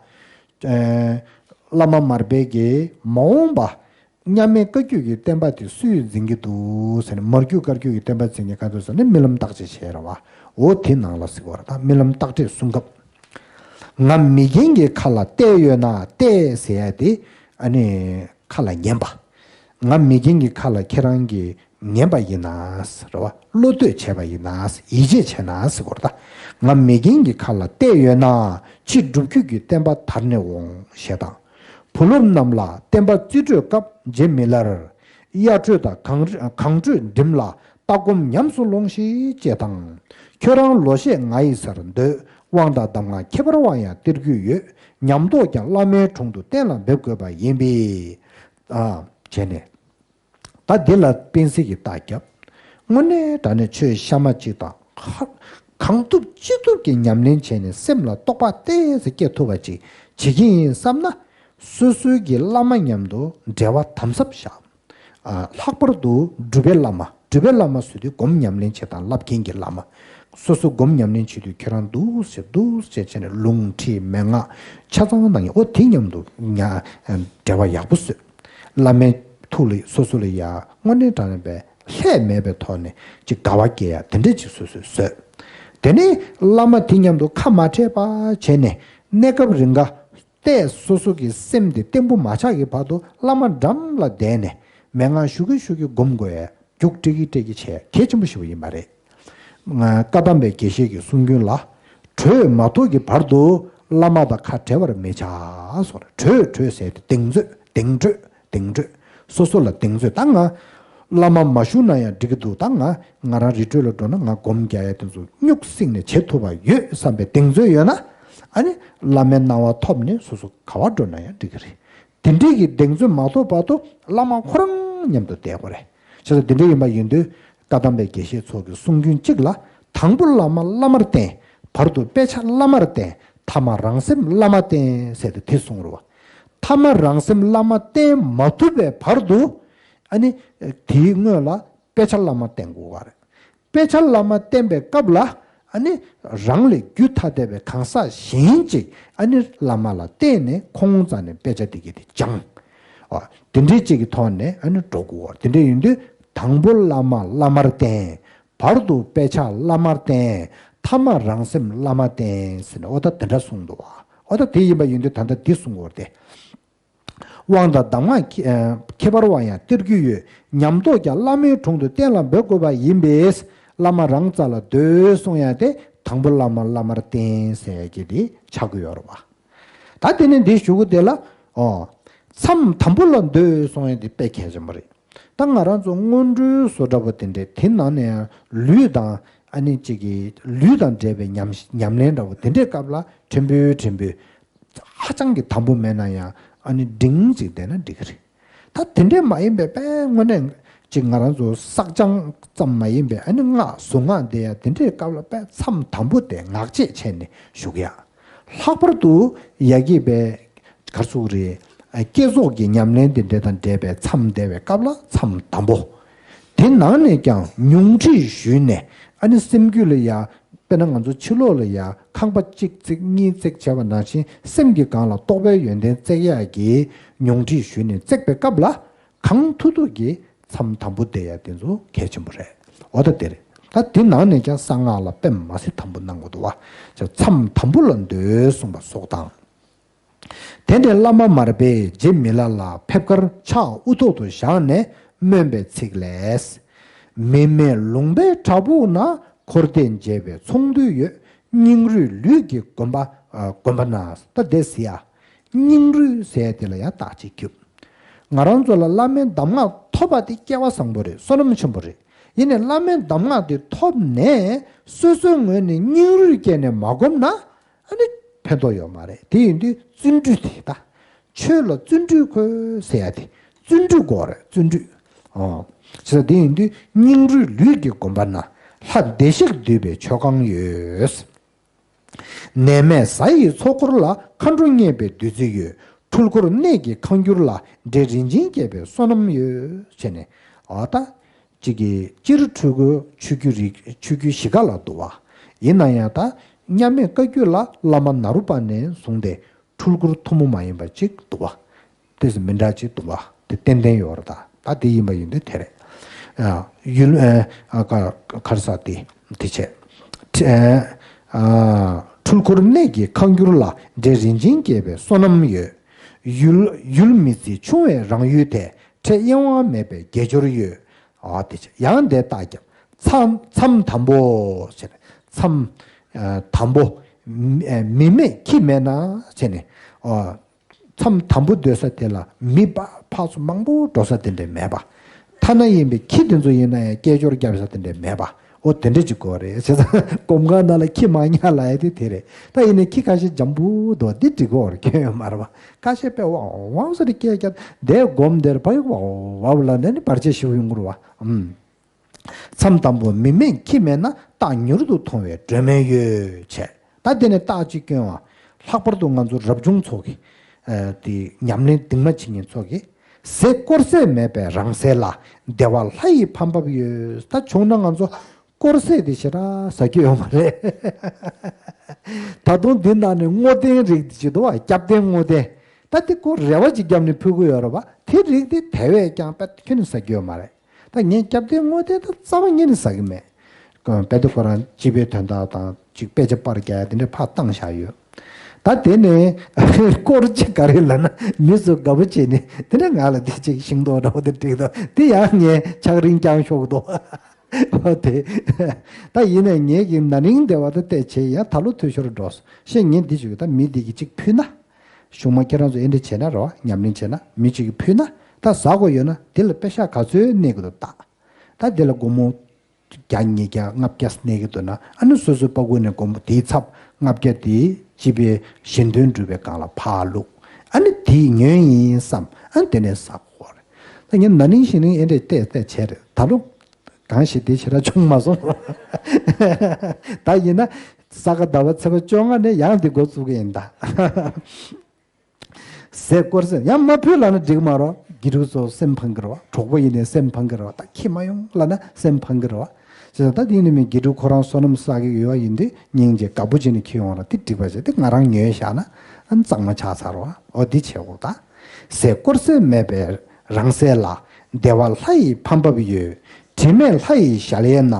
ཨེ། བླ་མ་མར་པའི་གི་མ་འོངས་པ་མཉམ་མེད་བཀའ་བརྒྱུད་ཀྱི་བསྟན་པ་དེ་སུས་འཛིན་གྱི་འདུག་ཟེར་ནས། མར་བརྒྱུད་བཀའ་བརྒྱུད་ཀྱི་བསྟན་པ་འཛིན་མཁན་ག་འདུག་ཟེར་ནས་རྨི་ལམ་བརྟག་དཔྱད་བྱས་ར་བ། འོ་དེ་ནང་ལ་ཟེར་བ་རེད་ད། རྨི་ལམ་བརྟག་དཔྱད་གསུང་སྐབས། ང་མི་རྒན་གྱི་ཁ་ལ་གཏད་ཡོད་ན། གཏད་ཟེར་ཡ་དེ་ཨ་ནི་ཁ་ལ་ཉན་པ། ང་མི་རྒན་གྱི་ཁ་ལ་ཁྱེད་རང་གིས་ཉན་པ་ཡིན་ན་ཟེར་བ། བློ་གཏོད་བྱས་པ་ཡིན་ན་ཟེར། ཡིད་ཆེས་བྱས་ན་ཟེར་བ་རེད་ད། ང་མི་རྒན་གྱི་ཁ་ལ་གཏད་ཡོད་ན། ཕྱི་སྒྲུབ་བརྒྱུད་ཀྱི་བསྟན་པ་དར་ནས་འོང་ཞེས་དང་། བུ་སློབ་རྣམས་ལ་བསྟན་པ་རྩིས་སྤྲོད་སྐབས་རྗེ་མི་ལར། གཡའ་ཁྲོད་དང་གངས་གངས་ཁྲོད་འགྲིམ་ལ་ལྟ་སྒོམ་ཉམས་སུ་ལོངས་ཤིག་ཅེས་དང་། ཁྱོད་རང་ལོ་ཤས་ང་ཡི་སར་སྡོད། དབང་དང་གདམས་ངག་ཁྱད་པར་བ་ཡང་སྟེར་རྒྱུ་ཡོད། ཉམས་རྟོགས་ཀྱང་བླ་མའི་དྲུང་དུ་གཏན་ལ་འབེབས་དགོས་པ་ཡིན་པས། ཨ། བྱས་ནས། ད་འདི་ལ་སྤེན་སྲིད་ཀྱིས་རྟགས་བརྒྱབ། དངོས་གནས་དྲང་གནས་ཆོས་གཤའ་མ་གཅིག་དང་ཧ། གང་ཐུབ་ཅི་ཐུབ་ཀྱིས་ཉམས་ལེན་བྱས་ནས་སེམས་ལ་རྟོགས་པ་ཏོག་ཙམ་སྐྱེ་ཐུབ་པ་ཅིག་བྱེད་ཀྱི་ཡིན་བསམ་ན། སོ་སོའི་གི་བླ་མ་མཉམ་དུ་འབྲེལ་བ་དམ་ཟབ་བཞག། ཨ། ལྷག་པར་དུ་སྒྲུབ་པའི་བླ་མ། སྒྲུབ་པའི་བླ་མ་ཟེར་དུས་སྒོམ་ཉམས་ལེན་བྱེད་སྟངས་བསླབ་མཁན་གྱི་བླ་མ། སོ་སོ་སྒོམ་ཉམས་ལེན་བྱེད་དུས་ཁྱེད་རང་འདུག་ཟེར་འདུག་ཟེར་བྱས་ནས་ལུང་ཁྲིད་མན་ངག་ཆ་ཚང་གནང་ཡ། འོ་དེ་མཉམ་དུ་ཉ་འབྲེལ་བ་ཡག་པོ་བཟོས། བླ་མའི་ཐུགས་ལ་སོ་སོ་ལ་ཡ་དངོས་གནས་དྲང་གནས་པའི་ལྷད་མེད་པའི་ཐོག་ནས་ཅིག་དགའ་བ་སྐྱེ་ཡ་དེ་འདྲས་ཅིག་སོ་སོས་བཟོས། དེ་ནས་བླ་མ་དེ་མཉམ་དུ་ཁ་མ་བྲལ་བ་བྱས་ནས་གནས་སྐབས་རིང་ག་ཏོག་ཙམ་སོ་སོ་གི་སེམས་དེ་བརྟན་པོ་མ་ཆགས་ཀྱི་བར་དུ་བླ་མ་འགྲམ་ལ་བསྡད་ནས་མན་ངག་ཞུ་གི་ཞུ་གི་སྒོམ་དགོས་ཡ། རྒྱུགས་སྤྲད་ཀྱི་སྤྲད་ཀྱི་བྱས་གལ་ཆེན་པོ་ཞིག་ཡིན་པ་རེད། ང་བཀའ་གདམས་པའི་དགེ་བཤེས་ཀྱི་གསུང་རྒྱུན་ལ། གྲོས་མ་ཐོབ་ཀྱི་བར་དུ་བླ་མ་དང་ཁ་བྲལ་བར་མི་བྱ་གསུངས་རེད། གྲོས་གྲོས་ཟེར་ཏེ་གདེང་ཚོད་གདེང་གྲོས་གདེང་གྲོས། སོ་སོ་ལ་གདེང་ཚོད། ད་ང་བླ་མ་མ་ཞུ་ན་ཡང་འགྲིག་གི་འདུག། ད་ང་ང་རང་རི་ཁྲོད་ལ་འགྲོ་ན་ང་སྒོམ་རྒྱག་ཡ་དེ་ཚོ་སྨྱུག་བསྲིངས་ནས་བྱེད་ཐུབ་པ་ཡོད་བསམ་པའི་གདེང་ཚོད་ཡོད་ན། ཨ་ནི་བླ་མའི་གནང་བ་ཐོབ་ནས་སོ་སོ་ག་བར་འགྲོ་ན་ཡང་འགྲིག་གི་རེད། དེ་འདྲའི་གི་གདེང་ཚོད་མ་ཐོབ་བར་དུ་བླ་མ་ཁོ་རང་མཉམ་དུ་བསྡད་དགོས་རེད། བྱས་ཙང་དེ་འདྲ་ཡིན་པ་ཡིན་དུས་བཀའ་གདམས་པའི་དགེ་བཤེས་ཚོ་གི་གསུང་རྒྱུན་གཅིག་ལ། དང་པོ་བླ་མ་བླ་མར་བསྟེན། བར་དུ་དཔེ་ཆ་བླ་མར་བསྟེན། ཐ་མ་རང་སེམས་བླ་མ་བསྟེན་ཟེར་ཏེ་དེ་གསུངས་རེད་བ། ཐ་མ་རང་སེམས་བླ་མ་བསྟེན་མ་ཐུབ་པའི་བར་དུ། ཨ་ནི་དེའི་སྔོན་ལ་དཔེ་ཆ་བླ་མ་བསྟེན་དགོས་པ་རེད། དཔེ་ཆ་བླ་མ་བསྟེན་པའི་སྐབས་ལ། ཨ་ནི་རང་ལས་རྒྱུད་ཐ་དད་པའི་གང་ཟག་གཞན་གཅིག་ཨ་ནི་བླ་མ་ལ་བསྟེན་ནས་ཁོང་རྩ་ནས་དཔེ་ཆ་དེ་གའི་དེ་སྦྱང་། ཨ། དེ་འདྲའི་གཅིག་གི་ཐོག་ནས་ཨ་ནི་འགྲོ་དགོས་པ། དེ་འདྲ་ཡིན་དུས་དང་པོ་བླ་མ་བླ་མར་བསྟེན། བར་དུ་དཔེ་ཆ་བླ་མར་བསྟེན། ཐ་མ་རང་སེམས་བླ་མ་བསྟེན་ཟེར་ནས་འོ་ད་དེ་འདྲ་གསུངས་འདུག་བ། འོ་ད་དེ་ཡིན་པ་ཡིན་དུས་ད་ལྟ་འདི་གསུང་དགོས་རེད་དེ། དབང་དང་གདམས་ངག་ཁྱད་ཨ་ཁྱད་པར་བ་ཡང་སྟེར་རྒྱུ་ཡོད། ཉམས་རྟོགས་ཀྱང་བླ་མའི་དྲུང་དུ་གཏན་ལ་འབེབས་དགོས་པ་ཡིན་པས། བླ་མ་རང་རྩ་ལ་སྡོད་གསུང་ཡ་དེ་དང་པོ་བླ་མ་བླ་མར་བསྟེན་ཟེར་གྱི་དེ་ཆགས་ཀྱི་ཡོད་རེད་བ། ད་དེ་ནས་འདི་ཞུ་གི་དེ་ལ། ཨོ། མཚམས་དམ་པོ་ལ་སྡོད་གསུང་ཡ་དེ་དཔེ་གལ་ཆེན་པོ་རེད། ད་ང་རང་ཚོ་སྔོན་འགྲོའི་བཟོ་འདྲ་པོ་དེ་འདྲས་དེ་ནང་ནས་ཡང་ལུས་དང་ཨ་ནི་གཅིག་གི་ལུས་དང་འབྲེལ་བའི་ཉམས་ཉམས་ལེན་འདྲ་པོ་དེ་འདྲའི་སྐབས་ལ་ཕྲན་བུ་ཕྲན་བུ། ཧ་ཅང་གི་དམ་པོ་མེད་ན་ཡང་ཨ་ནི་འབྲིང་ཅིག་བསྡད་ན་འགྲིག་གི་རེད། ད་དེ་འདྲས་མ་ཡིན་པའི་དཔེ་དངོས་གནས་ཅིག་ང་རང་ཚོ་བསགས་སྦྱང་ཙམ་མ་ཡིན་པའི་ཨ་ནི་སྔགས་གཟུངས་སྔགས་འདི་ཡང་དེ་འདྲའི་སྐབས་ལ་དཔེ་མཚམས་དམ་པོ་དེ་ངག་བཅད་བྱས་ནས་བཞུགས་ཡ། ལྷག་པར་དུ་ཡ་གི་དཔེ་གར་ཚུགས་རེད། བསྐྱེད་རྫོགས་ཀྱི་ཉམས་ལེན་དེ་འདྲ་དང་འབྲེལ་བའི་མཚམས་བསྡད་པའི་སྐབས་ལ་མཚམས་དམ་པོ། དེ་ནང་ནས་ཀྱང་ཉུང་ཁྲིད་ཞུས་ནས་ཨ་ནི་སེམས་རྒྱུད་ལ་ཡ། དཔེར་ན་ང་ཚོ་ཕྱི་ལོགས་ལ་ཡ་ཁང་པ་གཅིག་བརྩེགས་གཉིས་བརྩེགས་བྱས་པ་ནང་བཞིན་སེམས་ཀྱི་སྒང་ལ་རྟོགས་པའི་ཡོན་ཏན་བརྩེགས་ཡག་གི་ཉུང་ཁྲིད་ཞུས་ནས་བརྩེགས་པའི་སྐབས་ལ་གང་ཐུབ་ཐུབ་ཀྱིས་མཚམས་དམ་པོ་བསྡད་ཡ་དེ་ཚོ་གལ་ཆེན་པོ་རེད། འོ་ད་དེ་རེད། ད་དེ་ནང་ནས་ཀྱང་གསང་སྔགས་ལ་དཔེ་མ་སྲིད་དམ་པོ་གནང་དགོས་འདུག་བ། ཅེས་མཚམས་དམ་པོ་ལ་སྡོད་གསུངས་པ་སོགས་དང་། དེ་ནས་བླ་མ་མར་པས་རྗེ་མི་ལ་ལ་ཕེབས་ཁར་ཕྱག་དབུ་ཐོག་ཏུ་བཞག་ནས་སྨོན་པའི་ཚིག་ལས། མི་མེད་ལུང་པའི་བྲག་ཕུག་ན། འཁོར་འདས་འབྱེད་པའི་ཚོགས་འདུས་ཡོད། སྙིང་རུས་ལུས་ཀྱི་དགོན་པ་ཨ་དགོན་པ་ན། ད་དེ་ཟེར་ཡ། སྙིང་རུས་ཟེར་ཡ་དེ་ལ་ཡང་རྟགས་གཅིག་གྱུར། ང་རང་ཚོ་ལ་བླ་མའི་གདམས་ངག་ཐོབ་པ་དེ་སྐལ་བ་བཟང་པོ་རེད། བསོད་ནམས་ཆེན་པོ་རེད། ཡིན་ནའི་བླ་མའི་གདམས་ངག་དེ་ཐོབ་ནས་སོ་སོའི་ངོས་ནས་སྙིང་རུས་བསྐྱེད་ནས་མ་བསྒོམས་ན། ཨ་ནི་ཕན་ཐོགས་ཡོད་མ་རེད། དེ་ཡིན་དུས་བརྩོན་འགྲུས་དེ་ད། ཆོས་ལ་བརྩོན་འགྲུས་དགོས་ཟེར་ཡ་དེ། བརྩོན་འགྲུས་དགོས་རེད། བརྩོན་འགྲུས། ཨོ། བྱས་ཙང་དེ་ཡིན་དུས་སྙིང་རུས་ལུས་ཀྱི་དགོན་པ་ན། ལྷ་བདེ་གཤེགས་འདུས་པའི་མཆོད་ཁང་ཡོད། ནད་མེད་གཟའ་ཡི་ཚོགས་འཁོར་ལ། མཁའ་འགྲོ་མཉེས་པའི་བདུད་རྩི་ཡོད། འཁྲུལ་འཁོར་གནས་ཀྱི་ཁང་འགྱུར་ལ། འདྲེ་རིན་ཆེན་བསྐྱེད་པའི་བསོད་ནམས་ཡོད། བྱས་ནས། ཨོ་ད། ཅིག་གིས་སྤྱིར་འཁྲུལ་འཁོར་ཆོས་བརྒྱུད་རིགས་ཆོས་བརྒྱུད་བཞི་ཀ་ལ་འདུ་བ། ཡིན་ན་ཡང་ད་མཉམ་མེད་བཀའ་བརྒྱུད་ལ་བླ་མ་ནཱ་རོ་པ་ནས་བཟུང་སྟེ་འཁྲུལ་འཁོར་ཐུན་མོང་མ་ཡིན་པ་ཅིག་འདུ་བ། དེ་སུ་མི་འདྲ་ཅིག་འདུ་བ་དེ་ཏན་ཏན་ཡོད་རེད། ད་ད་དེ་ཡིན་པ་ཡིན་དུས་དེ་རེད། ཡུལ་ག་རེ་ཟེར་དེ་དེ་བྱས། འཁྲུལ་འཁོར་གནས་ཀྱི་ཁ་འགྱུར་ལ། འབྲས་རིན་ཆེན་རྒྱས་པའི་བསོད་ནམས་ཡོད། ཡུལ་ཡུལ་མི་བརྩི་ཆུང་བའི་རང་ཡུལ་དེ། འཕྲལ་གཡེང་བ་མེད་པའི་དགེ་སྦྱོར་ཡོད། ཨ་དེ་བྱས་ཡང་དེ་རྟགས་བརྒྱབ། མཚམས་མཚམས་དམ་པོ་བྱས་ནས་མཚམས་དམ་པོ་མི་མེད་ཁྱི་མེད་ན་བྱས་ནས། མཚམས་དམ་པོ་སྡོད་ས་དེ་ལ་མི་ཕར་ཚུར་མང་པོ་འགྲོ་ས་དེ་འདྲ་མེད་པ། ཐ་ན་ཡིན་པའི་ཁྱི་དེ་ཚོ་ཡིན་ན་ཡང་སྐད་ཅོར་རྒྱབ་ས་དེ་འདྲ་མེད་པ། འོ་དེ་འདྲ་ཅིག་དགོས་རེད། བྱས་ཙང་སྒོམ་ཁང་ནང་ལ་ཁྱི་མ་ཉར་ལབ་ཡ་དེ་དེ་རེད། ད་ཡིན་ནའི་ཁྱི་ཁ་ཤས་འཇམ་པོ་འདུག་འདི་འགྲིག་གི་ཡོད་རེད། སྐྱོན་ཡོད་མ་རེད་པ། ཁ་ཤས་དཔེ་ཝའོ་ཝའོ་ཟེར་སྐད་རྒྱབ་བསྡད། སྒོམ་དེར་ཕ་ཡུག་ཝའོ་ཝའོ་ལབ་ནས་ནི་བར་ཆད་ཞེ་པོ་ཡོང་གི་རེད་པ། ཨུམ། མཚམས་དམ་པོ་མི་མེད་ཁྱི་མེད་ན། རྟགས་མྱུར་དུ་མཐོང་བའི་སྒྲོན་མེ་ཡོད་བྱས། ད་དེ་ནས་རྟགས་གཅིག་སྐྱོན་བ། ལྷག་པར་དུ་ང་ཚོ་རབ་བྱུང་ཚོ་གི་དེ་ཉམས་ལེན་གདིང་མ་བྱེད་མཁན་ཚོ་གི། ཟས་དཀོར་ཟས་མེད་པའི་རང་ཟས་ལ། བདེ་བ་ལྷ་ཡི་ཕན་འབབ་ཡོད། ད་བྱུང་ན་ང་ཚོ་དཀོར་ཟས་དེ་ཞེ་དྲག་ཟ་རྒྱུ་ཡོད་མ་རེད། ད་དུང་འདི་ནང་ནས་སྔོ་ལྡན་རིགས་དེ་ཅིག་འདུག་བ། སྐྱབས་ལྡན་སྔོ་ལྡན། ད་དེ་ཁོ་རེ་བ་ཅིག་བརྒྱབ་ནས་ཕུལ་གི་ཡོད་རེད་པ། དེ་རིགས་དེ་དེ་བས་ཀྱང་དཔེ་ཁྱོན་ནས་ཟ་རྒྱུ་ཡོད་མ་རེད། ད་ངས་སྐྱབས་ལྡན་སྔོ་ལྡན་ད་རྩ་བ་ཉིད་ནས་ཟ་གི་མེད། དཔེ་དེ་ཁོ་རང་སྤྱི་པའི་དོན་དག་དང་ཅིག་དཔེ་ཆ་པར་རྒྱག་ཡ་དེ་འདྲ་ཕར་བཏང་བཞག་ཡོད། ད་དེ་ནས་སྐོར་ཅིག་ག་རེ་ལབ་ན། མི་ཚོ་དགའ་པོ་བྱས་ནས་དེ་འདྲ་ང་ལ་དེ་ཅིག་ཤིང་ཏོག་འདྲ་པོ་དེ་སྒྲིག་འདུག་དེ་ཡང་ངས་ཕྱག་རིང་བརྐྱངས་ཤོག་འདུག་འོ་དེ། ད་ཡིན་ནའི་ངེད་ཀྱི་ན་ནིང་འདི་བ་ད་བལྟས་བྱས་ཡ་ད་ལོ་འཐུས་ཤོར་འགྲོ་སོང་། ཤེས་ངས་འདི་བྱུས་ད་མི་འདི་གི་ཅིག་ཕུལ་ན། གཞུག་མ་ཁྱེད་རང་ཚོ་ཨེ་འདྲ་བྱས་ན་རོ། ཉམས་ལེན་བྱས་ན་མི་གཅིག་གིས་ཕུལ་ན་ད་ཟ་དགོས་ཡོད་ན་དེ་ལ་པེ་ཤག་ག་ཚོད་གནས་ཀྱི་འདུག་ད་ད་དེ་ལ་སྒོར་མོ་བརྒྱ་ཉིས་བརྒྱ་ལྔ་བརྒྱ་གནས་ཀྱི་འདུག་ན། ཨ་ནི་སོ་སོའི་པ་ཀུ་ནས་སྒོར་མོ་དེའི་ཚབ་ལྔ་བརྒྱ་དེ་སྤྱི་པའི་གཞན་དོན་སྒྲུབ་པའི་སྒང་ལ་ཕར་བླུགས། ཨ་ནི་དེ་ཉོས་ཡིན་བསམ། ཨ་ནི་དེ་ནས་ཟ་དགོས་རེད། ད་ངས་ན་ནིང་གཞེས་ནིང་ཨེ་འདྲ་བལྟས་བལྟས་བྱས་རེད། ད་ལོ་གང་ཞིག་དེ་ཞེ་དྲག་བྱུང་མ་སོང་། ད་ཡིན་ན་ས་ག་ཟླ་བ་ཚེས་པ་བཅོ་ལྔ་ནས་ཡང་འདི་འགོ་བཙུགས་ཀྱི་ཡིན་ད། ཟས་དཀོར་ཟས་ཡང་མ་ཕུལ་ལབ་ན་འགྲིག་མ་རོ། དགེ་ཕྲུག་ཚོ་སེམས་ཕམ་གི་རོ། གྲོགས་པོ་ཡིན་ནའི་སེམས་ཕམ་གི་རོ། ད་ཁྱི་མ་ཡོང་ལབ་ན་སེམས་ཕམ་གི་རོ། བྱས་ཙང་ད་དེ་ནི་མི་དགེ་ཕྲུག་ཁོ་རང་བསོད་ནམས་བསགས་ཀྱི་ཡོད་པ་ཡིན་དུས་སྙིང་རྗེ་དགའ་པོ་བྱས་ནས་ཁྱི་ཡོང་ར་དེ་འགྲིག་པ་བྱས། དེ་ང་རང་ཉོས་བཞག་ན་ཨ་ནི་གཙང་མ་ཆགས་ཚར་རོ། འོ་འདི་བྱེད་དགོས་ད། ཟས་དཀོར་ཟས་མེད་པའི་རང་ཟས་ལ། བདེ་བ་ལྷ་ཡི་ཕན་འབབ་ཡོད། དྲི་མེད་ལྷ་ཡི་ཞལ་ཡས་ན།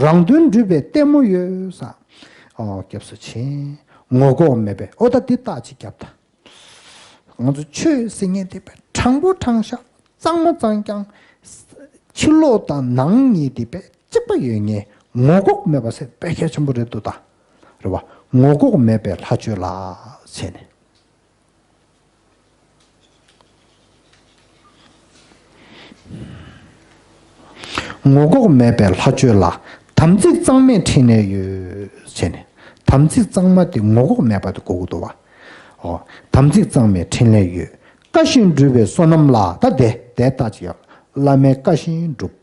རང་དོན་སྒྲུབ་པའི་ལྟད་མོ་ཡོད་ས། ཨོ་སྐྱབས་སུ་མཆི། ངོ་ལྐོག་མེད་པའི། ཨོ་ད་འདི་རྟགས་ཅིག་བརྒྱབ་ད། ང་ཚོ་ཆོས་ཟེར་མཁན་དེ་དཔེ་དྲང་པོ་དྲང་བཞག་གཙང་མ་གཙང་རྐྱང་། ཕྱི་ལོགས་དང་ནང་གཉིས་དེ་དཔེ་གཅིག་པ་ཡོད་མཁན། ངོ་ལྐོག་མེད་པ་ཟེར་དཔེ་གལ་ཆེན་པོ་རེད་འདུག་ད། རེད་བ། ངོ་ལྐོག་མེད་པའི་ལྷ་ཆོས་ལ་ཟེར་ནས། ངོ་ལྐོག་མེད་པའི་ལྷ་ཆོས་ལ། དམ་ཚིག་གཙང་མའི་ཕྲིན་ལས་ཡོད་ཟེར་ནས། དམ་ཚིག་གཙང་མ་དེ་ངོ་ལྐོག་མེད་པ་དེ་གོ་གི་འདུག་བ། ཨོ། དམ་ཚིག་གཙང་མའི་ཕྲིན་ལས་ཡོད། བཀའ་བཞིན་སྒྲུབ་པའི་བསོད་ནམས་ལ། ད་དེ་དེ་ལྟ་ཅི་ཡང་བླ་མའི་བཀའ་བཞིན་སྒྲུབ།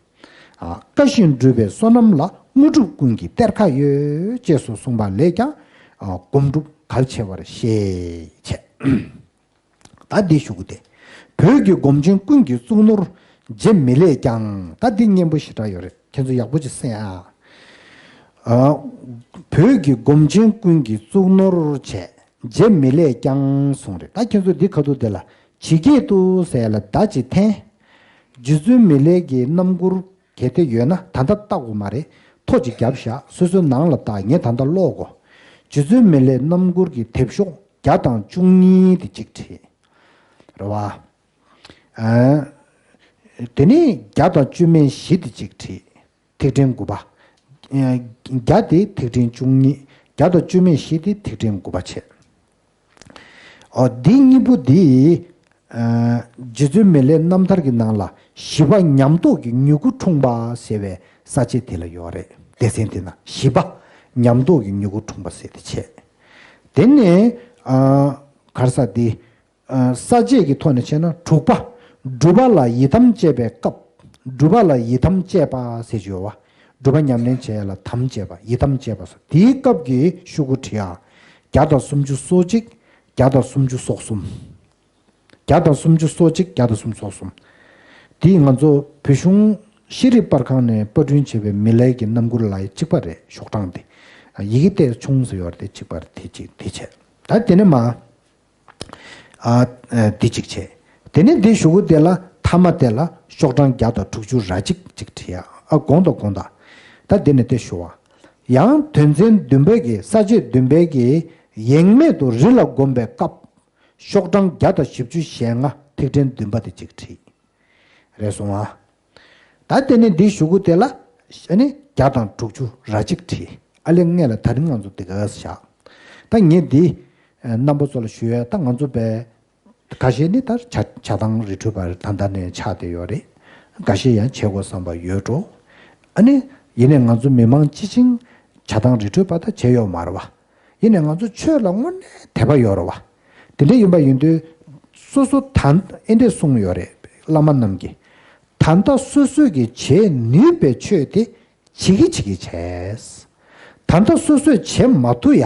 ཨ། བཀའ་བཞིན་སྒྲུབ་པའི་བསོད་ནམས་ལ། དངོས་གྲུབ་ཀུན་གྱི་གཏེར་ཁ་ཡོད། ཅེས་སུ་གསུངས་པ་ལས་ཀྱང་། ཨ། སྒོམ་སྒྲུབ་གལ་ཆེ་བར་ཤེས་བྱས། ད་འདི་ཞུ་གི་དེ། བོད་ཀྱི་སྒོམ་ཆེན་ཀུན་གྱི་གཙུག་ནོར་རྗེ་མི་ལས་ཀྱང་། ད་འདི་སྙན་པོ་ཞེ་དྲག་ཡོད་རེད། ཁྱེད་ཚོ་ཡག་པོ་ཅིག་གསན་ཨ། ཨ། བོད་ཀྱི་སྒོམ་ཆེན་ཀུན་གྱི་གཙུག་ནོར་བྱས། རྗེ་མི་ལས་ཀྱང་གསུངས་རེད། ད་ཁྱེད་ཚོ་འདི་ཁ་ཐུག་དེ་ལ་ཇི་སྐད་དུ་ཟེར་ལ་ད་ཅི་འཐེན། རྗེ་བཙུན་མི་ལས་ཀྱི་རྣམ་མགུར་གལ་ཏེ་ཡོད་ན། ད་ལྟ་བལྟ་དགོས་མ་རེད། ཐོ་ཅིག་བརྒྱབ་བཞག་སོ་སོའི་ནང་ལ་བལྟ། ངས་ད་ལྟ་ཀློག་གོ། རྗེ་བཙུན་མི་ལས་རྣམ་མགུར་གྱི་དེབ་ཤོག་བརྒྱ་དང་བཅུ་གཉིས་དེ་གཅིག་བྲིས། རེད་བ། ཨ། དེ་ནས་བརྒྱ་དང་བཅུ་མེད་བཞི་དེ་གཅིག་བྲིས། ཐིག་ཕྲེང་དགུ་པ། ཨ། བརྒྱ་དེ་ཐིག་ཕྲེང་བཅུ་གཉིས། བརྒྱ་དང་བཅུ་མེད་བཞི་དེ་ཐིག་ཕྲེང་དགུ་པ་བྱས། ཨོ། འདི་གཉིས་པོ་འདི། ཨ། རྗེ་བཙུན་མི་ལའི་རྣམ་ཐར་གྱི་ནང་ལ་ཞི་བ་ཉམས་རྟོགས་ཀྱི་མྱུ་གུ་འཁྲུངས་པ་ཟེར་བའི་ས་བཅད་དེ་ལ་ཡོད་རེད། སྡེ་ཚན་དེ་ན་ཞི་བ་ཉམས་རྟོགས་ཀྱི་མྱུ་གུ་འཁྲུངས་པ་ཟེར་དེ་བྱས། དེ་ནས། ཨ། ག་རེ་ཟེར་དེ། ཨ། ས་བཅད་ཀྱི་ཐོག་ནས་བྱས་ན་དྲུག་པ། སྒྲུབ་པ་ལ་ཡི་དམ་བཅས་པའི་སྐབས། སྒྲུབ་པ་ལ་ཡི་དམ་བཅས་པ་ཟེར་གྱི་ཡོད་བ། སྒྲུབ་པ་ཉམས་ལེན་བྱེད་ཡ་ལ་དམ་བཅས་པ། ཡི་དམ་བཅས་པ་སོགས། དེའི་སྐབས་ཀྱི་ཤོག་གུ་བྲིས་ཡ། བརྒྱ་དང་སུམ་ཅུ་སོ་གཅིག་བརྒྱ་དང་སུམ་ཅུ་སོ་གསུམ། བརྒྱ་དང་སུམ་ཅུ་སོ་གཅིག་བརྒྱ་དང་སུམ་ཅུ་སོ་གསུམ། དེ་ང་ཚོ་བོད་གཞུང་ ཤེས་རིག་པར་ཁང་ནས་པར་སྐྲུན་བྱས་པའི་མི་ལའི་གི་རྣམ་མགུར་ལ་གཅིག་པ་རེད། ཤོག་གྲངས་དེ་ཡི་གེ་ཏོག་ཙམ་ཆུང་ཙམ་ཡོད་རེད། དེ་གཅིག་པ་རེད། དེ་གཅིག་དེ་བྱས། ད་དེ་ནས་མ། ཨ། ཨ། འདི་གཅིག་བྱས། དེ་ནས་འདི་གཞུག་གུ་དེ་ལ་ཐ་མ་དེ་ལ་ཤོག་གྲངས་བརྒྱ་དང་དྲུག་ཅུ་ར་གཅིག་ཅིག་བྲིས་ཡ། ཨ། དགོངས་དག་དགོངས་དག་ད་འདི་ནས་དེ་ཞུ་བ། ཡང་དོན་ཚན་བདུན་པའི་གི་ས་བཅད་བདུན་པའི་གི་ཡེངས་མེད་དུ་རི་ལ་བསྒོམས་པའི་སྐབས། ཤོག་གྲངས་བརྒྱ་དང་བཞི་བཅུ་ཞེ་ལྔ་ཐིག་ཕྲེང་བདུན་པ་དེ་གཅིག་བྲིས། རེད་སོང་ཨ། ད་དེ་ནས་འདིའི་གཞུག་གུ་དེ་ལ་ཨ་ནི་བརྒྱ་དང་དྲུག་ཅུ་ར་གཅིག་བྲིས། ཨ་ལས་ངས་ལ་ད་རིང་ང་ཚོ་འདི་ག་བཞག་ད་ངས་འདི་རྣམ་པ་ཚོ་ལ་ཞུ་ཡ། ད་ང་ཚོ་པས་ཁ་ཤས་ནི་ད་བྱ་བྱ་བཏང་རི་ཁྲོད་པ་ད་ལྟ་ནས་ཆགས་བསྡད་ཡོད་རེད། འགའ་ཤས་ཡང་བྱེད་དགོས་བསམ་པ་ཡོད་འགྲོ། ཨ་ནི་ཡིན་ནའི་ང་ཚོ་མི་མང་སྤྱི་བྱིངས་བྱ་བཏང་རི་ཁྲོད་པ་ད་བྱེད་ཡོད་མ་རེད་བ། ཡིན་ནའི་ང་ཚོ་ཆོས་ལ་དངོས་གནས་དད་པ་ཡོད་རེད་བ། དེ་འདྲ་ཡིན་པ་ཡིན་དུས་སོ་སོ་ད་ཨེ་འདྲས་གསུངས་ཡོད་རེད། བླ་མ་རྣམས་ཀྱིས། ད་ལྟ་སོ་སོས་ཀྱིས་བྱེད་ནུས་པའི་ཆོས་དེ་བྱེད་ཀྱི་བྱེད་ཀྱི་བྱས། ད་ལྟ་སོ་སོས་བྱེད་མ་ཐུབ་ཡ།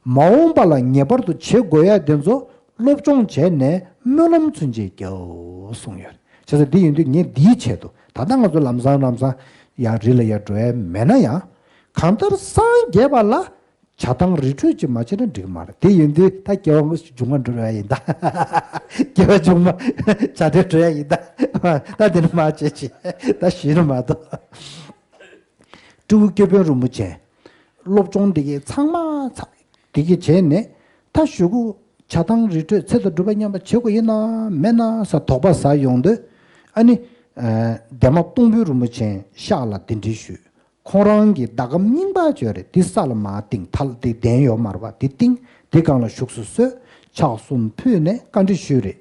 མ་འོངས་པ་ལ་ངེས་པར་དུ་བྱེད་དགོས་ཡ་དེ་ཚོ་སློབ་སྦྱོང་བྱས་ནས་སྨོན་ལམ་ཚུན་ཆད་རྒྱག་གསུངས་ཡོད་རེད། བྱས་ཙང་འདི་ཡིན་དུས་ངས་འདིའི་ཆེད་དུ་ད་ལྟ་ང་ཚོ་ལམ་སང་ལམ་སང་ཡར་རི་ལ་ཡར་འགྲོ་ཡ་མེད་ན་ཡང་། གང་ལྟར་སངས་རྒྱས་པ་ལ་བྱ་བཏང་རི་ཁྲོད་ཅིག་མ་བྱས་ན་འགྲིག་མ་རེད། དེ་ཡིན་དུས་ད་སྐྱེ་བ་མཇུག་མ་འགྲོ་ཡ་ཡིན་ད། སྐྱེ་བ་མཇུག་མ་བྱ་བྲལ་འགྲོ་ཡ་ཡིན་ད། ད་དེ་ནི་མ་བྱེད་ཅིག་ད་ཞུས་ན་མ་གཏོགས། སྤྲེའུ་སྐྱེ་དཔོན་རིན་པོ་ཆེ། སློབ་སྦྱོང་འདི་གས་ཚང་མ་ཚ། འདི་གས་བྱས་ནས་ད་གཞུག་གུ་བྱ་བཏང་རི་ཁྲོད་ཚེ་དང་སྒྲུབ་པ་མཉམ་པ་བྱེད་དགོས་ཡིན་ན་མེད་ན་ས་དོགས་པ་ཟ་ཡོང་དུས། ཨ་ནི། ཨ། འདན་མ་སྟོང་དཔོན་རིན་པོ་ཆེ་ཤག་ལ་གདན་འདྲེན་ཞུས། ཁོང་རང་གི་ཟླ་གམ་རྙིང་པ་བྱོས་རེད། དེ་ས་ལ་མར་བཏིང་། ད་ལ་དེ་གདན་ཡོད་མ་རེད་པ། དེ་བཏིང་། དེ་སྒང་ལ་བཞུགས་སུ་གསོལ། ཕྱག་གསུམ་ཕུལ་ནས་བཀའ་འདྲི་ཞུས་རེད།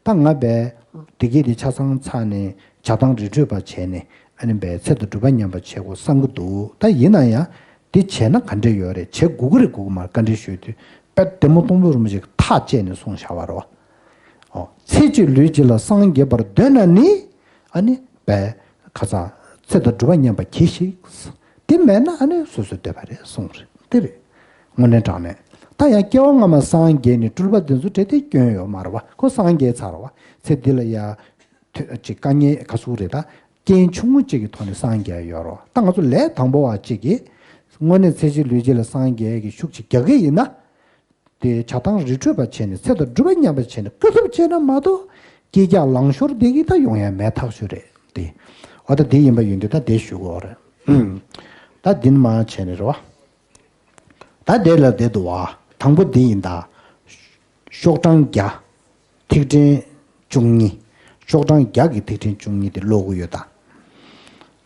ད་ང་པས་དེ་གས་དེ་ཆ་ཚང་ཚར་ནས་བྱ་བཏང་རི་ཁྲོད་པ་བྱས་ནས་ཨ་ནི་པས་ཚེ་དང་སྒྲུབ་པ་མཉམ་པ་བྱེད་དགོས་བསམ་གྱི་འདུག་ད་ཡིན་ན་ཡང་དེ་བྱས་ན་ག་འདྲས་ཡོད་རེད། བྱེད་དགོས་ཀྱི་རེད་དགོས་ཀྱི་མ་རེད་བཀའ་འདྲི་ཞུས་དུས། དཔེ་འདན་མ་སྟོང་དཔོན་རིན་པོ་ཆེ་གིས་ཐག་བཅད་ནས་གསུངས་བཞག་པ་རེད་བ། ཨོ། ཚེ་གཅིག་ལུས་གཅིག་ལ་སངས་རྒྱས་པར་འདོད་ན་ནི། ཨ་ནི་པས་ཁ་སང་ཚེ་དང་སྒྲུབ་པ་མཉམ་པ་གྱིས་ཤིག་དེ་མེད་ན་ཨ་ནི་སོ་སོའི་འདོད་པ་རེད་གསུངས་རེད། དེ་རེད། དངོས་གནས་དྲང་གནས། ད་ཡང་སྐྱེ་བ་སྔ་མ་སངས་རྒྱས་ནས་སྤྲུལ་པ་འདི་ཚོ་འདྲ་དེ་སྐྱོན་ཡོད་མ་རེད་བ། ཁོ་སངས་རྒྱས་ཚར་བ། ཚེ་འདི་ལ་ཡ། ཐོས་ཅིག་དཀའ་ངལ་ག་ཚོད་རེད་ད། རྐྱེན་ཆུང་ངུ་གཅིག་གི་ཐོག་ནས་སངས་རྒྱས་ཡོད་རེད་བ། ད་ང་ཚོ་ལས་དང་པོ་བ་གཅིག་གིས། དངོས་གནས་ཚེ་གཅིག་ལུས་གཅིག་ལ་སངས་རྒྱས་ཀྱི་ཤུགས་ཅིག་རྒྱག་གི་ཡིན་ན། དེ་བྱ་བཏང་རི་ཁྲོད་པ་བྱས་ནས་ཚེ་དང་སྒྲུབ་པ་མཉམ་པ་བྱས་ནས་དཀའ་ཐུབ་བྱས་ན་མ་གཏོགས་སྐྱིད་རྒྱག་ལང་ཤོར་དེ་གི་ད་ཡོང་ཡ་མེད་ཐག་ཆོད་རེད་དེ། འོ་ད་དེ་ཡིན་པ་ཡིན་དུས་ད་དེ་ཞུ་དགོས་རེད། ད་འདི་ནི་མ་བྱས་ནས་རེད་བ། ད་དེ་ལ་དེ་འདུག་བ། དང་པོ་འདི་ཡིན་ད། ཤོག་གྲངས་བརྒྱ། ཐིག་ཕྲེང་བཅུ་གཉིས། ཤོག་གྲངས་བརྒྱ་གི་ཐིག་ཕྲེང་བཅུ་གཉིས་དེ་ཀློག་གི་ཡོད་ད།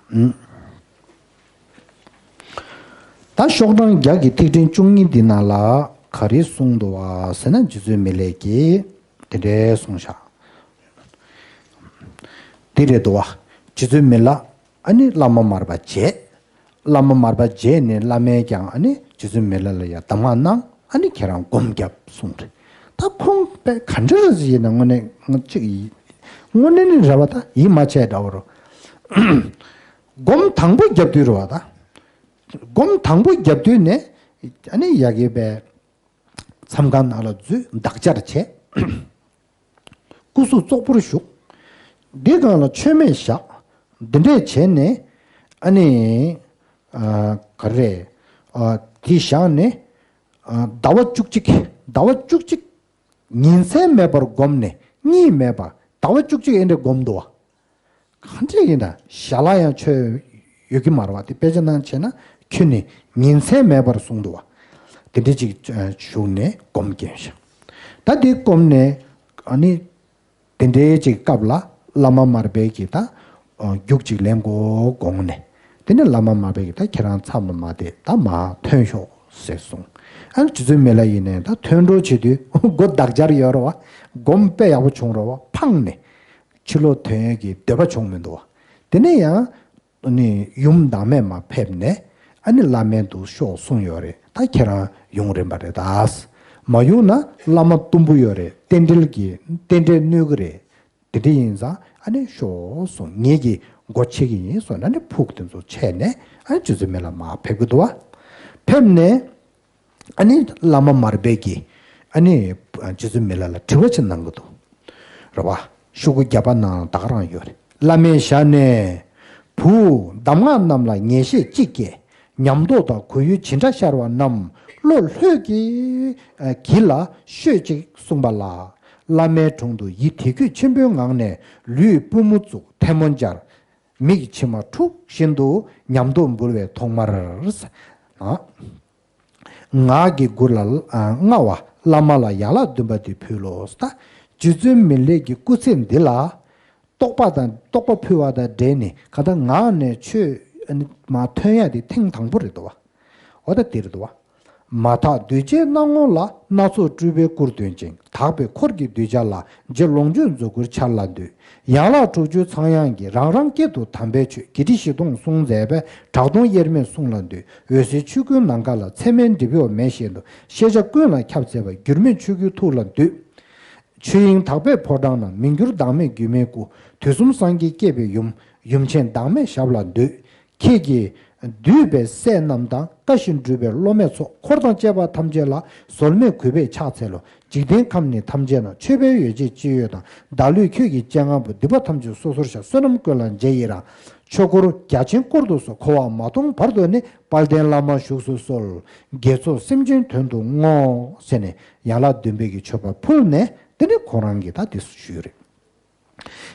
ཨུམ། ད་ཤོག་གྲངས་བརྒྱ་གི་ཐིག་ཕྲེང་བཅུ་གཉིས་འདི་ནང་ལ་ག་རེ་གསུངས་འདུག་བ་ཟེར་ན། རྗེ་བཙུན་མི་ལས་ཀྱིས་དེ་འདྲའི་གསུངས་བཞག་དེ་རེད་འདུག་བ། རྗེ་བཙུན་མི་ལ་ཨ་ནི་བླ་མ་མར་པ་མཇལ། བླ་མ་མར་པ་མཇལ་ནས་བླ་མས་ཀྱང་ཨ་ནི་རྗེ་བཙུན་མི་ལ་ལ་ཡ་གདམས་ངག་གནང་། ཨ་ནི་ཁྱེད་རང་སྒོམ་རྒྱབ་གསུངས་རེད། ད་ཁོང་པས་ག་འདྲ་ཡིན་ན་དངོས་གནས་ང་གཅིག་ཡིན། དངོས་གནས་ནི་རེད་བ། ད་ཡིད་མ་ཆེས་འདྲ་བོ་རོ། སྒོམ་དང་པོ་རྒྱབ་དུས་རེད་བ། ད་སྒོམ་དང་པོ་རྒྱབ་དུས་ནས་ཨ་ནི་ཡ་གི་པས་མཚམས་ཁང་ནང་ལ་འཛུལ། འདག་སྦྱར་བྱས། སྐུ་གཟུགས་བཙོག་པོར་བཞུགས། འདི་སྒང་ལ་མཆོད་མེ་བཞག་འདི་འདྲས་བྱས་ནས་ཨ་ནི། ཨ། ག་རེ། ཨ། འདི་བཞག་ནས། ཨ། ཟླ་བ་བཅུ་གཅིག་ཟླ་བ་བཅུ་གཅིག་ཉིན་མཚན་མེད་པར་བསྒོམས་ནས་གཉིད་མེད་པ་ཟླ་བ་བཅུ་གཅིག་ཨེ་འདྲས་བསྒོམས་འདུག་བ། གང་འདྲས་ཡིན་ད། ཞལ་ལག་ཡང་མཆོད་ཡོད་ཀྱི་མ་རེད་བ། དེ་དཔེ་ཆ་ནང་བྱས་ན་ཁྱོན་ནས་ཉིན་མཚན་མེད་པར་གསུངས་འདུག་བ། དེ་འདྲས་ཅིག་བཞུགས་ནས་སྒོམ་བསྐྱོན་ཤག་ད་དེ་སྒོམ་ནས་ཨ་ནི། དེ་འདྲའི་ཅིག་སྐབས་ལ་བླ་མ་མར་པའི་གི་ད་རྒྱུགས་ཅིག་ལེན་དགོས་དགོངས་ནས། དེ་ནས་བླ་མ་མར་པའི་གི་ད་ཁྱེད་རང་མཚམས་ལ་མ་བསྡད། ད་མར་ཐོན་ཤོག་ཟེར་གསུངས། ཨ་ནི་རྗེ་བཙུན་མི་ལ་ཡིན་ནས་ད་ཐོན་འགྲོ་བྱེད་དུས་མགོ་འདག་སྦྱར་ཡོད་རེད་བ། སྒོམ་དཔེ་ཡག་པོ་བྱུང་རེད་བ། ཕངས་ནས་ཕྱི་ལོགས་ཐོན་ཡས་ཀྱི་འདོད་པ་བྱུང་མི་འདུག་བ། དེ་ནས་ཡང་ནི་ཡུམ་བདག་མེད་མ་ཕེབས་ནས་ཨ་ནི་བླ་མའི་འདུག་ཤོག་གསུངས་ཡོད་རེད། ད་ཁྱེད་རང་ཡོང་རན་པ་རེད་ད། མ་ཡོང་ན་བླ་མ་གཏུམ་པོ་ཡོད་རེད། རྟེན་འབྲེལ་གྱི་རྟེན་འབྲེལ་གནོད་གི་རེད། དེ་འདྲ་ཡིན་ཙང་ཨ་ནི་ཤོག་གསུངས། ངེད་ཀྱིས་སྒོ་ཕྱེ་གི་ཡིན་གསུངས་ནས་ཨ་ནི་ཕུག་དེ་ཚོ་ཕྱེ་ནས་ཨ་ནི་རྗེ་བཙུན་མི་ལ་མར་ཕེབས་ཀྱི་འདུག་བ། ཕེབས་ནས། ཨ་ནི་བླ་མ་མར་པས་ཀྱིས་ཨ་ནི་རྗེ་བཙུན་མི་ལ་ལ་དྲི་བ་ཅིག་གནང་གི་འདུག་རེད་བ། ཤོག་གུ་བརྒྱ་པ་ནང་ད་ག་རང་ཡོད་རེད། བླ་མས་ཞལ་ནས་ བུ། གདམས་ངག་རྣམས་ལ་ངེས་ཤེས་གཅིག་སྐྱེས། ཉམས་རྟོགས་དང་གོ་ཡུལ་ཇི་འདྲ་ཤར་བ་རྣམས་བློ་ལྷོད་ཀྱིས་གྱིས་ལ་ཤོད་ཅིག་གསུངས་པ་ལ། བླ་མའི་དྲུང་དུ་ཡིད་དད་གུས་ཆེན་པོའི་ངང་ནས་ལུས་པུས་མོ་བཙུགས་ཐལ་མོ་སྦྱར། མིག་མཆི་མ་འཁྲུགས་བཞིན་དུ་ཉམས་རྟོགས་འབུལ་བའི་ཐོག་མར། ངག་གི་མགུར་ལ་ལྔ་བ་བླ་མ་ལ་ཡན་ལག་བདུན་པ་འདི་ཕུལ་ལོ། ད་རྗེ་བཙུན་མི་ལས་ཀྱི་སྐུ་ཚེ་འདི་ལ་རྟོགས་པ་དང་རྟོགས་པ་ཕུལ་བ་དང་འབྲེལ་ནས་ག་ད་ངག་ནས་ཆོས་མ་ཐོན་ཡ་དེ་ཐེངས་དང་པོ་རེད་དོ། འོ་ད་དེ་རེད་དོ། མ་དག་གདུལ་བྱའི་སྣང་ངོ་ལ། སྣ་ཚོགས་སྤྲུལ་པའི་སྐུར་སྟོན་ཅིང་། དག་པའི་འཁོར་གྱི་གདུལ་བྱ་ལ། རྗེ་ལོངས་སྤྱོད་རྫོགས་སྐུར་འཆར་ལ་འདུད། ཡན་ལག་དྲུག་ཅུ་ཚངས་དབྱངས་ཀྱིས། རང་རང་སྐད་དུ་དམ་པའི་ཆོས། བརྒྱད་ཁྲི་བཞི་སྟོང་གསུངས་མཛད་པའི། གྲགས་སྟོང་དབྱེར་མེད་གསུང་ལ་འདུད། འོད་གསལ་ཆོས་སྐུའི་ནམ་མཁའ་ལ། ཚད་མེད་འབྲས་བུ་མེད་བཞིན་དུ། ཤེས་བྱ་ཀུན་ལ་ཁྱབ་མཛད་པ། འགྱུར་མེད་ཆོས་ཀྱི་ཐུགས་ལ་འདུད། ཆོས་དབྱིངས་དག་པའི་ཕོ་བྲང་ན། མི་འགྱུར་བདག་མེད་སྒྱུ་མའི་སྐུ། དུས་གསུམ་སངས་རྒྱས་བསྐྱེད་པའི་ཡུམ། ཡུམ་ཆེན་བདག་མེད་ཞབས་ལ་འདུད། ཁྱེད་ཀྱིས་འདུས་པའི་སྲས་རྣམས་དང་། བཀའ་བཞིན་སྒྲུབ་པའི་སློབ་མའི་ཚོགས། འཁོར་དང་བཅས་པ་ཐམས་ཅད་ལ། ཟོལ་མེད་གུས་པས་ཕྱག་འཚལ་ལོ། འཇིག་རྟེན་ཁམས་ནི་ཐམས་ཅད་ན། མཆོད་པའི་ཡོ་བྱད་ཅི་ཡོད་དང་། བདག་བློས་ཁྱོད་ཀྱི་སྤྱན་སྔར་པོ། སྡིག་པ་ཐམས་ཅད་སོ་སོར་བཤགས། བསོད་ནམས་ཀུན་ལ་རྗེས་ཡི་རང་། ཆོས་འཁོར་རྒྱ་ཆེན་བསྐོར་དུ་གསོལ། འཁོར་བ་མ་སྟོངས་བར་དུ་ནི། དཔལ་ལྡན་བླ་མ་བཞུགས་སུ་གསོལ། དགེ་ཚོགས་སེམས་ཅན་དོན་དུ་བསྔོ། ཟེར་ནས་ཡན་ལག་བདུན་པའི་གི་མཆོད་པ་ཕུལ་ནས། དེ་ནས་ཁོང་རང་གིས་ད་དེ་ཞུས་རེད།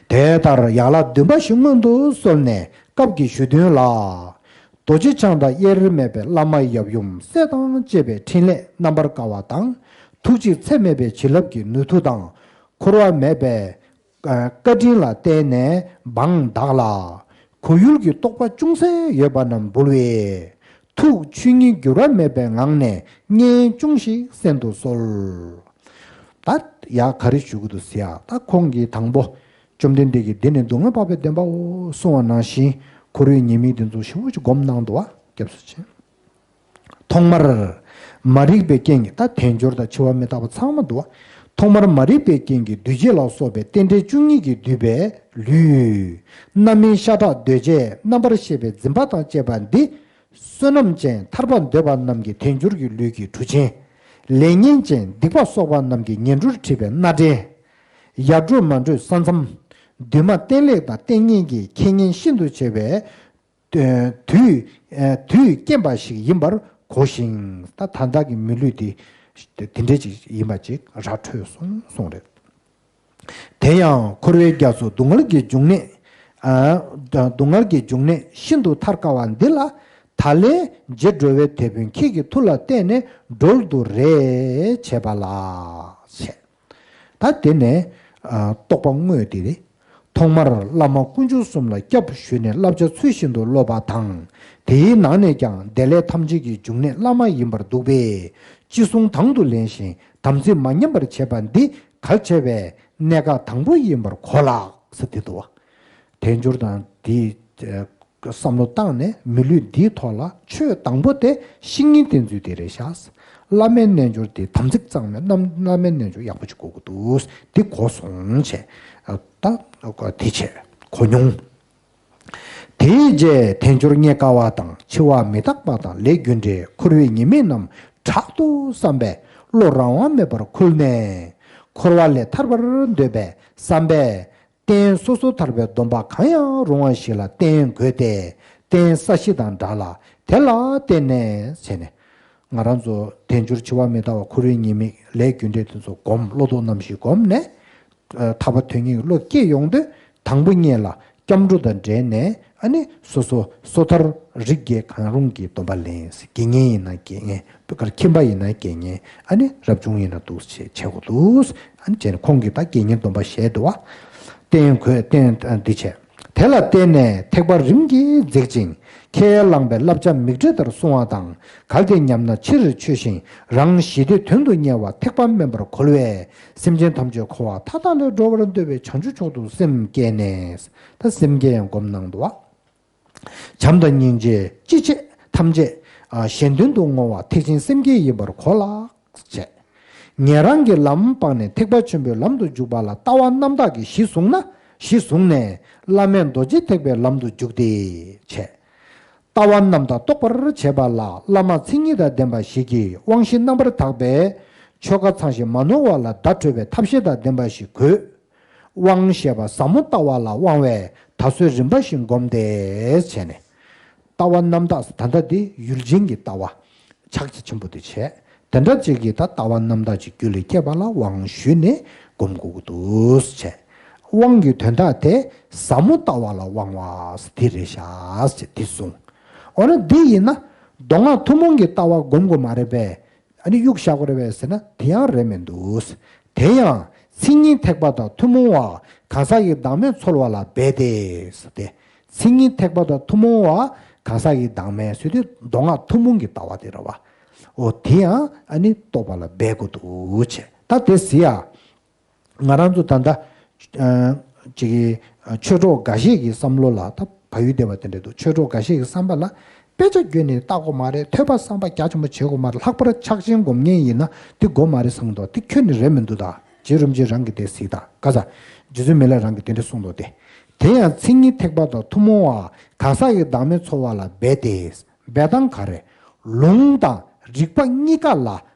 དེ་ལྟར་ཡན་ལག་བདུན་པ་བཞི་སྔོན་དུ་གསོལ་ནས་སྐབས་ཀྱི་ཞུ་དོན་ལ། རྡོ་རྗེ་འཆང་དང་དབྱེར་མེད་པའི་བླ་མ་ཡབ་ཡུམ་སྲས་དང་བཅས་པའི་ཕྲིན་ལས་རྣམ་པར་དཀར་བ་དང་། ཐུགས་རྗེ་ཚད་མེད་པའི་བྱིན་རླབས་ཀྱི་ནུས་མཐུ་དང་། འཁོར་བ་མེད་པའི་བཀའ་དྲིན་ལ་བརྟེན་ནས་འབངས་བདག་ལ་གོ་ཡུལ་གྱི་རྟོགས་པ་ཅུང་ཟད་ཡོད་པ་རྣམས་འབུལ་བས། ཐུགས་ཆོས་ཉིད་འགྱུར་བ་མེད་པའི་ངང་ནས་བརྙན་ཅུང་ཞིག་གསན་དུ་གསོལ། ད་ཡ་ག་རེ་ཞུ་གི་འདུག་ཟེར་ཡ། ད་ཁོང་གིས་དང་པོ་བཅོམ་ལྡན་འདས་ཀྱིས་འདི་ནི་སྡུག་བསྔལ་འཕགས་པའི་བདེན་པའོ་གསུངས་པ་ནང་བཞིན། འཁོར་བའི་ཉེས་དམིགས་འདི་ཚོ་ཞིབ་པོ་ཅིག་སྒོམ་གནང་འདུག་བ། སྐྱབས་སུ་མཆི། ཐོག་མར་མ་རིག་པའི་རྐྱེན་གྱིས། ད་དལ་འབྱོར་དང་འཆི་བ་མི་རྟག་པ་ཚང་མ་འདུག་བ། ཐོག་མར་མ་རིག་པའི་རྐྱེན་གྱིས་འདུས་བྱས་ལ་སོགས་པའི་རྟེན་འབྲེལ་བཅུ་གཉིས་ཀྱིས་བསྡུས་པའི་ལུས། རྣམ་སྨིན་ཤ་ཁྲག་གདོས་བཅས་རྣམ་པར་ཤེས་པའི་འཛིན་པ་དང་བཅས་པ་འདི། བསོད་ནམས་ཅན་ཐར་པ་འདོད་པ་རྣམས་ཀྱི་དལ་འབྱོར་གྱི་ལུས་ཀྱི་གྲུ་ཆེན། ལས་ངན་ཅན་སྡིག་པ་གསོག་པ་རྣམས་ཀྱི་ངན་འགྲོར་འཁྲིད་པའི་སྣ་འདྲེན། ཡར་འགྲོ་མར་འགྲོའི་ས་མཚམས། འདུས་མ་བསྟེན་ལས་དང་བསྟེན་ཉེས་ཀྱི་ཁེ་ཉེན་ཤིན་ཏུ་ཆེ་བའི་དུས་དུས་རྐྱེན་པ་ཞིག་ཡིན་པར་གོ་ཞིང་། ད་ད་ལྟ་གི་མི་ལུས་འདི་དེ་འདྲ་ཅིག་ཡིན་པ་ཅིག་ར་འཕྲོད་སོང་གསུངས་རེད། དེ་ཡང་འཁོར་བའི་རྒྱ་མཚོ་སྡུག་བསྔལ་གྱི་འབྱུང་གནས། ཨ། སྡུག་བསྔལ་གྱི་འབྱུང་གནས་ཤིན་ཏུ་ཐར་དཀའ་བ་འདི་ལ། ད་ལན་རྗེ་འགྲོ་བའི་དེད་དཔོན་ཁྱེད་ཀྱི་མཐུ་ལ་བརྟེན་ནས་སྒྲོལ་དུ་རེ་བྱེད་པ་ལགས་ཞེས། ད་དེ་ནས་ཨ། རྟོགས་པ་དངོས་དེ་རེད། ཐོག་མར་བླ་མ་དཀོན་མཆོག་གསུམ་ལ་སྐྱབས་ཞུས་ནས་བསླབ་བྱ་ཚུལ་བཞིན་དུ་སློབ་པ་དང་། དེའི་ནང་ནས་ཀྱང་བདེ་ལེགས་ཐམས་ཅད་ཀྱི་འབྱུང་གནས་བླ་མ་ཡིན་པར་འདུག་པས། ཅི་གསུང་དང་དུ་ལེན་ཞིང་དམ་ཚིག་མ་ཉམས་པར་བྱེད་པ་འདི་གལ་ཆེ་བའི་གནད་འགག་དང་པོ་ཡིན་པར་གོ་ལགས་ཟེར་དེ་འདུག་བ། དལ་འབྱོར་དང་དེའི་བསམ་བློ་བཏང་ནས་མི་ལུས་འདིའི་ཐོག་ལ་ཆོས་དང་པོ་དེ་བཤེས་གཉེན་བསྟེན་ཚུལ་དེ་རེད་ཤག། བླ་མའི་རྣལ་འབྱོར་དེ་དམ་ཚིག་གཙང་མའི་རྣམ་བླ་མའི་རྣལ་འབྱོར་ཡག་པོ་ཅིག་དགོས་ཀྱི་འདུག། དེ་གོ་སོང་བྱས། ད་དེ་བྱས་གོ་མྱོང་། དེའི་རྗེས་དལ་འབྱོར་རྙེད་དཀའ་བ་དང་། འཆི་བ་མི་རྟག་པ་དང་། ལས་རྒྱུ་འབྲས། འཁོར་བའི་ཉེས་དམིགས་རྣམས་དྲག་ཏུ་བསམ་པས་བློ་རང་དབང་མེད་པར་ཁུལ་ནས། འཁོར་བ་ལས་ཐར་པར་འདོད་པའི་བསམ་པས། རྟེན་སོ་སོ་ཐར་པའི་སྡོམ་པ་གང་ཡང་རུང་བ་ཞིག་ལ་བརྟེན་དགོས་ཏེ། རྟེན་ས་གཞི་དང་འདྲ་ལ། དེ་ལ་བརྟེན་ནས་བྱས་ནས། ང་རང་ཚོ་དལ་འབྱོར་འཆི་བ་མི་རྟག་པ། འཁོར་བའི་ཉེས་དམིགས། ལས་རྒྱུ་འབྲས་དེ་ཚོ་སྒོམ། བློ་ལྡོག་རྣམ་བཞི་སྒོམ་ནས། ཨ། ཐར་པ་དོན་གཉེར་གྱི་བློ་སྐྱེ་ཡོང་དུས། དང་པོ་ཉིད་ལ་སྐྱབས་འགྲོ་དང་འབྲེལ་ནས། ཨ་ནི་སོ་སོ་སོ་ཐར་རིགས་བརྒྱད་གང་རུང་གི་སྡོམ་པ་ལེན། དགེ་བསྙེན་ཡིན་ན་དགེ་བསྙེན། བོད་ཀར་ཁྱིམ་པ་ཡིན་ན་དགེ་བསྙེན། ཨ་ནི་རབ་བྱུང་ཡིན་ན་འདུག་བྱེད་བྱེད་དགོས་འདུག། ཨ་ནི་བྱས་ནས་ཁོང་གིས་ད་དགེ་བསྙེན་སྡོམ་པ་བཞེས་འདུག་བ། རྟེན་དགོས། རྟེན་འདི་བྱས། དེ་ལ་བརྟེན་ནས་ཐེག་པ་རིམ་གྱིས་འཛེག་ཅིང་། ཁས་བླངས་པའི་བསླབ་བྱ་མིག་འབྲས་ལྟར་བསྲུང་བ་དང་། གལ་ཏེ་ཉམས་ན་ཕྱིར་འཆོས་ཤིང་། རང་ཞི་བདེ་དོན་དུ་གཉེར་བ་ཐེག་པ་དམན་པར་གོལ་བས། སེམས་ཅན་ཐམས་ཅད་འཁོར་བ་མཐའ་དག་ལས་སྒྲོལ་བར་འདོད་པའི་བྱང་ཆུབ་མཆོག་ཏུ་སེམས་བསྐྱེད་ནས། ད་སེམས་བསྐྱེད་ཡང་སྒོམ་གནང་འདུག་བ། བྱམས་དང་སྙིང་རྗེ་ཅི་བྱེད་ཐམས་ཅད་གཞན་དོན་དུ་བསྔོ་བ་ཐེག་ཆེན་སེམས་བསྐྱེད་ཡིན་པར་གོ་ལགས་བྱས། ཉན་རང་གི་ལམ་སྤངས་ནས་ཐེག་པ་ཆེན་པོའི་ལམ་དུ་འཇུག་པ་ལ་ལྟ་བ་རྣམ་དག་གི་གཞི་བཟུང་ན། གཞི་བཟུང་ནས་བླ་མེད་རྡོ་རྗེ་ཐེག་པའི་ལམ་དུ་འཇུག་སྟེ་བྱས། ལྟ་བ་རྣམ་དག་རྟོགས་པར་བྱེད་པ་ལ་བླ་མ་མཚན་ཉིད་དང་ལྡན་པ་ཞིག་གིས་དབང་བཞི་རྣམ་པར་དག་པའི་ཆོ་ག་ཚང་ཞིང་མ་ནོར་བ་ལ་བརྡ་སྤྲོད་པའི་ཐབས་ཤེས་དང་ལྡན་པ་ཞིག་དགོས། དབང་ཞེས་པ་ཟབ་མོ་ལྟ་བ་ལ་དབང་བས་ད་གཟོད་རིམ་པ་བཞིན་བསྒོམས་ཏེ་བྱས་ནས། ལྟ་བ་རྣམ་དག་ད་ལྟ་འདི་ཡུལ་ཅན་གྱི་ལྟ་བ་ཕྱག་རྒྱ་ཆེན་པོ་དེ་བྱས། དེ་འདྲ་ཅིག་གིས་ད་ལྟ་བ་རྣམ་དག་ཅིག་རྒྱུད་ལ་སྐྱེས་པ་ལ་དབང་ཞུས་ནས་སྒོམ་དགོས་ཀྱི་འདུག་བྱས། དབང་གི་དོན་དག་དེ་ཟབ་མོ་ལྟ་བ་ལ་དབང་བ་དེ་རེད་ཤག་ཅེས་དེ་གསུངས། འོ་ན་འདི་ཡིན་ན་མདོ་སྔགས་ཐུན་མོང་གི་ལྟ་བ་སྒོམ་དགོས་མ་རེད་པས། ཨ་ནི་གཡུག་བཞག་དགོས་རེད་པས་ཟེར་ན་དེ་ཡང་རེད་མི་འདུག་དེ་ཡང་མཚན་ཉིད་ཐེག་པ་དང་ཐུན་མོང་བ་གང་ཟག་གི་བདག་མེད་འཚོལ་བ་ལ་འབད་དེ་ཟེར་ཏེ། མཚན་ཉིད་ཐེག་པ་དང་ཐུན་མོང་བ་གང་ཟག་གི་བདག་མེད་ཟེར་དུས་མདོ་སྔགས་ཐུན་མོང་གི་ལྟ་བ་དེ་རེད་བ། འོ་དེ་ཡང་ཨ་ནི་རྟོགས་པ་ལ་འབད་དགོས་འདུག་བྱས། ད་དེ་ཟེར་ཡ། ང་རང་ཚོ་ད་ལྟ་ཨ་ཅིག་གི་ཆོས་གྲོགས་འགའ་ཤས་ཀྱི་བསམ་བློ་ལ་ད་བག་ཡོད་བདེ་བ་དེ་འདྲ་འདུག་ཆོས་གྲོགས་འགའ་ཤས་ཀྱི་བསམ་པ་ལ་དཔེ་ཆ་བརྒྱུད་ནས་བལྟ་དགོས་མ་རེད། ཐོས་པ་བསམ་པ་རྒྱ་ཆེན་པོ་བྱེད་དགོས་མ་རེད། ལྷག་པར་ཕྱག་ཆེན་སྒོམ་མཁན་ཡིན་ན་དེ་དགོས་མ་རེད་བསམ་འདུག་དེ་ཁྱོན་ནས་རེད་མི་འདུག་ད་རྗེ་རིན་པོ་ཆེ་རང་གིས་དེ་གཟིགས་དང་ཀ་ས། རྗེ་བཙུན་མི་ལ་རང་གིས་དེ་འདྲ་གསུངས་འདུག་སྟེ། དེ་ཡང་མཚན་ཉིད་ཐེག་པ་དང་ཐུན་མོང་བ་གང་ཟག་གི་བདག་མེད་འཚོལ་བ་ལ་འབད་དེ། འབད་སྟངས་ག་རེ། ལུང་དང་རིགས་པ་གཉིས་ཀ་ལ་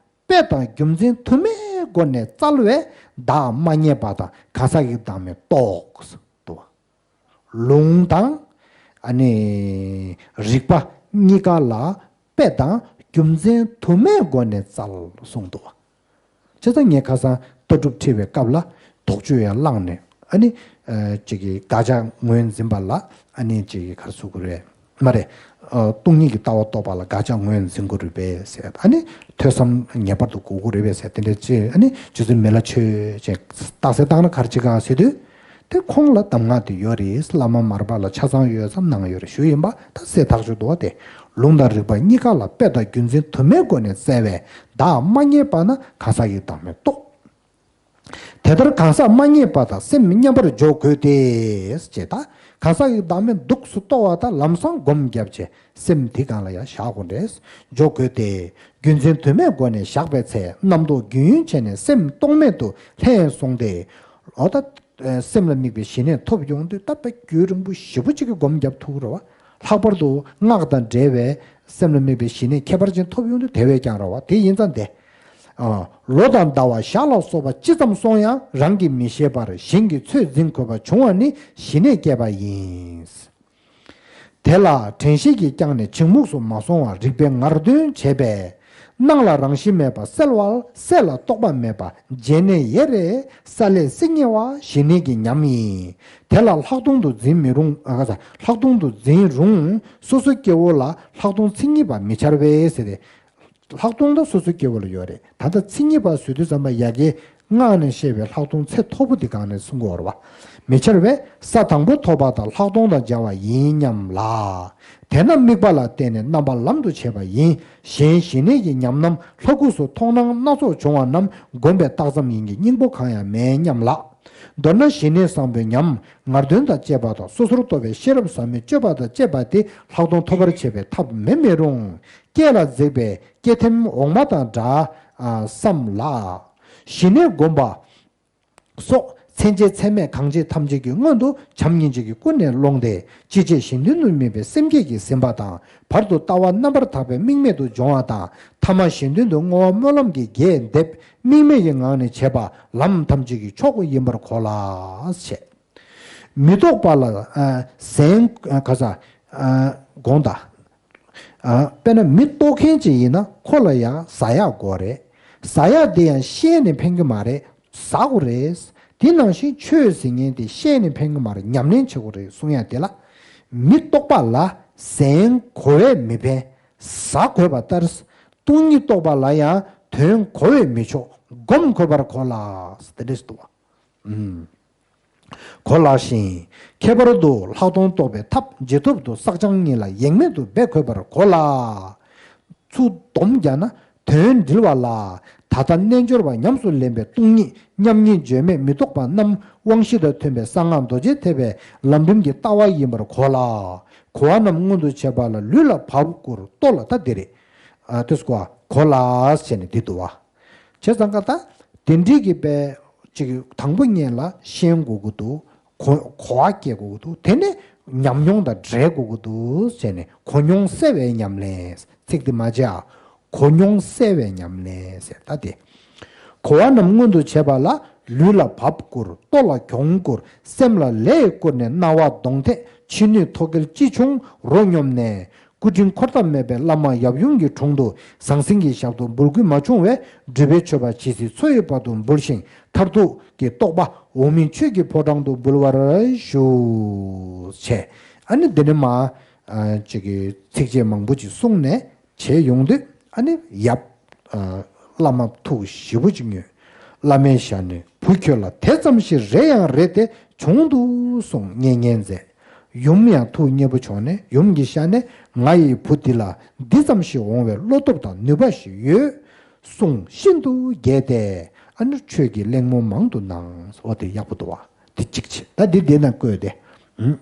དཔེ་དང་རྒྱུ་མཚན་དུ་མའི་སྒོ་ནས་བཙལ་བས་བདག་མ་རྙེད་པ་དང་གང་ཟག་གི་བདག་མེད་རྟོགས་འདུག་ལུང་དང་ཨ་ནི་རིགས་པ་གཉིས་ཀ་ལ་དཔེ་དང་རྒྱུ་མཚན་དུ་མའི་སྒོ་ནས་བཙལ་གསུངས་འདུག་བྱས་ཙང་ངས་ཁ་སང་ལྟ་གྲུབ་ཁྲིད་པའི་སྐབས་ལ་དོགས་གཅོད་ཡང་བླངས་ནས་ཨ་ནི་ཨ་ཅིག་གི་དགག་བྱ་ངོས་འཛིན་པ་ལ་ཨ་ནི་ཅིག་གི་ག་རེ་ཟེར་དགོས་རེད། མ་རེད། ཨ་སྟོང་ཉིད་ཀྱི་ལྟ་བ་རྟོགས་པ་ལ་དགག་བྱ་ངོས་འཛིན་དགོས་རེད་པས་ཟེར། ཨ་ནི་ཐོས་བསམ་ངེས་པར་དུ་དགོས་ཀྱི་རེད་པས་ཟེར། དེ་འདྲ་ཅིག་ཨ་ནི་རྗེ་བཙུན་མི་ལ་ཆོས་ཅན་རྟགས་གསལ་བཏང་ན་ག་རེ་བྱེད་ག་ཟེར་དུས། དེ་ཁོང་ལ་གདམས་ངག་དེ་ཡོད་རེད། བླ་མ་མར་པ་ལ་ཆ་ཚང་ཡོད་ཙམ་གནང་ཡོད་རེད་ཞུ་ཡིན་པ་ད་གསལ་ཐག་ཆོད་འདུག་བ། དེ་ལུང་དང་རིགས་པ་གཉིས་ཀ་ལ་དཔེ་དང་རྒྱུ་མཚན་དུ་མའི་སྒོ་ནས་བཙལ་བས་བདག་མ་རྙེད་པ་ན་གང་ཟག་གི་བདག་མེད་རྟོགས། དེ་ལྟར་གང་ཟག་མ་རྙེད་པ་དང་སེམས་མཉམ་པར་འཇོག་དགོས་ཏེ། ཅེས་དང་གང་ཟག་གི་བདག་མེད་འདུག་སུ་རྟོགས་པ་དང་ལམ་སང་སྒོམ་བརྒྱབ་བྱས་སེམས་དེ་སྒང་ལ་ཡང་བཞག་དགོས་རེད། འཇོག་དགོས་ཏེ། རྒྱུ་མཚན་དུ་མའི་སྒོ་ནས་བཞག་པའི་ཚེ་རྣམ་རྟོག་རྒྱུན་ཡུན་བྱས་ནས་སེམས་རྟོག་མེད་དུ་ལྷུང་སོང་སྟེ། འོ་ད་སེམས་ལ་དམིགས་པའི་ཞི་གནས་ཐོབ་ཡོང་དུས་ད་དཔེ་རྒྱུན་རིང་པོ་ཞེ་པོ་ཅིག་གི་སྒོམ་བརྒྱབ་ཐུབ་ཀྱི་རེད་བ། ལྷག་པར་དུ་སྔགས་དང་འབྲེལ་བའི་སེམས་ལ་དམིགས་པའི་ཞི་གནས་ཁྱད་པར་ཅན་ཐོབ་ཡོང་དུས་དེ་བས་ཀྱང་རེད་བ། དེ་ཡིན་ཙང་དེ། ཨ། ལོ་དང་ཟླ་བ་ཞག་ལ་སོགས་པ་ཅི་ཙམ་སོང་ཡང་རང་གིས་མི་ཤེས་པར་གཞན་གྱིས་ཚོད་འཛིན་དགོས་པ་བྱུང་བ་ནི་ཞི་གནས་སྐྱེས་པ་ཡིན། དེ་ལ་དྲན་ཤེས་ཀྱིས་ཀྱང་ནི་འཆིང་རྨུགས་སུ་མ་སོང་བར་རིག་པའི་ངར་འདོན་བྱས་པས། སྣང་ལ་རང་བཞིན་མེད་པ་གསལ་བ་གསལ་ལ་རྟོག་པ་མེད་པ་བརྗེད་གནས་ཡེ་རེ་ས་ལས་སྲིད་ཉེ་བ་ཞི་གནས་ཀྱི་ཉམས་ཡིན། དེ་ལ་ལྷག་མཐོང་དུ་འཛིན་མི་རུང་། ཨ་ཁ་ས། ལྷག་མཐོང་དུ་འཛིན་རུང་སོ་སོ་སྐྱེ་བོ་ལ་ལྷག་མཐོང་མཚན་ཉིད་པ་མི་འཆར་བས་ཟེར་ཏེ། ལྷག་མཐོང་ད་སོ་སོའི་སྐྱེ་བོ་ལ་ཡོད་རེད། ད་ལྟ་མཚན་ཉིད་པ་ཟེར་དུས་ཙམ་པ་ཡ་གི་སྔགས་ནས་བཤད་པའི་ལྷག་མཐོང་ཚད་མཐོ་པོ་དེ་སྒང་ནས་གསུང་གི་ཡོད་རེད་བ། མི་འཆར་བས་ས་དང་པོ་ཐོབ་པ་དང་ལྷག་མཐོང་དང་སྦྱར་བ་ཡིན་སྙམ་ལ། དེས་ན་དམིགས་པ་ལ་བརྟེན་ནས་རྣམ་པ་ལམ་དུ་བྱེད་པ་ཡིན། གཞན་ཞི་གནས་ཀྱི་ཉམས་རྣམས་ལྷ་སྐུ་སོགས་མཐོང་སྣང་སྣ་ཚོགས་བྱུང་བ་རྣམས་བསྒོམས་པའི་རྟགས་ཙམ་ཡིན་གྱི་སྙིང་པོ་གང་ཡང་མེད་སྙམ་ལ། མདོར་ན་ཞི་གནས་བཟང་པོའི་ཉམས་ངར་འདོན་དང་བཅས་པ་དང་སོ་སོར་རྟོག་པའི་ཤེས་རབ་ཟབ་མོའི་སྤྱོད་པ་དང་བཅས་པ་དེ་ལྷག་མཐོང་ཐོབ་པར་བྱེད་པའི་ཐབས་མེད་མི་རུང་། སྐྱེས་ལ་འཛེགས་པའི་སྐྱེས་ཐེམ་འོག་མ་དང་འདྲ་བསམ་ལ། ཞི་གནས་བསྒོམ་པ་སོགས་མཚན་བཅས་ཚད་མེད་གང་བྱེད་ཐམས་ཅད་ཀྱི་སྔོན་དུ་བྱམས་སྙིང་རྗེ་གི་ཀུན་ནས་ཀློང་སྟེ་ཅི་བྱེད་གཞན་དོན་དུ་དམིགས་པའི་སེམས་བསྐྱེད་ཀྱིས་ཟིན་པ་དང་བར་དུ་ལྟ་བ་རྣམ་པར་དག་པའི་དམིགས་མེད་དུ་སྦྱོང་བ་དང་ཐ་མ་གཞན་དོན་དུ་བསྔོ་བ་སྨོན་ལམ་གྱི་རྒྱས་འདེབས་དམིགས་མེད་ཀྱི་ངང་ནས་བྱེད་པ་ལམ་ཐམས་ཅད་ཀྱི་མཆོག་ཡིན་པར་གོ་ལ། ཞེས། མི་རྟོག་པ་ལ་ཨ་ཟན་ཨ་ག་ས་ཨ་དགོངས་དག་ཨ་དཔེར་ན་མི་རྟོག་མཁན་ཅིག་ཡིན་ན་ཁོ་ལ་ཡང་ཟ་ཡག་དགོས་རེད། ཟ་ཡག་དེ་ཡང་ཤེས་ནས་ཕན་གྱི་མ་རེད། ཟ་དགོས་རེད། དེ་ནང་བཞིན་ཆོས་ཟེར་མཁན་དེ་ཤེས་ནས་ཕན་གྱི་མ་རེད། ཉམས་ལེན་བྱེད་དགོས་རེད་གསུང་ཡག་དེ་ལ། མི་རྟོག་པ་ལ་ཟན་གོ་བས་མི་ཕན། ཟ་དགོས་པ་ལྟར། སྟོང་ཉིད་རྟོགས་པ་ལ་ཡང་དོན་གོ་བས་མི་ཆོག་སྒོམ་དགོས་པར་གོ་ལ། དེ་འདྲས་སུ་འདུག་བ། གོ་ལགས་ཤིང་། ཁྱད་པར་དུ་ལྷག་མཐོང་རྟོགས་པའི་ཐབས་རྗེས་ཐོབ་ཏུ་བསགས་སྦྱང་གཉིས་ལ་ཡེངས་མེད་དུ་འབད་དགོས་པར་གོ་ལ། ཚུར་སྡོམ་བརྒྱབ་ན་དོན་འགྲིལ་བ་ལ། ད་ལྟ་རྣལ་འབྱོར་པ་ཉམས་སུ་ལེན་པའི་སྟོང་ཉིད་མཉམ་ཉིད་བརྗོད་མེད་མི་རྟོག་པ་རྣམས་དབང་བཞི་དང་མཐུན་པའི་གསང་སྔགས་རྡོ་རྗེ་ཐེག་པའི་ལམ་རིམ་གྱི་ལྟ་བ་ཡིན་པར་གོ་ལ། གོ་བ་རྣམས་མངོན་དུ་བྱེད་པ་ལ་ལུས་ལ་བབ་དགོས་ལྟོས་ལ། ད་འདི་རེད། ཨ་དེ་སྐོར་གོ་ལ་ཟེར་ནས་འདི་འདུག་བ། བྱས་ཙང་ཀ་ད་དེ་འདྲའི་གི་པའི་ཅིག་དང་པོ་ཉིད་ལ་ཤེས་དགོས་ཀྱི་འདུག་གོ་གོ་བ་སྐྱེ་དགོས་ཀྱི་འདུག་དེ་ནས་ཉམས་མྱོང་དང་འབྲེལ་དགོས་ཀྱི་འདུག་ཟེར་ནས་གོ་མྱོང་གསལ་བའི་ཉམས་ལེན། ཚིག་འདི་མ་བརྗེད་ཨ། གོ་མྱོང་གསལ་བའི་ཉམས་ལེན་ཟེར་ད་དེ། གོ་བ་རྣམས་མངོན་དུ་བྱེད་པ་ལ་ ལུས་ལ་བབས་བསྐུར། ལྟོ་ལ་གྱོང་བསྐུར། སེམས་ལ་ལས་བསྐུར་ནས། སྣང་བ་གདོང་མཐའི་ཕྱི་སྣོད་ཐོག་ཁལ་ཅི་བྱུང་རོ་སྙོམས་ནས། སྐུ་དྲིན་འཁོར་ཐབས་མེད་པའི་བླ་མ་ཡབ་ཡུམ་གྱི་དྲུང་དུ་ཟང་ཟིང་གི་ཞབས་ཏོག་འབུལ་དགོས་མ་བྱུང་བས། སྒྲུབ་པའི་མཆོད་པ་ཇི་སྲིད་འཚོ་ཡི་བར་དུ་འབུལ་ཞིང་། མཐར་ཐུག་གི་རྟོགས་པ་འོག་མིན་ཆོས་ཀྱི་ཕོ་བྲང་དུ་འབུལ་བར་ཞུ། བྱས། ཨ་ནི་འདི་ནི་མ་ཨ་ཅིག་གི་ཚིགས་བཅད་མང་པོ་ཅིག་གསུངས་ནས་བྱས་ཡོང་དུས། ཨ་ནི་ཡབ་ཨ་བླ་མ་ཐུགས་ཞེ་པོ་ཅིག་མྱོས། བླ་མའི་ཞལ་ནས། བུ་ཁྱོད་ལ་དེ་ཙམ་ཞིག་རེ་ཡང་རེ་དེ་བྱུང་འདུག་གསུངས། མཉེས་མཉེས་མཛད། ཡུམ་ཡང་ཐུགས་མཉེས་པོ་བྱུང་ནས་ཡུམ་གྱི་ཞལ་ནས། ང་ཡི་བུ་འདི་ལ་འདི་ཙམ་ཞིག་འོང་བའི་བློ་སྟོབས་དང་ནུས་པ་ཞིག་ཡོད་གསུངས། ཤིན་ཏུ་དགྱེས་ཏེ། ཨ་ནི་ཆོས་ཀྱི་གླེང་མོ་མང་དུ་གནང་། འོ་དེ་ཡག་པོ་འདུག་བ། དེ་གཅིག་བྱས། ད་འདི་འདི་ན་བཀོད་དེ། ཨུམ།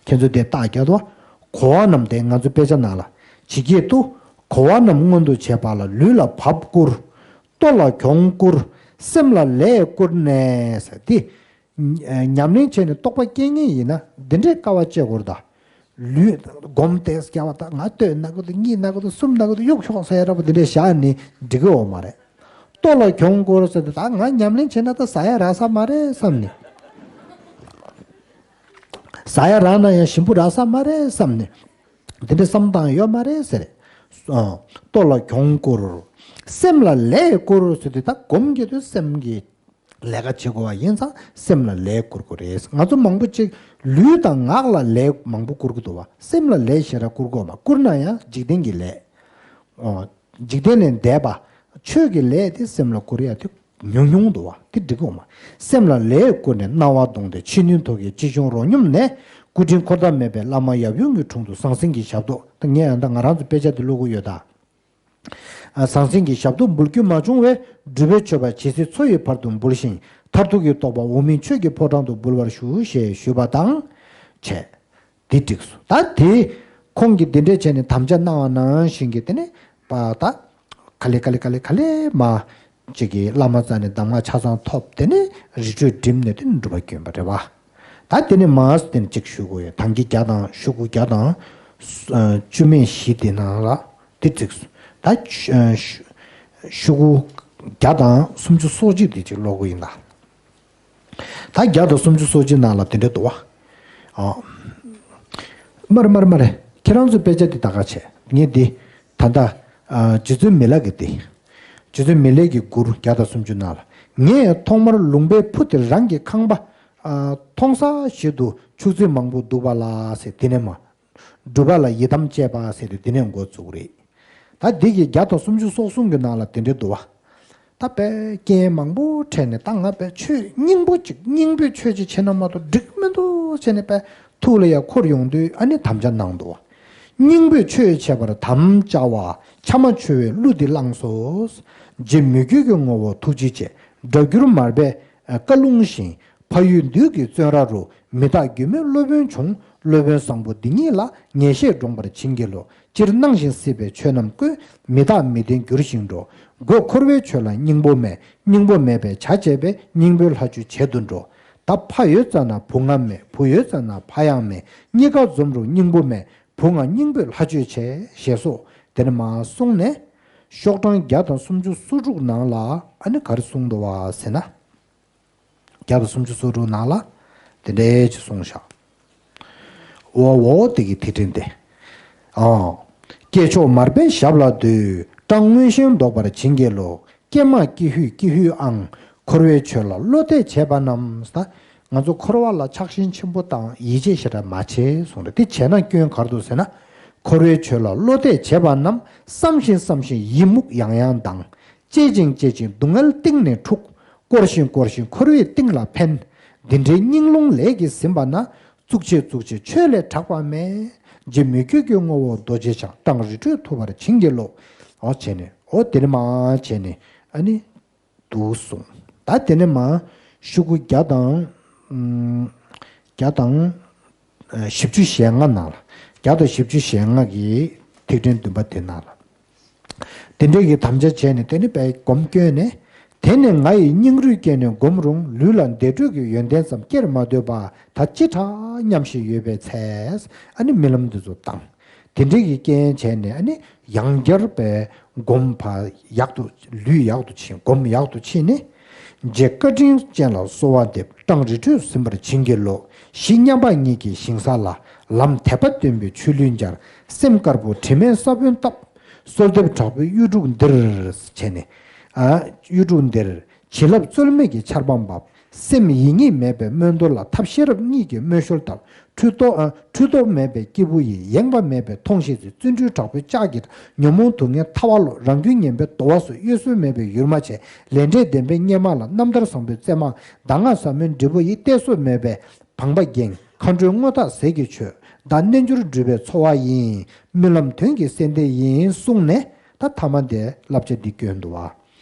ཁྱེད་ཚོས་དེ་རྟགས་རྒྱག་དོ། གོ་བ་རྣམས་དེ་ང་ཚོ་དཔེ་ཆ་ནང་ལ་ཇི་སྐད་དུ། གོ་བ་རྣམས་མངོན་དུ་བྱེད་པ་ལ། ལུས་ལ་བབས་བསྐུར། ལྟོ་ལ་གྱོང་བསྐུར། སེམས་ལ་ལས་བསྐུར་ནས་ཟེར་དེ། ཉམས་ལེན་བྱས་ནས་རྟོགས་པ་སྐྱེ་ངེས་ཡིན་ན་འདི་འདྲའི་དཀའ་བ་སྤྱད་དགོས་རེད་ད། ལུས་སྒོམ་ཏེ་སྐྱ་བ་ད་ང་ལྟོས་ན་གི་འདུག་གཉིད་ན་གི་འདུག་གསུམ་ན་གི་འདུག་གཡུག་ཤོག་ཟེར་ཡ་འདྲ་པོ་འདི་འདྲས་བཞག་ནས་འགྲིག་གི་ཡོད་མ་རེད། ལྟོ་ལ་གྱོང་བསྐུར་ཟེར་དུས་ད་ང་ཉམས་ལེན་བྱས་ན་ད་ཟ་ཡ་རག་ས་མ་རེད་བསམ་ནས། ཟ་ཡ་རག་ན་ཡང་ཞིམ་པོ་རག་ས་མ་རེད་བསམ་ནས། འདི་འདྲའི་བསམ་སྟངས་ཡོད་མ་རེད་ཟེར། ལྟོ་ལ་གྱོང་བསྐུར། སེམས་ལ་ལས་བསྐུར་ཟེར་དུས་ད་སྒོམ་གྱི་དུས་སེམས་ཀྱི་ལས་ཀ་བྱེད་དགོས་པ་ཡིན་ཙང་སེམས་ལ་ལས་བསྐུར་དགོས་རེད། ང་ཚོ་མང་པོ་ཅིག་ལུས་དང་ངག་ལ་ལས་མང་པོ་བསྐུར་གི་འདུག་བ། སེམས་ལ་ལས་ཞེ་དྲག་བསྐུར་དགོས་མ། བསྐུར་ན་ཡང་འཇིག་རྟེན་གྱི་ལས། འོ། འཇིག་རྟེན་ལས་འདས་པ། ཆོས་ཀྱི་ལས་དེ་སེམས་ལ་བསྐུར་ཡ་དེ་ཉུང་ཉུང་འདུག་བ། དེ་འགྲིག་གི་ཡོད་མ། སེམས་ལ་ལས་བསྐུར་ནས། སྣང་བ་གདོང་མཐའི་ཕྱི་སྣོད་ཐོག་ཁལ་ཅི་བྱུང་རོ་སྙོམས་ནས། སྐུ་དྲིན་འཁོར་ཐབས་མེད་པའི་བླ་མ་ཡབ་ཡུམ་གྱི་དྲུང་དུ་ཟང་ཟིང་གི་ཞབས་ཏོག་ད་ངས་ཡང་ད་ང་རང་ཚོ་དཔེ་ཆ་དེ་ཀློག་གི་ཡོད་ད། ཨ་ཟང་ཟིང་གི་ཞབས་ཏོག་འབུལ་རྒྱུ་མ་བྱུང་བས། སྒྲུབ་པའི་མཆོད་པ་ཇི་སྲིད་འཚོ་ཡི་བར་དུ་འབུལ་ཞིང་། མཐར་ཐུག་གི་རྟོགས་པ་འོག་མིན་ཆོས་ཀྱི་ཕོ་བྲང་དུ་འབུལ་བར་ཞུ་ཞེས་ཞུས་པ་དང་། བྱས། དེ་འགྲིགས་སོ། ད་དེ་ཁོང་གིས་དེ་འདྲས་བྱས་ནས་དམ་བཅའ་གནང་བ་ནང་བཞིན་གྱི་དེ་ནས་པ་ད་ག་ལེ་ག་ལེ་ག་ལེ་ག་ལེ་མ་ཅིག་གིས་བླ་མ་རྩ་ནས་གདམས་ངག་ཆ་ཚང་ཐོབ། དེ་ནས་རི་ཁྲོད་འགྲིམས་ནས་དེ་ནས་འགྲུབ་པ་བསྐྱོན་པ་རེད་བ། ད་དེ་ནས་མར་དེ་ནས་གཅིག་ཞུ་དགོས་ཡོད། གདངས་ཀྱི་བརྒྱ་དང་ཤོག་གུ་བརྒྱ་དང་བཅུ་མེད་བཞི་དེ་ནང་ལ་དེ་བརྩིགས་སོ། ད་ཤོག་གུ་བརྒྱ་དང་སུམ་ཅུ་སོ་གཅིག་དེ་གཅིག་ཀློག་གི་ཡིན་ད། ད་བརྒྱ་དང་སུམ་ཅུ་སོ་གཅིག་ནང་ལ་དེ་འདྲ་འདུག་བ། ཨ། མ་རེད་མ་རེད་མ་རེད། ཁྱེད་རང་ཚོའི་དཔེ་ཆ་འདི་ད་ག་བྱས། ངས་འདི་ད་ལྟ་ཨ་རྗེ་བཙུན་མི་ལ་གི་འདི། རྗེ་བཙུན་མི་ལ་གི་མགུར་བརྒྱ་དང་སུམ་ཅུ་ནང་ལ། ངས་ཐོག་མར་ལུང་པའི་ཕུ་དེ་རང་གི་ཁང་པ་ཨ་མཐོང་ས་ཞིག་ཏུ་ཕྱུགས་རྫི་མང་པོ་འདུག་པ་ལ་ཟེར། དེ་ནས་མ། སྒྲུབ་པ་ལ་ཡི་དམ་བཅས་པ་ཟེར་དུས་དེ་ནས་འགོ་བཙུགས་རེད། ད་འདི་གི་བརྒྱ་དང་སུམ་ཅུ་སོ་གསུམ་གྱི་ནང་ལ་དེ་འདྲ་འདུག་བ། ད་དཔེ་རྐྱེན་མང་པོ་འཕྲད་ནས་ད་ང་དཔེ་ཆོས་སྙིང་པོ་ཅིག་སྙིང་པོའི་ཆོས་ཅིག་བྱེད་ན་མ་གཏོགས་འགྲིག་མི་འདུག་བྱས་ནས་དཔེ་ཐུགས་ལ་ཡ་འཁོར་ཡོང་དུས་ཨ་ནི་དམ་བཅའ་གནང་འདུག་བ། སྙིང་པོའི་ཆོས་བྱེད་པར་དམ་བཅའ་བ། ཕྱག་མ་འཆོལ་བའི་གླུ་འདི་བླངས་སོ། རྗེ་མི་བསྐྱོད་ཀྱི་ངོ་བོ་ཐུགས་རྗེ་ཆེ། སྒྲ་བསྒྱུར་མར་པའི་བཀའ་ལུང་བཞིན། ཕ་ཡུལ་འདུལ་གྱི་བཙོན་ར་རུ། མི་རྟག་སྒྱུ་མའི་སློབ་དཔོན་བྱུང་། སློབ་དཔོན་བཟང་པོ་འདི་ཉིད་ལ། ངེས་ཤེས་འདྲོངས་པར་བྱིན་གྱིས་རློབས། སྤྱིར་སྣང་བཞིན་སྲིད་པའི་ཆོས་རྣམས་ཀུན། མི་རྟག་མི་བདེན་འགྱུར་ཞིང་འགྲོ། སྒོས་འཁོར་བའི་ཆོས་ལ་སྙིང་པོ་མེད། སྙིང་པོ་མེད་པའི་བྱ་བྱས་པས། སྙིང་པོའི་ལྷ་ཆོས་བྱེད་དུ་འགྲོ། ད་ཕ་ཡོད་ཙ་ན་བུ་ང་མེད། བུ་ཡོད་ཙ་ན་ཕ་ཡང་མེད། གཉིས་ཀ་འཛོམས་རུང་སྙིང་པོ་མེད། བུ་ང་སྙིང་པོས་ལྷ་ཆོས་བྱེད། ཞེས་སོགས་དེ་ནས་མར་གསུངས་ནས། ཤོག་གྲངས་བརྒྱ་དང་སུམ་ཅུ་སོ་དྲུག་ནང་ལ་ཨ་ནི་ག་རེ་གསུངས་འདུག་བ་ཟེར་ན། བརྒྱ་དང་སུམ་ཅུ་སོ་དྲུག་ནང་ལ་དེ་འདྲའི་ཅིག་གསུངས་བཞག་འོ་འོ་དེ་གི་ཐིག་ཕྲེང་དེ། ཨང་། སྐྱེས་མཆོག་མར་པའི་ཞབས་ལ་འདུད། སྐྲག་མངོན་ཞེན་བཟློག་པར་བྱིན་གྱིས་རློབས། ཀྱེ་མ་ཀྱི་ཧུད་ཀྱི་ཧུད་ཨང་། འཁོར་བའི་ཆོས་ལ་བློ་གཏད་བྱས་པ་རྣམས། ད་ང་ཚོ་འཁོར་བ་ལ་ཆགས་ཞེན་ཆེན་པོ་དང་ཡིད་ཆེས་ཞེ་དྲག་མ་བྱེད་གསུངས་རེད། དེ་བྱས་ན་སྐྱོན་ག་རེ་འདུག་ཟེར་ན། འཁོར་བའི་ཆོས་ལ་བློ་གཏད་བྱས་པ་རྣམས། བསམ་ཞིང་བསམ་ཞིང་ཡི་མུག་ཡང་ཡང་ལྡང་། གཅེས་ཤིང་གཅེས་ཤིང་སྡུག་བསྔལ་གཏིང་ནས་འཁྲུག། བསྐོར་ཞིང་བསྐོར་ཞིང་འཁོར་བའི་གཏིང་ལ་འཕེན། འདི་འདྲའི་སྙིང་རླུང་ལས་ཀྱིས་ཟིན་པ་ན། བཙུགས་བྱེད་བཙུགས་བྱེད་ཆོས་ལས་གྲགས་པ་མེད། རྗེ་མི་བསྐྱོད་ཀྱི་ངོ་བོ་རྡོ་རྗེ་འཆང་། སྐྲངས་རི་ཁྲོད་ཐུབ་པར་བྱིན་གྱིས་རློབས། འོ་བྱས་ནས་འོ་དེ་ནས་མར་བྱས་ནས་ཨ་ནི་འདུག་གསུངས། ད་དེ་ནས་མར་ཤོག་གུ་བརྒྱ་དང་ཨུམ་བརྒྱ་དང་། བཞི་བཅུ་ཞེ་ལྔ་ནང་ལ། བརྒྱ་དང་བཞི་བཅུ་ཞེ་ལྔ་གི་ཐིག་ཕྲེང་བདུན་པ་དེ་ནང་ལ། དེ་འདྲའི་གི་དམ་བཅའ་བྱས་ནས་དེ་ནི་དཔེ་སྒོམ་སྐྱོན་ནས། དེ་ནི་ང་ཡི་སྙིང་རུས་བསྐྱེད་ནས་བསྒོམ་རུང་། ལུས་ལ་བདེ་དྲོད་ཀྱི་ཡོན་ཏན་ཙམ་སྐྱེར་མ་འདོད་པ། ད་ཅི་དྲག་སྙམ་བཞིན་ཡོད་པའི་ཚེ། ཨ་ནི་རྨི་ལམ་འདི་ཚོ་བཏང་། དེ་འདྲའི་གི་རྐྱེན་བྱས་ནས་ཨ་ནི་ཡང་བསྐྱར་དཔེ་སྒོམ་པ་ཡག་ཏུ་ལུས་ཡག་ཏུ་ཕྱིན། སྒོམ་ཡག་ཏུ་ཕྱིན་ནས། རྗེ་བཀའ་དྲིན་ཅན་ལ་གསོལ་བ་འདེབས། །སྤྲང་རི་ཁྲོད་ཟིན་པར་བྱིན་གྱིས་རློབས། །གཞི་མཉམ་པ་ཉིད་ཀྱི་ཞིང་ས་ལ། །ལམ་དད་པ་ལྡན་པའི་ཆོས་ལུས་འབྱར། །སེམས་དཀར་པོ་དྲི་མེད་ས་བོན་བཏབ། །གསོལ་འདེབས་དྲག་པོས་གཡུ་འབྲུག་ལྡིར། །བྱས་ནས། ཨ། གཡུ་འབྲུག་ལྡིར། །བྱིན་རླབས་རྩོལ་མེད་ཀྱི་ཆར་པ་འབབ། །སེམས་ཡིད་གཉིས་མེད་པའི་སྨོན་འདུན་ལ། །ཐབས་ཤེས་རབ་གཉིས་ཀྱིས་མོས་ཞོར་བཏབ། ཁྲུས་གཏོར། ཨ། ཁྲུས་གཏོར་མེད་པའི་སྐྱེས་བུ་ཡིས། །ཡེངས་པ་མེད་པའི་མཐོང་ཤེས་ཚེ། །བརྩོན་འགྲུས་དྲག་པོས་ལྕགས་ཀྱི་ཉོན་མོངས་དུག་ལྔའི་ཐལ་བ་རློག །རང་རྒྱུད་ངན་པའི་གདུང་བ་སོལ། །གཡོ་ཟོལ་མེད་པའི་ཡུར་མ་བྱས། །ལས་འབྲས་བདེན་པའི་སྙེ་མ་ལ། །རྣམ་ཐར་བཟང་པོའི་རྩེ་མ་གདམས་ངག་ཟབ་མོའི་འབྲས་བུ་ཡིས། །གཏད་སོ་མེད་པའི་བང་པ་འགེངས། །མཁའ་འགྲོའི་མངོན་རྟགས་ཟས་ཀྱི་མཆོད། །བདག་རྣལ་འབྱོར་སྒྲུབ་པའི་འཚོ་བ་ཡིན། །སྨོན་ལམ་དོན་གྱི་གསལ་འདེབས་ཡིན། གསུངས་ནས་ད་ཐ་མ་དེ་བསླབ་བྱ་འདི་བསྐྱོན་འདུག་བ།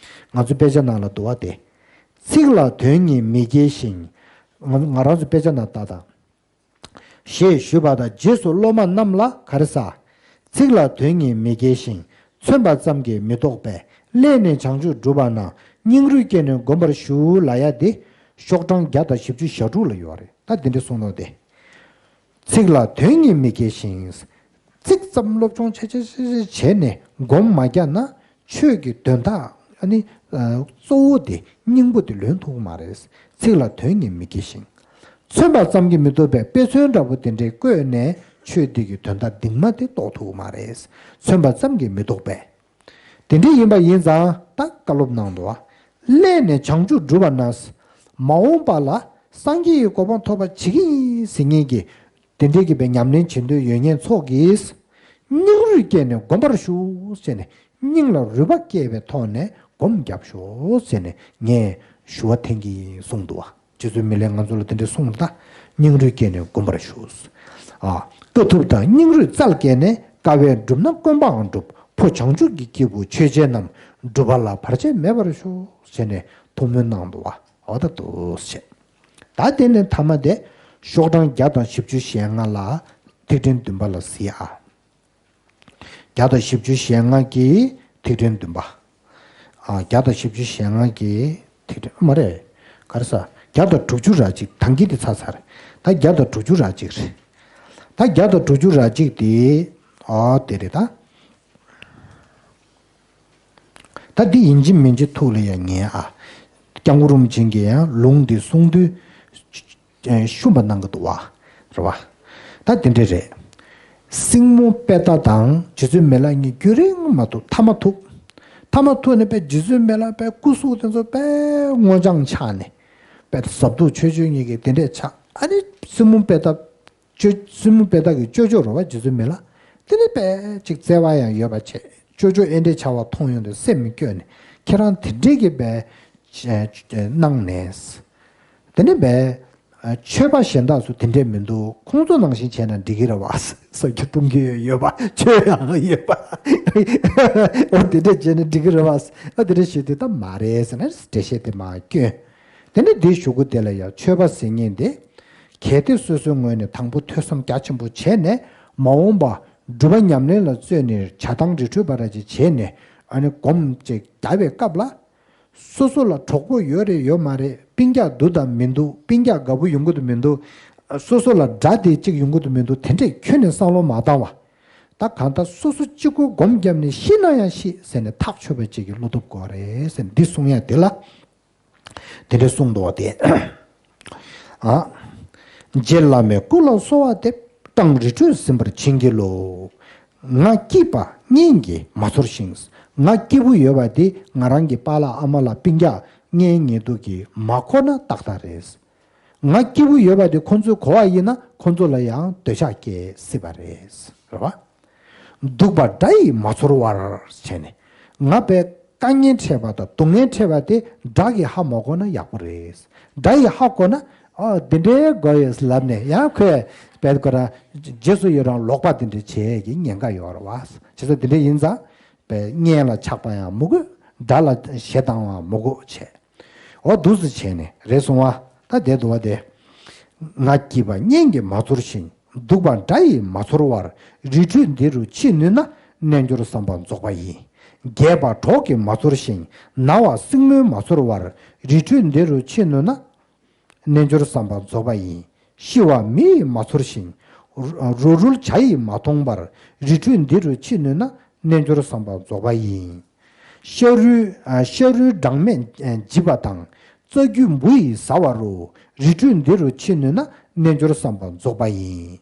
ང་ཚོ་དཔེ་ཆ་ནང་ལ་འདུག་བ་དེ། ཚིག་ལ་དོན་གཉིས་མི་སྐྱེ་ཞིང་། ང་ང་རང་ཚོ་དཔེ་ཆ་ནང་ལྟ་དང་། ཞེས་ཞུས་པ་དང་རྗེས་སུ་སློབ་མ་རྣམས་ལ་ག་རེ་ཟ། ཚིག་ལ་དོན་གཉིས་མི་སྐྱེ་ཞིང་། མཚོན་པ་ཙམ་གྱིས་མི་རྟོགས་པས། །སླད་ནས་བྱང་ཆུབ་སྒྲུབ་པ་ན། །སྙིང་རུས་བསྐྱེད་ནས་བསྒོམ་པར་ཞུ། །ལབ་ཡ་དེ་ཤོག་གྲངས་བརྒྱ་དང་བཞི་བཅུ་ཞེ་དྲུག་ལ་ཡོད་རེད། ད་དེ་འདྲ་གསུངས་ནོ་དེ། ཚིག་ལ་དོན་གཉིས་མི་སྐྱེ་ཞིང་། ཚིག་ཙམ་སློབ་སྦྱོང་བྱས་བྱས་བྱས་བྱས་བྱས་ནས་སྒོམ་མ་རྒྱག་ན། ཆོས་ཀྱི་དོན་དག་ཨ་ནི་ཨ་གཙོ་བོ་དེ་སྙིང་པོ་དེ་ལོན་ཐུབ་ཀྱི་མ་རེད། ཚིག་ལ་དོན་གཉིས་མི་སྐྱེ་ཞིང་། མཚོན་པ་ཙམ་གྱིས་མི་རྟོགས་པའི་དཔེ་མཚོན་འདྲ་པོ་དེ་འདྲས་བཀོད་ནས་ཆོས་འདི་གི་དོན་དག་གདིང་མ་དེ་རྟོགས་ཐུབ་ཀྱི་མ་རེད། མཚོན་པ་ཙམ་གྱིས་མི་རྟོགས་པས། དེ་འདྲ་ཡིན་པ་ཡིན་ཙང་ད་བཀའ་སློབ་གནང་འདུག་བ། སླད་ནས་བྱང་ཆུབ་སྒྲུབ་པ་ན། མ་འོངས་པ་ལ་སངས་རྒྱས་ཀྱི་གོ་འཕང་ཐོབ་པ་བྱེད་ཀྱི་ཡིན་ཟེར་མཁན་གྱི་དེ་འདྲའི་གི་བའི་ཉམས་ལེན་བྱེད་འདོད་ཡོད་མཁན་ཚོ་གིས། སྙིང་རུས་བསྐྱེད་ནས་སྒོམ་པར་ཞུ་ཟེར་ནས། སྙིང་ལ་རུས་པ་བསྐྱེད་པའི་ཐོག་ནས་སྒོམ་རྒྱབ་ཤོག་ཟེར་ནས་ངས་ཞུ་བ་འཐེན་གྱི་ཡིན་གསུངས་འདུག་བ། རྗེ་བཙུན་མི་ལས་ང་ཚོ་ལ་དེ་འདྲ་གསུངས་ད། སྙིང་རུས་བསྐྱེད་ནས་སྒོམ་པར་ཞུ། ཨ། དཀའ་ཐུབ་དང་སྙིང་རུས་རྩལ་བསྐྱེད་ནས། །དཀའ་བས་བསྒྲུབས་ན་དཀོན་པའང་འགྲུབ། །ཕོ་བྱང་ཆུབ་ཀྱི་སྐྱེས་བུ་ཆོས་བྱེད་རྣམས། །སྒྲུབ་པ་ལ་བར་ཆད་མེད་པར་ཤོག །ཟེར་ནས་ཐུགས་སྨོན་གནང་འདུག་བ། འོ་ད་འདུག་སེ་བྱས། ད་དེ་ནས་མཐའ་མ་དེ་ཤོག་གྲངས་བརྒྱ་དང་བཞི་བཅུ་ཞེ་ལྔ་ལ་ཐིག་ཕྲེང་བདུན་པ་ལ་གཟིགས་ཨ། བརྒྱ་དང་བཞི་བཅུ་ཞེ་ལྔ་གི་ཐིག་ཕྲེང་བདུན་པ། ཨ། བརྒྱ་དང་བཞི་བཅུ་ཞེ་ལྔ་གི་ཐིག་ཕྲེང་མ་རེད། ག་རེ་ཟ། བརྒྱ་དང་དྲུག་ཅུ་ར་གཅིག་དང་གི་དེ་ཚར་ཚར། ད་བརྒྱ་དང་དྲུག་ཅུ་ར་གཅིག་རེད། ད་བརྒྱ་དང་དྲུག་ཅུ་ར་གཅིག་དེ། ཨ། དེ་རེད་ད། ད་འདི་ཡིན་གཅིག་མིན་གཅིག་ཐུགས་ལ་ཡ་ངེས་ཨ། སྐྱབས་མགོན་རིན་པོ་ཆེ་གིས་ཡང་ལུང་འདི་གསུངས་དུས་ཤུམ་པ་གནང་གི་འདུག་བ། རེད་བ། ད་དེ་འདྲ་རེད། སྲིང་མོ་དཔེ་ལྟ་དང་རྗེ་བཙུན་མི་ལ་གཉིས་རྒྱུན་རིང་མ་ཐུག་མཐའ་མ་ཐུག་མཐའ་མ་ཐུག་ནས་དཔེ་རྗེ་བཙུན་མི་ལ་དཔེ་སྐུ་གཟུགས་དེ་ཚོ་དཔེ་སྔོ་ལྗང་ཆགས་ནས། དཔེ་ཟབ་ཏུ་ཆོས་སྤྱོད་གཉིས་ཀྱི་དེ་འདྲས་ཆགས། ཨ་ནི་སྲིང་མོ་དཔེ་ལྟ། ཅོ་སྲིང་མོ་དཔེ་ལྟ་གི་ཅོ་ཅོ་རོ་བ་རྗེ་བཙུན་མི་ལ། དེ་ནི་དཔེ་ཅིག་བརྩེ་བ་ཡང་ཡོད་པ་བྱས། ཅོ་ཅོ་ཨེ་འདྲས་བྱ་བ་མཐོང་ཡོང་དུས་སེམས་སྐྱོ་ནས་ཁྱེད་རང་དེ་འདྲས་ཀྱི་དཔེ་གནང་ནས། དེ་ནི་དཔེ་ཆོས་པ་གཞན་དག་སུ་དེ་འདྲས་མི་འདུག་ཁོང་ཚོ་ནང་བཞིན་བྱས་ན་འགྲིག་གི་རེད་བ། ས་ཆ་སྟོང་གི་ཡོད་པ་ཆོས་ཡང་ཡོད་པ། འོ་དེ་འདྲས་བྱས་ན་འགྲིག་གི་རེད་བ། འོ་དེ་འདྲས་ཞུས་དུས་ད་མ་རེད་ཟེར་ནས་འགྲེལ་བཤད་དེ་མ་སྐྱོན། དེ་ནི་འདིའི་གཞུག་གུ་དེ་ལ་ཡང་ཆོས་པ་ཟེར་མཁན་དེ། གལ་ཏེ་སོ་སོའི་ངོས་ནས་དང་པོ་ཐོས་བསམ་རྒྱ་ཆེན་པོ་བྱས་ནས་མ་འོངས་པ་སྒྲུབ་པ་ཉམས་ལེན་ལ་བརྩོན་ནས་བྱ་བཏང་རི་ཁྲོད་པ་ར་ཅིག་བྱས་ནས་ཨ་ནི་སྒོམ་ཅིག་རྒྱག་པའི་སྐབས་ལ། སོ་སོ་ལ་གྲོགས་པོ་ཡོད་རེད་ཡོད་མ་རེད། སྤུན་ཀྱག་འདུག་དང་མི་འདུག་སྤུན་ཀྱག་དགའ་པོ་ཡོང་གི་འདུག་མི་འདུག་སོ་སོ་ལ་དགྲ་དེ་གཅིག་ཡོང་གི་འདུག་མི་འདུག་དེ་འདྲས་ཁྱོན་ནས་བསམ་བློ་མ་བཏང་བ། ད་གང་ལྟར་སོ་སོ་གཅིག་པོ་སྒོམ་བརྒྱབ་ནས་ཤི་ན་ཡང་ཤི་ཟེར་ནས་ཐག་ཆོད་པ་ཅིག་གི་བློ་སྟོབས་དགོས་རེད་ཟེར་ནས་འདི་གསུང་ཡ་དེ་ལ། དེ་འདྲ་གསུངས་འདུག་བ་དེ། ཨ། རྗེ་བླ་མའི་སྐུ་ལ་གསོལ་བ་འདེབས། སྤྲང་རི་ཁྲོད་ཟིན་པར་བྱིན་གྱིས་རློབས། ང་སྐྱིད་པ་གཉེན་གྱིས་མ་ཚོར་ཞིང་། ང་སྐྱིད་པོ་ཡོད་པ་དེ་ང་རང་གི་པཱ་ལགས་ཨ་མ་ལགས་སྤུན་ཀྱག་གཉེན་ཉེ་དུ་གིས་མ་གོ་ན་ཏག་ཏག་རེད། ང་སྐྱིད་པོ་ཡོད་པ་དེ་ཁོང་ཚོས་གོ་བ་ཡིན་ན་ཁོང་ཚོ་ལ་ཡང་འདོད་ཆགས་སྐྱེ་སྲིད་པ་རེད། རེད་བ། སྡུག་པ་དགྲ་ཡིས་མ་ཚོར་བར་བྱས་ནས། ང་དཔེ་དཀའ་ངལ་འཕྲད་པ་དང་སྡུག་བསྔལ་འཕྲད་པ་དེ་དགྲ་གིས་ཧ་མ་གོ་ན་ཡག་པོ་རེད། དགྲ་ཡིས་ཧ་གོ་ན་ཨ་འདི་འདྲའི་དགོས་ཡོད་ལབ་ནས་ཡང་ཁོས་དཔེ་ཁོ་རང་རྗེས་སུ་ཡི་རང་ལོག་པ་འདི་འདྲ་བྱེད་ཀྱི་ཉེན་ཁ་ཡོད་རེད་བ། བྱས་ཙང་འདི་འདྲ་ཡིན་ཙང་དཔེ་གཉེན་ལ་ཆགས་པ་ཡང་མི་དགོས། དགྲ་ལ་ཞེ་སྡང་བ་མི་དགོས་བྱས། འོ་འདུག་སེ་བྱས་ནས་རེད་སོང་བ། ད་བསྡད་འདུག་བ་དེ། ང་སྐྱིད་པ་གཉེན་གྱིས་མ་ཚོར་ཞིང་། སྡུག་པ་དགྲ་ཡིས་མ་ཚོར་བར། རི་ཁྲོད་འདི་རུ་འཆི་ནུས་ན། རྣལ་འབྱོར་བསམ་པ་རྫོགས་པ་ཡིན། རྒས་པ་གྲོགས་ཀྱིས་མ་ཚོར་ཞིང་། ན་བ་སྲིང་མོས་མ་ཚོར་བར། རི་ཁྲོད་འདི་རུ་འཆི་ནུས་ན། རྣལ་འབྱོར་བསམ་པ་རྫོགས་པ་ཡིན། ཤི་བ་མི་ཡིས་མ་ཚོར་ཞིང་། རུ་རུལ་བྱ་ཡིས་མ་མཐོང་བར། རི་ཁྲོད་འདི་རུ་འཆི་ནུས་ན། རྣལ་འབྱོར་བསམ་པ་རྫོགས་པ་ཡིན། ཤ་རུལ་ཨ་ཤ་རུལ་སྦྲང་མས་ཨ་འཇིབ་པ་དང་ རྩ་རྒྱུས་འབུ་ཡིས་ཟ་བ་རུ། རི་ཁྲོད་འདི་རུ་ཕྱིན་ནུས་ན། རྣལ་འབྱོར་བསམ་པ་རྫོགས་པ་ཡིན།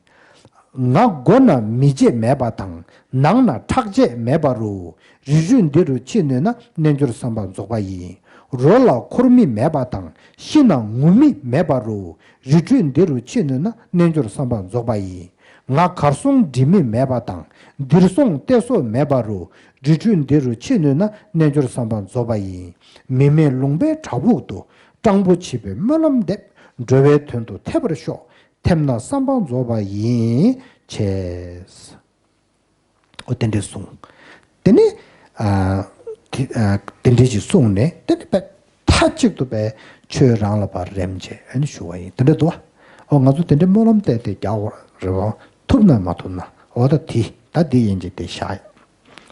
ང་མགོ་ན་མི་བརྗེད་མེད་པ་དང་། ནང་ན་ཁྲག་བརྗེད་མེད་པ་རུ། རི་ཁྲོད་འདི་རུ་ཕྱིན་ནུས་ན། རྣལ་འབྱོར་བསམ་པ་རྫོགས་པ་ཡིན། རོ་ལ་འཁོར་མི་མེད་པ་དང་། ཤི་ན་ངུ་མི་མེད་པ་རུ། རི་ཁྲོད་འདི་རུ་ཕྱིན་ནུས་ན། རྣལ་འབྱོར་བསམ་པ་རྫོགས་པ་ཡིན། ང་གར་སོང་འདྲི་མི་མེད་པ་དང་། འདིར་སོང་བལྟས་སོ་མེད་པ་རུ། རི་ཁྲོད་འདི་རུ་ཕྱིན་ནུས་ན། རྣལ་འབྱོར་བསམ་པ་རྫོགས་པ་ཡིན། མི་མེད་ལུང་པའི་བྲག་ཕུག་ཏུ། སྤྲང་པོ་བྱིས་པའི་སྨོན་ལམ་འདེབས། འགྲོ་བའི་དོན་དུ་ཐེབས་པར་ཤོག། ཐེབས་ན་བསམ་པ་རྫོགས་པ་ཡིན། ཅེས། ཨོ་དེ་འདྲས་གསུངས། དེ་ནས་ཨ་དེ་ཨ་དེ་འདྲས་ཅིག་གསུངས་ནས། དེ་ནས་པས་མཐའ་གཅིག་ཏུ་པས་ཆོས་རང་ལ་ཕར་རེམ་བྱས། ཨ་ནི་ཞུ་བ་ཡིན། དེ་འདྲས་འདུག་བ། ཨོ་ང་ཚོ་དེ་འདྲས་སྨོན་ལམ་བཏབ་སྟེ་རྒྱག་དགོས་རེད་བ། ཐུབ་ན་མ་ཐུབ་ན། ཨོ་ད་དེ་ད་དེ་ཡིན་གྱི་དེ་བཞག་ཡ།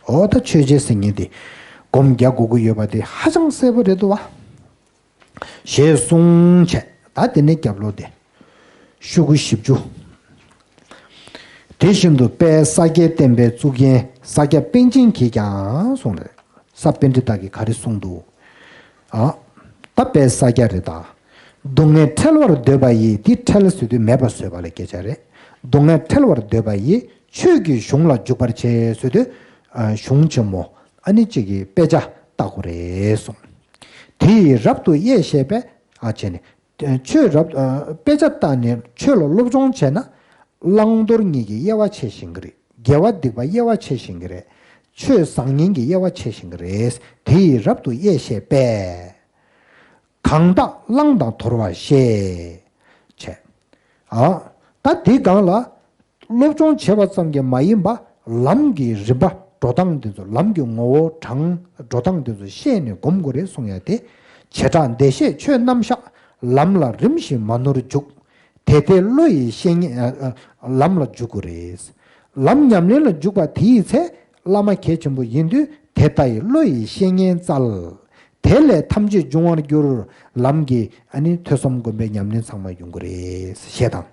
ཨོ་ད་ཆོས་རྗེ་ཟེར་མཁན་དེ་སྒོམ་རྒྱག་དགོས་ཀྱི་ཡོད་པ་དེ་ཧ་ཅང་གསལ་པོ་རེད་འདུག་བ། ཞེས་གསུངས་བྱས། ད་དེ་ནས་རྒྱབ་ལོགས་དེ། ཤོག་གུ་བཞི་བཅུ། དེ་བཞིན་དུ་དཔལ་ས་སྐྱའི་བསྟན་པའི་གཙུག་རྒྱན་ས་སྐྱ་པཎ་ཆེན་གྱིས་ཀྱང་གསུངས་རེད། ས་པཎྜི་ཏ་གིས་ག་རེ་གསུངས་འདུག། ཨ། ད་དཔལ་ས་སྐྱ་རེད་ད། སྡུག་བསྔལ་ཁྲེལ་བར་འདོད་པ་ཡིས། དེ་ཁྲེལ་ཟེར་དུས་མེད་པ་བཟོས་པ་ལ་སྐད་ཆ་རེད། སྡུག་བསྔལ་ཁྲེལ་བར་འདོད་པ་ཡིས། ཆོས་ཀྱི་གཞུང་ལ་འཇུག་པར་བྱེད་ཟེར་དུས། ཨ། གཞུང་ཆེན་མོ་ཨ་ནི་གཅིག་གི་དཔེ་ཆ་ལྟ་དགོས་རེད་གསུངས། དེ་ཡི་རབ་ཏུ་དབྱེ་ཤེས་པས། ཨ་བྱས་ནས། ཆོས་རབ། ཨ། དཔེ་ཆ་ལྟ་ནས་ཆོས་ལ་སློབ་སྦྱོང་བྱས་ན། བླང་དོར་གཉིས་ཀྱི་དབྱེ་བ་ཕྱེ་ཤེས་ཀྱི་རེད། དགེ་བ་སྡིག་པ་དབྱེ་བ་ཕྱེ་ཤེས་ཀྱི་རེད། ཆོས་བཟང་ངན་གྱི་དབྱེ་བ་ཕྱེ་ཤེས་ཀྱི་རེད། དེ་ཡི་རབ་ཏུ་དབྱེ་ཤེས་པས། གང་དག་བླང་དང་དོར་བ་ཤེས། བྱས། ཨ། ད་དེའི་སྒང་ལ། སློབ་སྦྱོང་བྱས་པ་ཙམ་གྱིས་མ་ཡིན་པ། ལམ་གྱི་རིམ་པ་འགྲོ་སྟངས་འདི་ཚོ། ལམ་གྱི་ངོ་བོ་དྲངས། འགྲོ་སྟངས་འདི་ཚོ་ཤེས་ནས་སྒོམ་དགོས་རེད་གསུང་ཡ་དེ། བྱེ་བྲག་བདེ་གཤེགས་ཆོས་རྣམ་གཞག། ལམ་ལ་རིམ་བཞིན་མ་ནོར་འཇུག། དེ་ལྟའི་བློ་ཡི་བཤེས་གཉེན། ཨ། ཨ། ལམ་ལ་འཇུག་དགོས་རེད། ལམ་ཉམས་ལེན་ལ་འཇུག་པ་དེ་ཡི་ཚེ། བླ་མ་གལ་ཆེན་པོ་ཡིན་དུས། དེ་ལྟ་ཡི་བློ་ཡི་བཤེས་གཉེན་བཙལ། དེ་ལས་ཐམས་ཅད་འབྱུང་བར་འགྱུར། ལམ་གྱི་ཨ་ནི་ཐོས་བསམ་སྒོམ་པའི་ཉམས་ལེན་ཚང་མ་ཡོང་གི་རེད་ཞེས་དང་།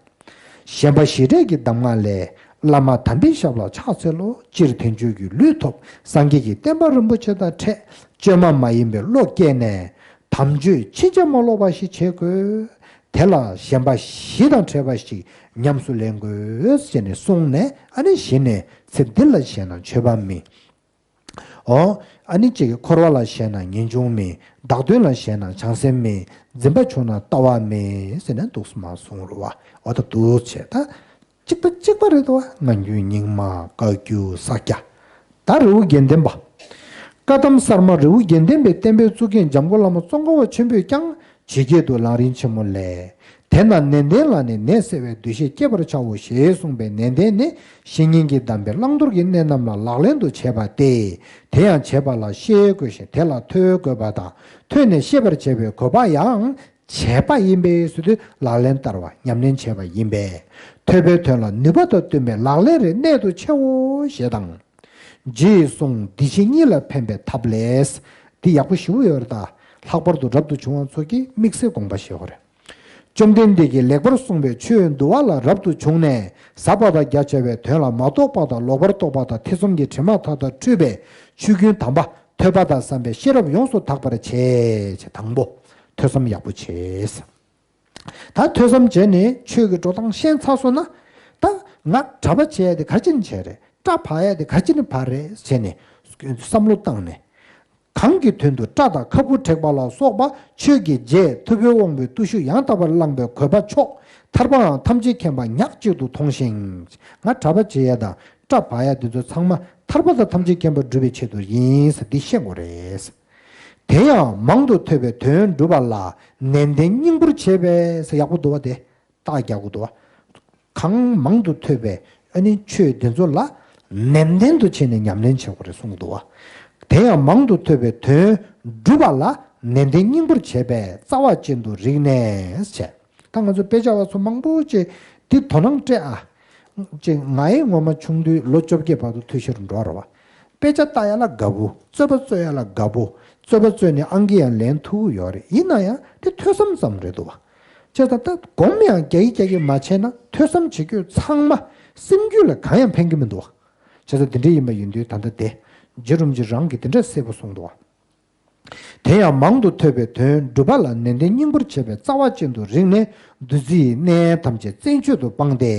ཞེན་པ་ཞི་བྲལ་གྱི་གདམས་ངག་ལས། བླ་མ་དམ་པའི་ཞབས་ལ་ཕྱག་འཚལ་ལོ། སྤྱིར་དལ་འབྱོར་གྱི་ལུས་ཐོབ། སངས་རྒྱས་ཀྱི་བསྟན་པ་རིན་པོ་ཆེ་དང་འཕྲད། བཅོས་མ་མ་ཡིན་པའི་བློ་སྐྱེས་ནས། དམ་ཆོས་ཕྱིན་ཆད་མ་ལོག་པ་ཞིག་བྱེད་དགོས། དེ་ལ་ཞེན་པ་བཞི་དང་བྲལ་བ་ཞིག་ཉམས་སུ་ལེན་དགོས་ཞེས་ནས་གསུངས་ནས། ཨ་ནི་གཞི་ནས་ཚེ་འདི་ལ་ཞེན་ན་ཆོས་པ་མིན། འོ། ཨ་ནི་གཅིག་གིས་འཁོར་བ་ལ་ཞེན་ན་ངེས་འབྱུང་མིན། བདག་དོན་ལ་ཞེན་ན་བྱང་སེམས་མིན། འཛིན་པ་ཆུང་ན་ལྟ་བ་མིན་ཟེར་ནས་འདུག་སེ་མར་གསུངས་རེད་བ། འོ་ད་འདུག་བྱས་ད། གཅིག་པ་གཅིག་པ་རེད་དོ། སྔ་འགྱུར་རྙིང་མ། བཀའ་འགྱུར་ས་སྐྱ། ད་རི་བོ་དགེ་ལྡན་པ། བཀའ་གདམས་གསར་མ་རི་བོ་དགེ་ལྡན་པའི་བསྟན་པའི་གཙུག་རྒྱན་འཇམ་མགོན་བླ་མ་ཙོང་ཁ་པ་ཆེན་པོས་ཀྱང་ཇི་སྐད་དུ་ལམ་རིམ་ཆེན་མོ་ལས། དེས་ན་ནན་ཏན་ལ་ནི་ནད་སེལ་བའི་འདུ་ཤེས་བསྐྱེད་པར་བྱའོ་ཞེས་གསུངས་པའི་ནན་ཏན་ནི་བཤེས་གཉེན་གྱིས་གདམས་པའི་བླང་དོར་གྱི་གནད་རྣམས་ལ་ལག་ལེན་དུ་བྱེད་པ་སྟེ། དེ་ཡང་བྱེད་པ་ལ་ཤེས་དགོས་ཤིང་དེ་ལ་ཐོས་དགོས་པ་དང་ཐོས་ནས་ཤེས་པར་བྱེད་པའི་དགོས་པ་ཡང་བྱེད་པ་ཡིན་པས་ཟེར་དུས་ལག་ལེན་བསྟར་བ་ཉམས་ལེན་བྱེད་པ་ཡིན་པས། ཐོས་པའི་དོན་ལ་ནུས་པ་དང་བསྟུན་པའི་ལག་ལེན་རེ་གནད་དུ་ཆེའོ་ཞེས་དང་། རྗེས་གསུངས་འདི་ཕྱི་གཉིས་ལ་ཕན་པའི་ཐབས་ལས། འདི་ཡག་པོ་ཞེ་པོ་ཡོད་རེད་ད། ལྷག་པར་དུ་རབ་ཏུ་བྱུང་བ་ཚོ་གིས་དམིགས་བསལ་དགོངས་པ་བཞེས་དགོས་རེད། བཅོམ་ལྡན་འདས་ཀྱིས་ལེགས་པར་གསུངས་པའི་ཆོས་འདུལ་བ་ལ་རབ་ཏུ་བྱུང་ནས་ཟབ་པ་དང་རྒྱ་ཆེ་བའི་དོན་ལ་མ་རྟོགས་པ་དང་ལོག་པར་རྟོག་པ་དང་ཐེ་ཚོམ་གྱི་དྲི་མ་མཐའ་དག་འཁྲུད་པའི་ཆོས་ཀུན་དམ་པ་ཐོས་པ་དང་བསམ་པའི་ཤེས་རབ་ཡོངས་སུ་དག་པར་བྱེད། དང་པོ། ཐོས་བསམ་ཡག་པོ་བྱེད། ད་ཐོས་བསམ་བྱས་ནས་ཆོས་ཀྱི་འགྲོ་སྟངས་ཤེས་ཚར་སོང་ན། ད་ང་གྲྭ་པ་བྱས་ཡ་དེ་ག་ཅི་ནས་བྱས་རེད། སྐྲ་བག་ཡ་དེ་ག་ཅི་ནས་བག་རེད་བྱས་ནས་བསམ་བློ་བཏང་ནས། གང་གི་དོན་དུ་སྐྲ་དང་ཁ་སྤུ་བྲེག་པ་ལ་སོགས་པ་ཆོས་ཀྱི་རྗེས་ཐུབ་པའི་དབང་པོའི་བརྟུལ་ཞུགས་ཡང་དག་པར་བླངས་པའི་དགོས་པ་མཆོག་ཐར་པའང་ཐམས་ཅད་མཁྱེན་པ་ཉག་གཅིག་ཏུ་མཐོང་ཞིང་། ང་གྲྭ་པ་བྱེད་ཡ་དང་སྐྲ་བག་ཡ་དེ་ཚོ་ཚང་མ་ཐར་པ་དང་ཐམས་ཅད་མཁྱེན་པ་སྒྲུབ་པའི་ཆེད་དུ་ཡིན་ཟེར་འདི་ཤེས་དགོས་རེད། དེ་ཡང་མང་དུ་ཐོས་པའི་དོན་སྒྲུབ་པ་ལ་ནན་ཏན་སྙིང་པོར་བྱེད་པས་ཟེར་ཡག་པོ་འདུག་བ། དེ་རྟགས་རྒྱག་དགོས་འདུག་བ། གང་མང་དུ་ཐོས་པའི་ཨ་ནི་ཆོས་འདི་ཚོ་ལ་ནན་ཏན་དུ་བྱས་ནས་ཉམས་ལེན་བྱེད་དགོས་རེད་གསུངས་འདུག་བ། དེ་ཡང་མང་དུ་ཐོས་པའི་དོན་སྒྲུབ་པ་ལ་ནན་ཏན་སྙིང་པོར་བྱེད་པས་རྩ་བ་ཅན་དུ་རིག་ནས་བྱས། ད་ང་ཚོ་དཔེ་ཆ་བ་ཚོ་མང་པོ་ཅིག་འདི་དོ་སྣང་སྤྲད་ཨ། ཅིག་ང་ཡི་ངོ་མ་ཆུང་དུས་ལོ་བཅོ་བརྒྱད་བར་དུ་ཐོས་བཤེར་འགྲོ་བ་རེད་བ། དཔེ་ཆ་ལྟ་ཡ་ལ་དགའ་པོ། རྩོད་པ་རྩོད་ཡ་ལ་དགའ་པོ། རྩོད་པ་རྩོད་ནས་ཨང་ཀི་ཡང་ལེན་ཐུབ་ཡོད་རེད། ཡིན་ན་ཡང་དེ་ཐོས་བསམ་ཙམ་རེད་འདུག་བ། བྱས་ཙང་ད་སྒོམ་ཡང་རྒྱག་གི་རྒྱག་གི་མ་བྱས་ན་ཐོས་བསམ་བྱེད་རྒྱུ་ཚང་མ་སེམས་རྒྱུད་ལ་གང་ཡང་ཕན་གྱི་མི་འདུག་བ། བྱས་ཙང་དེ་འདྲ་ཡིན་པ་ཡིན་དུས་ད་ལྟ་དེ་རྗེ་རིན་པོ་ཆེ་རང་གིས་དེ་འདྲ་གསལ་པོ་གསུངས་འདུག་བ། དེ་ཡང་མང་དུ་ཐོས་པའི་དོན་སྒྲུབ་པ་ལ་ནན་ཏན་སྙིང་པོར་བྱེད་པའི་རྩ་བ་ཅན་དུ་རིག་ནས་བདུད་རྩི་ཡི་གནས་ཐམས་ཅད་བཙན་སྤྱོད་དུ་སྤངས་ཏེ།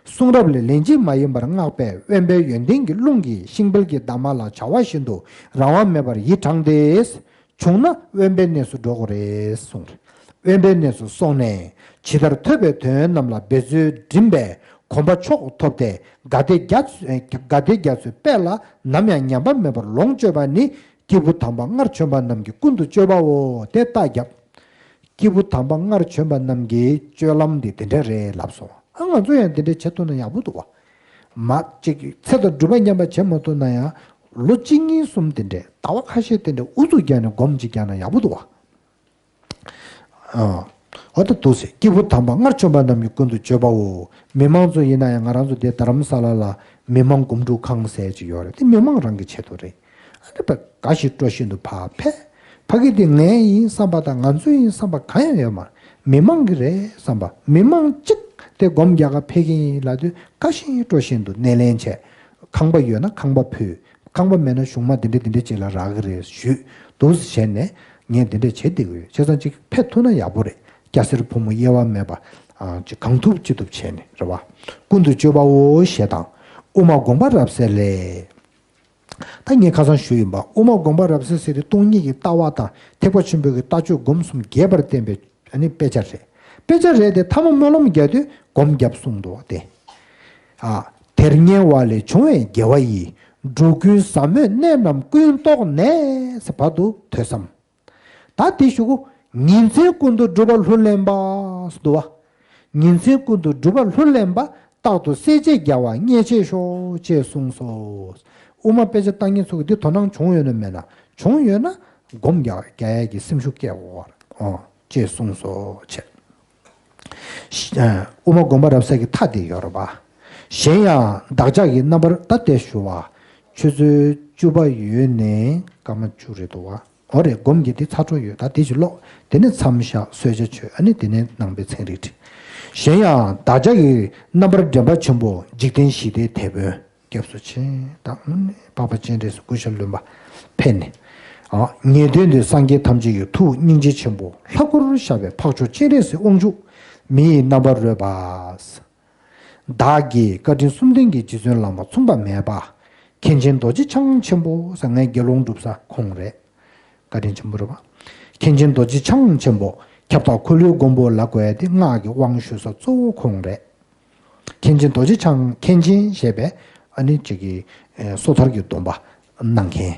གསུང་རབ་ལས་ལན་གཅིག་མ་ཡིན་པར་བསྔགས་པས་དབེན་པའི་ཡོན་ཏན་གྱི་རླུང་གིས་ཤིང་བལ་གྱི་འདབ་མ་ལ་བྱ་བ་བཞིན་དུ་རང་དབང་མེད་པར་ཡིད་དྲངས་ཏེ། བྱུང་ན་དབེན་པའི་གནས་སུ་འགྲོ་དགོས་རེད་གསུངས། དབེན་པའི་གནས་སུ་སོང་ནས་ཇི་ལྟར་ཐོས་པའི་དོན་རྣམས་ལ་འབད་རྩོལ་འགྲིམ་པས་གོམས་པ་མཆོག་ཐོབ་སྟེ། དགའ་བདེ་རྒྱ་མཚོའི་དཔལ་ལ་ནམ་ཡང་ཉམས་པ་མེད་པར་ལོངས་སྤྱོད་པ་ནི་སྐྱེས་བུ་དམ་པ་སྔར་བྱོན་པ་རྣམས་ཀྱིས་ཀུན་ཏུ་སྤྱོད་པའོ། དེ་རྟགས་བརྒྱབ། སྐྱེས་བུ་དམ་པ་སྔར་བྱོན་པ་རྣམས་ཀྱི་སྤྱོད་ལམ་འདི་དེ་འདྲ་རེད་ལབ་སོང་། ཨ། ང་ཚོ་ཡང་དེ་འདྲ་བྱེད་ཐུབ་ན་ཡག་པོ་འདུག་བ། མ་གཅིག་ཚེ་དང་སྒྲུབ་པ་མཉམ་པ་བྱེད་མ་ཐུབ་ན་ཡང་ལོ་གཅིག་གཉིས་གསུམ་དེ་འདྲས་ཟླ་བ་ཁ་ཤས་དེ་འདྲས་ཨུ་ཚུགས་རྒྱག་ནས་སྒོམ་གཅིག་རྒྱག་ན་ཡག་པོ་འདུག་བ། ཨ། འོ་ད་འདུག་སེ། སྐྱེས་བུ་དམ་པ་སྔར་བྱོན་པ་རྣམས་ཀྱིས་ཀུན་ཏུ་སྤྱོད་པའོ། མི་མང་ཚོ་ཡིན་ན་ཡང་། ང་རང་ཚོ་འདི་རྡ་རམ་ས་ལ་ལ་མི་མང་སྒོམ་སྒྲུབ་ཁང་ཟེར་ཅིག་ཡོད་རེད། དེ་མི་མང་རང་གི་ཆེད་དུ་རེད། ཨ་ནི་ཕ་དགའ་ཞིང་སྤྲོ་བཞིན་དུ་ཕར་ཕེབས། ཕ་གི་དེ་ངའི་ཡིན་བསམ་པ་དང་། ང་ཚོའི་ཡིན་བསམ་པ་གང་ཡང་ཡོད་མ་རེད། མི་མང་གི་རེད་བསམ་པ། མི་མང་གཅིག་དེ་སྒོམ་རྒྱག་ག་ཕེབས་ཀྱི་ཡིན་ལབ་དུས་དགའ་ཞིང་སྤྲོ་བཞིན་དུ་སྣེ་ལེན་བྱས། ཁང་པ་ཡོད་ན་ཁང་པ་ཕུལ། ཁང་པ་མེད་ན་གཞུང་མ་འདི་འདྲ་འདི་འདྲ་ཅིག་ལ་རག་གི་རེད་ཞུས། འདུག་སེ་བྱས་ནས་ངས་འདི་འདྲ་བྱེད་བསྡད་ཀྱི་ཡོད། བྱས་ཙང་ཅིག་ཕེབས་ཐུབ་ན་ཡག་པོ་རེད། སྐྱ་སེར་ཕོ་མོ་དབྱེ་བ་མེད་པ། ཨ། ཅིག་གང་ཐུབ་ཅི་ཐུབ་བྱས་ནས་རེད་བ། ཀུན་ཏུ་སྤྱོད་པའོ་ཞེས་དང་། དབུ་མ་དགོངས་པ་རབ་གསལ་ལས། ད་ངས་ཁ་སང་ཞུས་ཡིན་པ། དབུ་མ་དགོངས་པ་རབ་གསལ་ཟེར་དེ་སྟོང་ཉིད་ཀྱི་ལྟ་བ་དང་ཐེག་པ་ཆེན་པོའི་གི་ལྟ་སྤྱོད་སྒོམ་གསུམ་རྒྱས་པར་བསྟན་པའི་ཨ་ནི་དཔེ་ཆ་རེད། དཔེ་ཆ་རེད་དེ། ཐ་མ་སྨོན་ལམ་རྒྱག་དུས་སྒོམ་བརྒྱབ་གསུངས་འདུག་སྟེ། ཨ། དེར་ཉེ་བ་ལས་བྱུང་བའི་དགེ་བ་ཡིས། འགྲོ་ཀུན་ཟབ་མོའི་གནས་རྣམས་ཀུན་རྟོགས་ནས། ཟེར་བར་དུ་ཐོས་བསམ། ད་དེ་ཞུ་གོ། ཉིན་མཚན་ཀུན་ཏུ་སྒྲུབ་པ་ལྷུར་ལེན་པ་ཟེར་འདུག་བ། ཉིན་མཚན་ཀུན་ཏུ་སྒྲུབ་པ་ལྷུར་ལེན་པ། རྟག་ཏུ་སྲས་བཅས་རྒྱལ་བ་མཉེས་བྱེད་ཤོག་ཅེས་གསུངས་སོ། དབུ་མ་དཔེ་ཆ་ལྟ་མཁན་ཚོ་གིས་འདི་དོ་སྣང་བྱུང་ཡོད་ན་མེད་ན། བྱུང་ཡོད་ན་སྒོམ་རྒྱག་རྒྱག་ཡས་ཀྱི་སེམས་ཤུགས་སྐྱེ་དགོས་པ་རེད། ཨོ། ཅེས་གསུངས་སོ་ཅེས། དབུ་མ་དགོངས་པ་རབ་གསལ་གྱི་མཐའ་དེ་ཡོད་རེད་པ། གཞན་ཡང་བདག་ཅག་གི་རྣམ་པར་ད་ལྟའི་ཞུ་བ། ཆུ་ཚོད་བཅུ་པ་ཡོལ་ནས་སྐར་མ་བཅུ་རེད་འདུག་བ། འོ་རེད། སྒོམ་གྱི་དེ་ཚར་འགྲོ་ཡོད། ད་དེ་ཞིག་ཀློག་དེ་ནས་མཚམས་བཞག་གསོལ་ཇ་མཆོད། ཨ་ནི་དེ་ནས་ནང་པའི་ཚན་རིག་ཁྲིད། གཞན་ཡང་བདག་ཅག་གི་རྣམ་པར་འདྲེན་པ་ཆེན་པོ་འཇིག་རྟེན་ཞི་བདེའི་དེད་དཔོན། སྐྱབས་སུ་མཆི། ད་འོ་ནི་འཕགས་པ་སྤྱན་རས་གཟིགས་སྐུ་ཞབས་བློན་པོ་ཕེབས་ནས། ཨ། ངེས་དོན་དུ་སངས་རྒྱས་ཐམས་ཅད་ཀྱི་ཐུགས་སྙིང་རྗེ་ཆེན་པོ་ལྷ་སྐུར་ཤར་བའི་འཕགས་མཆོག་སྤྱན་རས་གཟིགས་དབང་ཕྱུག་མི་ཡི་རྣམ་པར་རོལ་པ། བདག་གིས་བཀའ་དྲིན་གསུམ་ལྡན་གྱི་རྗེ་བཙུན་བླ་མ་མཚུངས་པ་མེད་པ། མཁན་ཆེན་རྡོ་རྗེ་འཆང་ཆེན་པོ་ཟེར། ངའི་དགེ་སློང་སྒྲུབ་ས་ཁོང་རེད། བཀའ་དྲིན་ཆེན་པོ་རེད་པ། མཁན་ཆེན་རྡོ་རྗེ་འཆང་ཆེན་པོ་ཁྱབ་བདག་འཁོར་ལོའི་མགོན་པོ་ལབ་དགོས་ཡ་དེ་སྔགས་ཀྱི་དབང་ཞུ་ས་གཙོ་བོ་ཁོང་རེད། མཁན་ཆེན་རྡོ་རྗེ་འཆང་། མཁན་ཆེན་ཞེས་པའི་ཨ་ནི་ཅིག་གི་ཨེ་སོ་ཐར་གྱི་སྡོམ་པ་གནང་མཁན།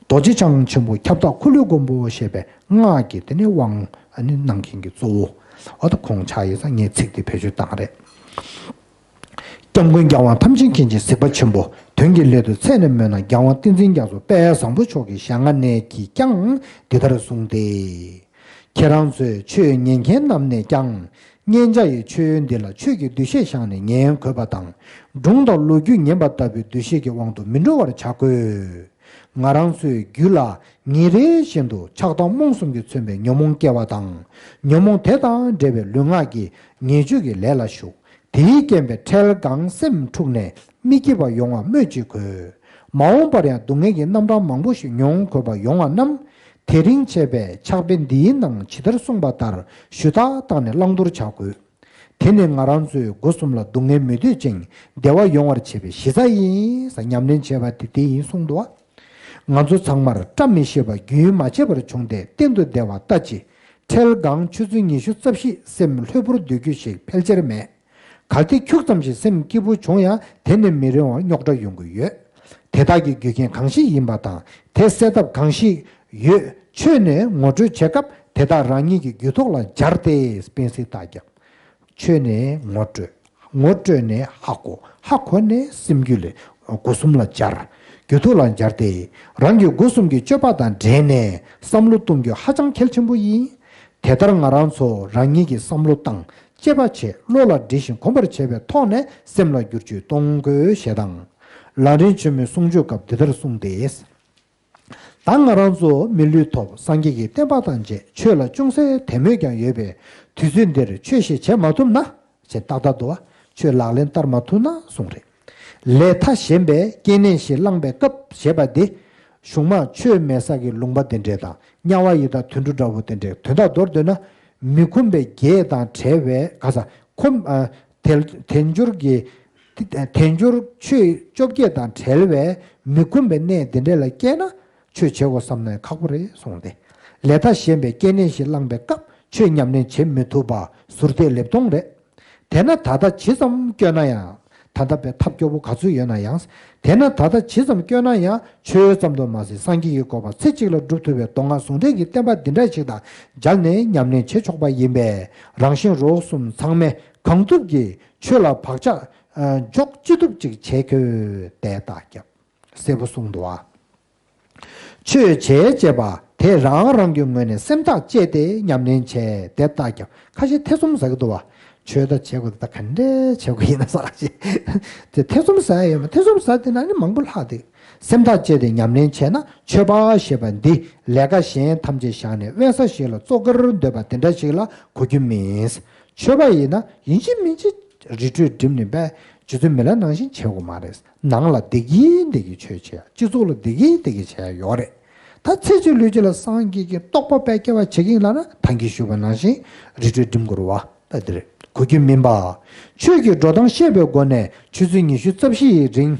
རྡོ་རྗེ་འཆང་ཆེན་པོ་ཁྱབ་བདག་འཁོར་ལོའི་མགོན་པོ་ཞེས་པའི་སྔགས་ཀྱི་དེ་ནི་དབང་ཨ་ནི་གནང་མཁན་གྱི་གཙོ་བོ། འོ་ད་ཁོང་ཆགས་ཡིན་ཙང་ངས་ཚིག་དེ་བེད་སྤྱོད་བཏང་རེད། སྐྱབས་མགོན་རྒྱལ་དབང་ཐམས་ཅད་མཁྱེན་ཅིང་གཟིགས་པ་ཆེན་པོ། དོན་གྱི་སླད་དུ་ཚད་ནས་མོས་ན་རྒྱལ་དབང་བསྟན་འཛིན་རྒྱ་མཚོ་དཔལ་བཟང་པོ་མཆོག་གི་ཞལ་སྔ་ནས་ཀྱིས་ཀྱང་འདི་ལྟར་གསུངས་ཏེ། ཁྱེད་རང་ཚོས་ཆོས་ཉན་མཁན་རྣམས་ནས་ཀྱང་། སྙན་འཇེབས་ཀྱི་ཆོས་འདི་ལ་ཆོས་ཀྱི་འདུ་ཤེས་བཞག་ནས་ཉན་དགོས་པ་དང་། སྒྲུང་དང་ལོ་རྒྱུས་ཉན་པ་ལྟ་བུའི་འདུ་ཤེས་ཀྱི་དབང་དུ་མི་འགྲོ་བར་བྱ་དགོས། ང་རང་ཚོའི་རྒྱུད་ལ་ཉིན་རེ་བཞིན་དུ་ཆགས་སྡང་རྨོངས་གསུམ་གྱིས་མཚོན་པའི་ཉོན་མོངས་སྐྱེ་བ་དང་། ཉོན་མོངས་དེ་དང་འབྲེལ་བའི་ལུས་ངག་གི་ཉེས་སྤྱོད་ཀྱི་ལས་ལ་ཞུགས། དེའི་རྐྱེན་པས་འཕྲལ་གང་སེམས་འཁྲུགས་ནས་མི་སྐྱིད་པ་ཡོང་བ་སྨོས་ཅི་དགོས། མ་འོངས་པར་ཡང་སྡུག་བསྔལ་གྱི་རྣམ་གྲངས་མང་པོ་ཞིག་མྱོང་དགོས་པ་ཡོང་བ་རྣམས། དེ་རིང་འཆད་པའི་ཕྱག་དཔེ་འདིའི་ནང་ཇི་ལྟར་གསུངས་པ་ལྟར་ཞུ་དག་བཏང་ནས་བླང་དོར་བྱ་དགོས། དེ་ནི་ང་རང་ཚོའི་སྒོ་གསུམ་ལ་སྡུག་བསྔལ་མི་འདོད་ཅིང་བདེ་བ་ཡོང་བར་བྱེད་པའི་གཞི་རྩ་ཡིན་ཟེར། ཉམས་ལེན་བྱས་པ་དེ་དེ་ཡིན་གསུངས་འདུག་བ། ང་ཚོ་ཚང་མར་བཀྲ་མི་ཤིས་པ་རྒྱུན་མ་ཆད་པར་བྱུང་སྟེ་གཏན་དུ་བདེ་བ་ལྟ་ཅི། འཕྲལ་གང་ཆུ་ཚོད་ཉི་ཤུ་རྩ་བཞི་སེམས་ལྷོད་པོར་སྡོད་རྒྱུ་ཞིག་ཕལ་ཆེར་མེད། གལ་ཏེ་ཁྱུག་ཙམ་ཞིག་སེམས་སྐྱིད་པོ་བྱུང་ཡང་དེ་ནི་མི་རིང་བར་རྙོག་དྲ་ཡོང་གི་ཡོད། དེ་དག་གི་རྒྱུ་རྐྱེན་གང་ཞིག་ཡིན་པ་དང་དེ་སེལ་ཐབས་གང་ཞིག་ཡོད། ཆོས་ནས་ངོ་སྤྲོད་བྱེད་སྐབས་དེ་དག་རང་ཉིད་ཀྱི་རྒྱུད་ཐོག་ལ་སྦྱར་ཏེ། སྤེན་སྲིད་རྟགས་རྒྱབ། ཆོས་ནས་ངོ་སྤྲོད། ངོ་སྤྲོད་ནས་ཧ་གོ། ཧ་གོ་ནས་སེམས་རྒྱུད་ལ་སྒོ་གསུམ་ལ་སྦྱར། རྒྱུད་ཐོག་ལ་སྦྱར་ཏེ། རང་གི་སྒོ་གསུམ་གྱི་སྤྱོད་པ་དང་འབྲེལ་ནས་བསམ་བློ་གཏོང་རྒྱུ་ཧ་ཅང་གལ་ཆེན་པོ་ཡིན། དེ་ལྟར་ང་རང་ཚོ་རང་ཉིད་ཀྱིས་བསམ་བློ་བཏང་། དཔྱད་པ་བྱེད། བློ་ལ་འདྲིས་ཤིང་གོམས་པར་བྱས་པའི་ཐོག་ནས་སེམས་ལ་བསྒྱུར་བཅོས་གཏོང་དགོས་ཞེས་དང་། ལམ་རིམ་ཆེན་མོའི་གསུང་ཆོས་སྐབས་འདི་ལྟར་གསུངས་ཏེ། ད་ང་རང་ཚོ་མི་ལུས་ཐོབ། སངས་རྒྱས་ཀྱི་བསྟན་པ་དང་མཇལ། ཆོས་ལ་ཅུང་ཟད་དད་མོས་ཀྱང་ཡོད་པས། དུས་ཚོད་འདིར་ཆོས་ཤིག་བྱེད་མ་ཐུབ་ན། ཞེས་ཏག་ཏག་འདུག་བ། ཆོས་ལག་ལེན་བསྟར་མ་ཐུབ་ན་གསུངས་རེད། ལས་མཐའ་གཞན་པའི་སྐྱེ་གནས་ཤིག་བླངས་པའི་སྐབས་ཞེས་པ་འདི། གཞུང་མང་ཆོས་མེད་ས་གི་ལུང་པ་དེ་འདྲས་དང་དམྱལ་བ་ཡི་དྭགས་དུད་འགྲོ་འདྲ་བོ་དེ་འདྲས། དོན་དག་མདོར་བསྡུས་ན། མི་ཁོམ་པའི་བརྒྱད་དང་བྲལ་བའི་ག་ས་ཁོམ་ཨ་དལ་དལ་འབྱོར་གྱི་དལ་འབྱོར་ཆོས་བཅོ་བརྒྱད་དང་བྲལ་བའི་མི་ཁོམ་པའི་གནས་དེ་འདྲས་ལ་སྐྱེས་ན། ཆོས་བྱེད་དགོས་བསམ་ན་ཁག་པོ་རེད་གསུངས་ཏེ། ལས་མཐའ་གཞན་པའི་སྐྱེ་གནས་ཤིག་བླངས་པའི་སྐབས་ཆོས་ཉམས་ལེན་བྱེད་མི་ཐུབ་པ་ཟུར་བལྟས་ལེབ་མཐོང་རེད། དེས་ན་ད་ལྟ་ཇི་ཙམ་སྐྱོ་ན་ཡང་། ད་ལྟ་བའི་ཐབས་སྐྱོ་པོ་ག་ཚོད་ཡོད་ན་ཡང་། དེས་ན་ད་ལྟ་ཇི་ཙམ་སྐྱོ་ན་ཡང་ཆོས་ཙམ་དུ་མ་ཟད་སངས་རྒྱས་ཀྱི་གོ་འཕང་ཚེ་གཅིག་ལ་སྒྲུབ་ཐུབ་པའི་མདོ་སྔགས་ཟུང་འབྲེལ་གྱི་བསྟན་པ་འདི་འདྲ་ཞིག་དང་སྦྱར་ནས་ཉམས་ལེན་བྱེད་ཆོག་པ་ཡིན་པས། རང་གཞན་རོགས་གསུམ་ཚང་མས་གང་ཐུབ་ཀྱིས་ཆོས་ལ་བག་ཆགས་འཇོག་ཅི་ཐུབ་ཅིག་བྱེད་དགོས་དེ་ལྟ་རྒྱབ། གསལ་པོ་གསུངས་འདུག་ཨ། ཆོས་བྱེད་ཅེས་པ་དེ་རང་རང་གི་ངོས་ནས་སེམས་ཐག་བཅད་དེ་ཉམས་ལེན་བྱས་དེ་ལྟ་རྒྱབ། ཁ་ཤས་ཐེ་ཚོམ་ཟ་གི་འདུག་བ། ཆོས་ད་བྱེད་དགོས་ད་ག་འདྲས་བྱེད་དགོས་ཡིན་ན་ཟ་ཞེས་དེ་ཐེ་ཚོམ་ཟ་ཡ་ཡོད་མ། ཐེ་ཚོམ་ཟ་དེ་ན་ནི་མང་པོ་ལྷག་དེ། སེམས་ཐག་བཅད་དེ་ཉམས་ལེན་བྱས་ན་ཆོས་པ་ཞེས་པ་འདི་ལས་ཀ་གཞན་ཐམས་ཅད་བཞག་ནས་དབེན་ས་ཞིག་ལ་བཙོག་གེར་སྡོད་པ་དེ་འདྲ་ཞིག་ལ་གོ་རྒྱུ་མིན། ཆོས་པ་ཡིན་ན་ཡིན་གཅིག་མིན་གཅིག་རི་ཁྲོད་འགྲིམ་ནས་པས་རྗེ་བཙུན་མི་ལ་ནང་བཞིན་བྱེད་དགོས་མ་རེད། ནང་ལ་བདེ་སྐྱིད་བདེ་སྐྱིད་ཆོས་བྱེད་ཡ། སྤྱི་ཚོགས་ལ་བདེ་སྐྱིད་བདེ་སྐྱིད་བྱེད་ཡ་ཡོད་རེད། ད་ཚེ་གཅིག་ལུས་གཅིག་ལ་སངས་རྒྱས་ཀྱི་རྟོགས་པ་དཔེ་སྐྱེ་བ་བྱེད་ཀྱིན་ལ་ན་ད་གིན་ཞུས་པ་ནང་བཞིན་རི་ཁྲོད་འགྲིམ་དགོས་རེད་བ། ད་འདི་རེད། གོ་རྒྱུ་མིན་པ། ཆོས་ཀྱི་འགྲོ་སྟངས་ཤེས་པའི་སྒོ་ནས་ཆུ་ཚོད་ཉི་ཤུ་རྩ་བཞི་ཡི་རིང་།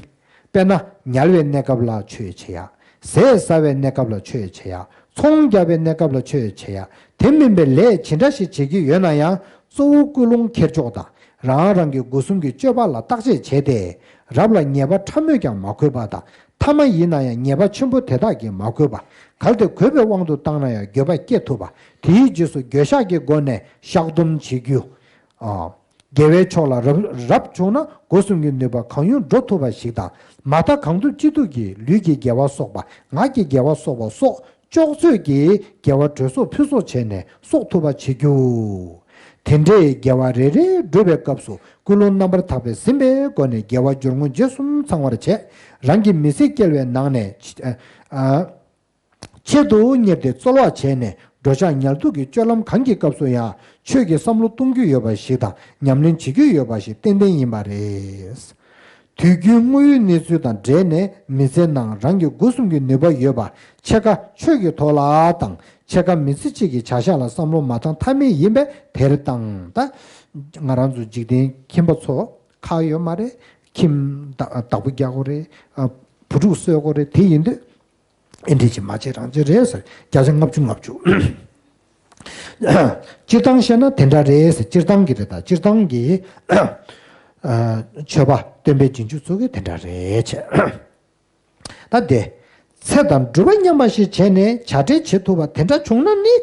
དཔེར་ན། ཉལ་བའི་གནས་སྐབས་ལ་ཆོས་བྱེད་ཡ། ཟས་ཟ་བའི་གནས་སྐབས་ལ་ཆོས་བྱེད་ཡ། ཚོང་རྒྱག་པའི་གནས་སྐབས་ལ་ཆོས་བྱེད་ཡ། དེ་མིན་པའི་ལས་ཇི་འདྲ་ཞིག་བྱེད་ཀྱི་ཡོད་ན་ཡང་གཙོ་བོ་ཀུན་སློང་འཁྱེར་ཕྱོགས་དང་རང་རང་གི་སྒོ་གསུམ་གྱི་སྤྱོད་པ་ལ་བརྟག་དཔྱད་བྱས་ཏེ། རབ་ལ་ཉེས་པ་ཕྲ་མོས་ཀྱང་མ་གོས་པ་དང་། ཐ་མ་ཡིན་ན་ཡང་ཉེས་པ་ཆེན་པོ་དེ་དག་གིས་མ་གོས་པ། གལ་ཏེ་གོས་པའི་དབང་དུ་བཏང་ན་ཡང་འགྱོད་པ་སྐྱེ་ཐུབ་པ། དེའི་རྗེས་སུ་འགྱོད་བཤགས་ཀྱི་སྒོ་ནས་བཤགས་སྡོམ་བྱེད་རྒྱུ། ཨ། དགེ་བའི་ཕྱོགས་ལ་རབ་རབ་བྱུང་ན་སྒོ་གསུམ་གྱི་ནུས་པ་གང་ཡོང་འགྲོ་ཐུབ་པ་ཞིག་དང་། མ་མཐའ་གང་ཐུབ་ཅི་ཐུབ་ཀྱིས་ལུས་ཀྱི་དགེ་བ་གསོག་པ། ངག་གི་དགེ་བ་གསོག་པ་སོགས་ལྕོགས་ཚོད་ཀྱིས་དགེ་བ་གྲོས་གསོག་ཕུན་གསོག་བྱས་ནས་གསོག་ཐུབ་པ་བྱེད་རྒྱུ། དེ་འདྲའི་དགེ་བ་རེ་རེ་བསྒྲུབ་པའི་སྐབས་སུ་ཀུན་སློང་རྣམ་པར་དག་པས་ཟིན་པའི་སྒོ་ནས་དགེ་བ་སྦྱོར་དངོས་རྗེས་སུ་ཚང་བར་བྱས། རང་གི་མི་ཚེ་སྐྱེལ་བའི་ནང་ནས། ཨ། ཆེད་དུ་གཉེར་ཏེ་རྩོལ་བ་བྱས་ནས་འགྲོ་འཆག་ཉལ་འདུག་གི་སྤྱོད་ལམ་གང་གི་སྐབས་སུ་ཡང་ཆོས་ཀྱི་བསམ་བློ་གཏོང་རྒྱུ་ཡོད་པ་ཞིག་དང་ཉམས་ལེན་བྱེད་རྒྱུ་ཡོད་པ་ཞིག་ཏན་ཏན་ཡིན་པ་རེད། དུས་རྒྱུན་དངོས་ཡོད་གནས་ཚུལ་དང་འབྲེལ་ནས་མི་ཚེའི་ནང་རང་གི་སྒོ་གསུམ་གྱི་ནུས་པ་ཡོད་པ་ཕྱེད་ཀ་ཆོས་ཀྱི་ཐོག་ལ་དང་ཕྱེད་ཀ་མི་ཚེ་གཅིག་གི་བྱ་གཞག་ལ་བསམ་བློ་མ་བཏང་ཐབས་མེད་ཡིན་པས་དེར་བཏང་། ད་ང་རང་ཚོ་འཇིག་རྟེན་ཁྱིམ་པ་ཚོ་ཁག་ཡོད་མ་རེད། ཁྱིམ་བདག་བདག་པོ་རྒྱག་དགོས་རེད། བུ་ཕྲུག་གསོ་དགོས་རེད། དེ་ཡིན་དུས། ཨེ་འདྲས་ཅིག་མ་བྱེད་རང་བྱེད་རེད་ཟེར། བརྒྱ་ཆ་ལྔ་བཅུ་ལྔ་བཅུ། སྤྱིར་བཏང་བཤད་ན་དེ་འདྲ་རེད་ཟེར། སྤྱིར་བཏང་གི་རེད། ད་སྤྱིར་བཏང་གི་ཨ་ཆོས་པ་སྟོན་པའི་རྗེས་འཇུག་ཚོ་གི་དེ་འདྲ་རེད་བྱས། ད་དེ་ཚེ་དང་སྒྲུབ་པ་མཉམ་པ་ཞིག་བྱས་ནས་བྱ་བྲལ་བྱེད་ཐུབ་པ་དེ་འདྲ་བྱུང་ན་ནི་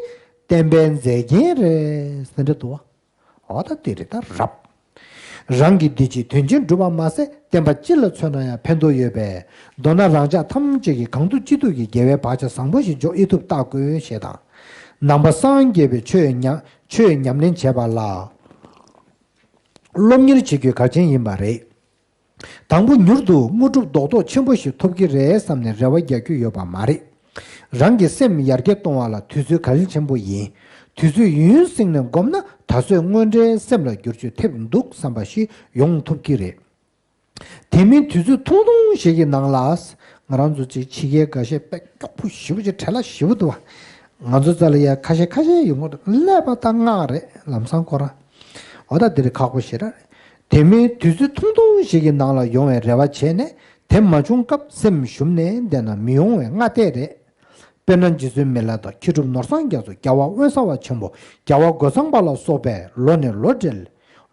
བསྟན་པའི་མཛེས་རྒྱན་རེད་ཟེར་འདྲ་འདུག་བ། འོ་ད་དེ་རེད་ད་རབ། རང་གི་འདི་ཕྱིའི་དོན་ཆེན་སྒྲུབ་པ་མ་ཟད་བསྟན་པ་སྤྱི་ལ་མཚོན་ན་ཡང་ཕན་ཐོགས་ཡོད་པས། མདོར་ན་རང་ཅག་ཐམས་ཅད་ཀྱིས་གང་ཐུབ་ཅི་ཐུབ་ཀྱིས་དགེ་བའི་བག་ཆགས་བཟང་པོ་ཞིག་འཇོག་ཨེ་ཐུབ་བལྟ་དགོས་ཞེས་དང་། ནང་པ་སངས་རྒྱས་པའི་ཆོས་ཉམས་ཆོས་ཉམས་ལེན་བྱེད་པ་ལ་སློབ་གཉེར་བྱེད་རྒྱུ་གལ་ཆེན་ཡིན་པ་རེད། དང་པོ་མྱུར་དུ་དངོས་གྲུབ་རྡོག་རྡོག་ཆེན་པོ་ཞིག་ཐོབ་ཀྱི་རེད་བསམ་ནས་རེ་བ་རྒྱག་རྒྱུ་ཡོད་པ་མ་རེད། རང་གི་སེམས་ཡར་རྒྱས་གཏོང་བ་ལ་དུས་ཚོད་གལ་ཆེན་པོ་ཡིན། དུས་ཚོད་ཡུན་རིང་ནས་བསྒོམས་ན་ད་གཟོད་དངོས་འབྲེལ་སེམས་ལ་འགྱུར་བཅོས་ཐེབས་འདུག་བསམ་པ་ཞིག་ཡོང་ཐུབ་ཀྱི་རེད། དེ་མིན་དུས་ཚོད་ཐུང་ཐུང་ཞིག་གི་ནང་ལ། ང་རང་ཚོ་ཅིག་ཕྱི་རྒྱལ་འགའ་ཤས་དཔེ་མགྱོགས་པོ་ཞེ་པོ་ཅིག་བྲེལ་བ་ཞེ་པོ་འདུག་བ། ང་ཚོ་རྩ་ལ་ཡ་ཁ་ཤས་ཁ་ཤས་ཡོང་གི་འདུག་ཀླད་པ་ད་སྔགས་རེད་ལམ་སང་ཁོ་རང་། འོ་ད་འདི་རེད་ཁག་པོ་ཞེ་དྲག་རེད། དེ་མིན་དུས་ཚོད་ཐུང་ཐུང་ཞིག་གི་ནང་ལ་ཡོང་བའི་རེ་བ་བྱས་ནས་དེ་མ་བྱུང་སྐབས་སེམས་ཞུམ་ནས་བསྡད་ན་མི་ཡོང་བའི་སྔ་ལྟས་རེད། དཔེར་ན་རྗེ་བཙུན་མི་ལ་དང་མཁས་གྲུབ་ནོར་བཟང་རྒྱ་མཚོ་རྒྱལ་བ་དབེན་ས་བ་ཆེན་པོ་རྒྱལ་བ་རྒོད་ཚང་པ་ལ་སོགས་པས་ལོ་ནས་ལོ་བསྒྲལ།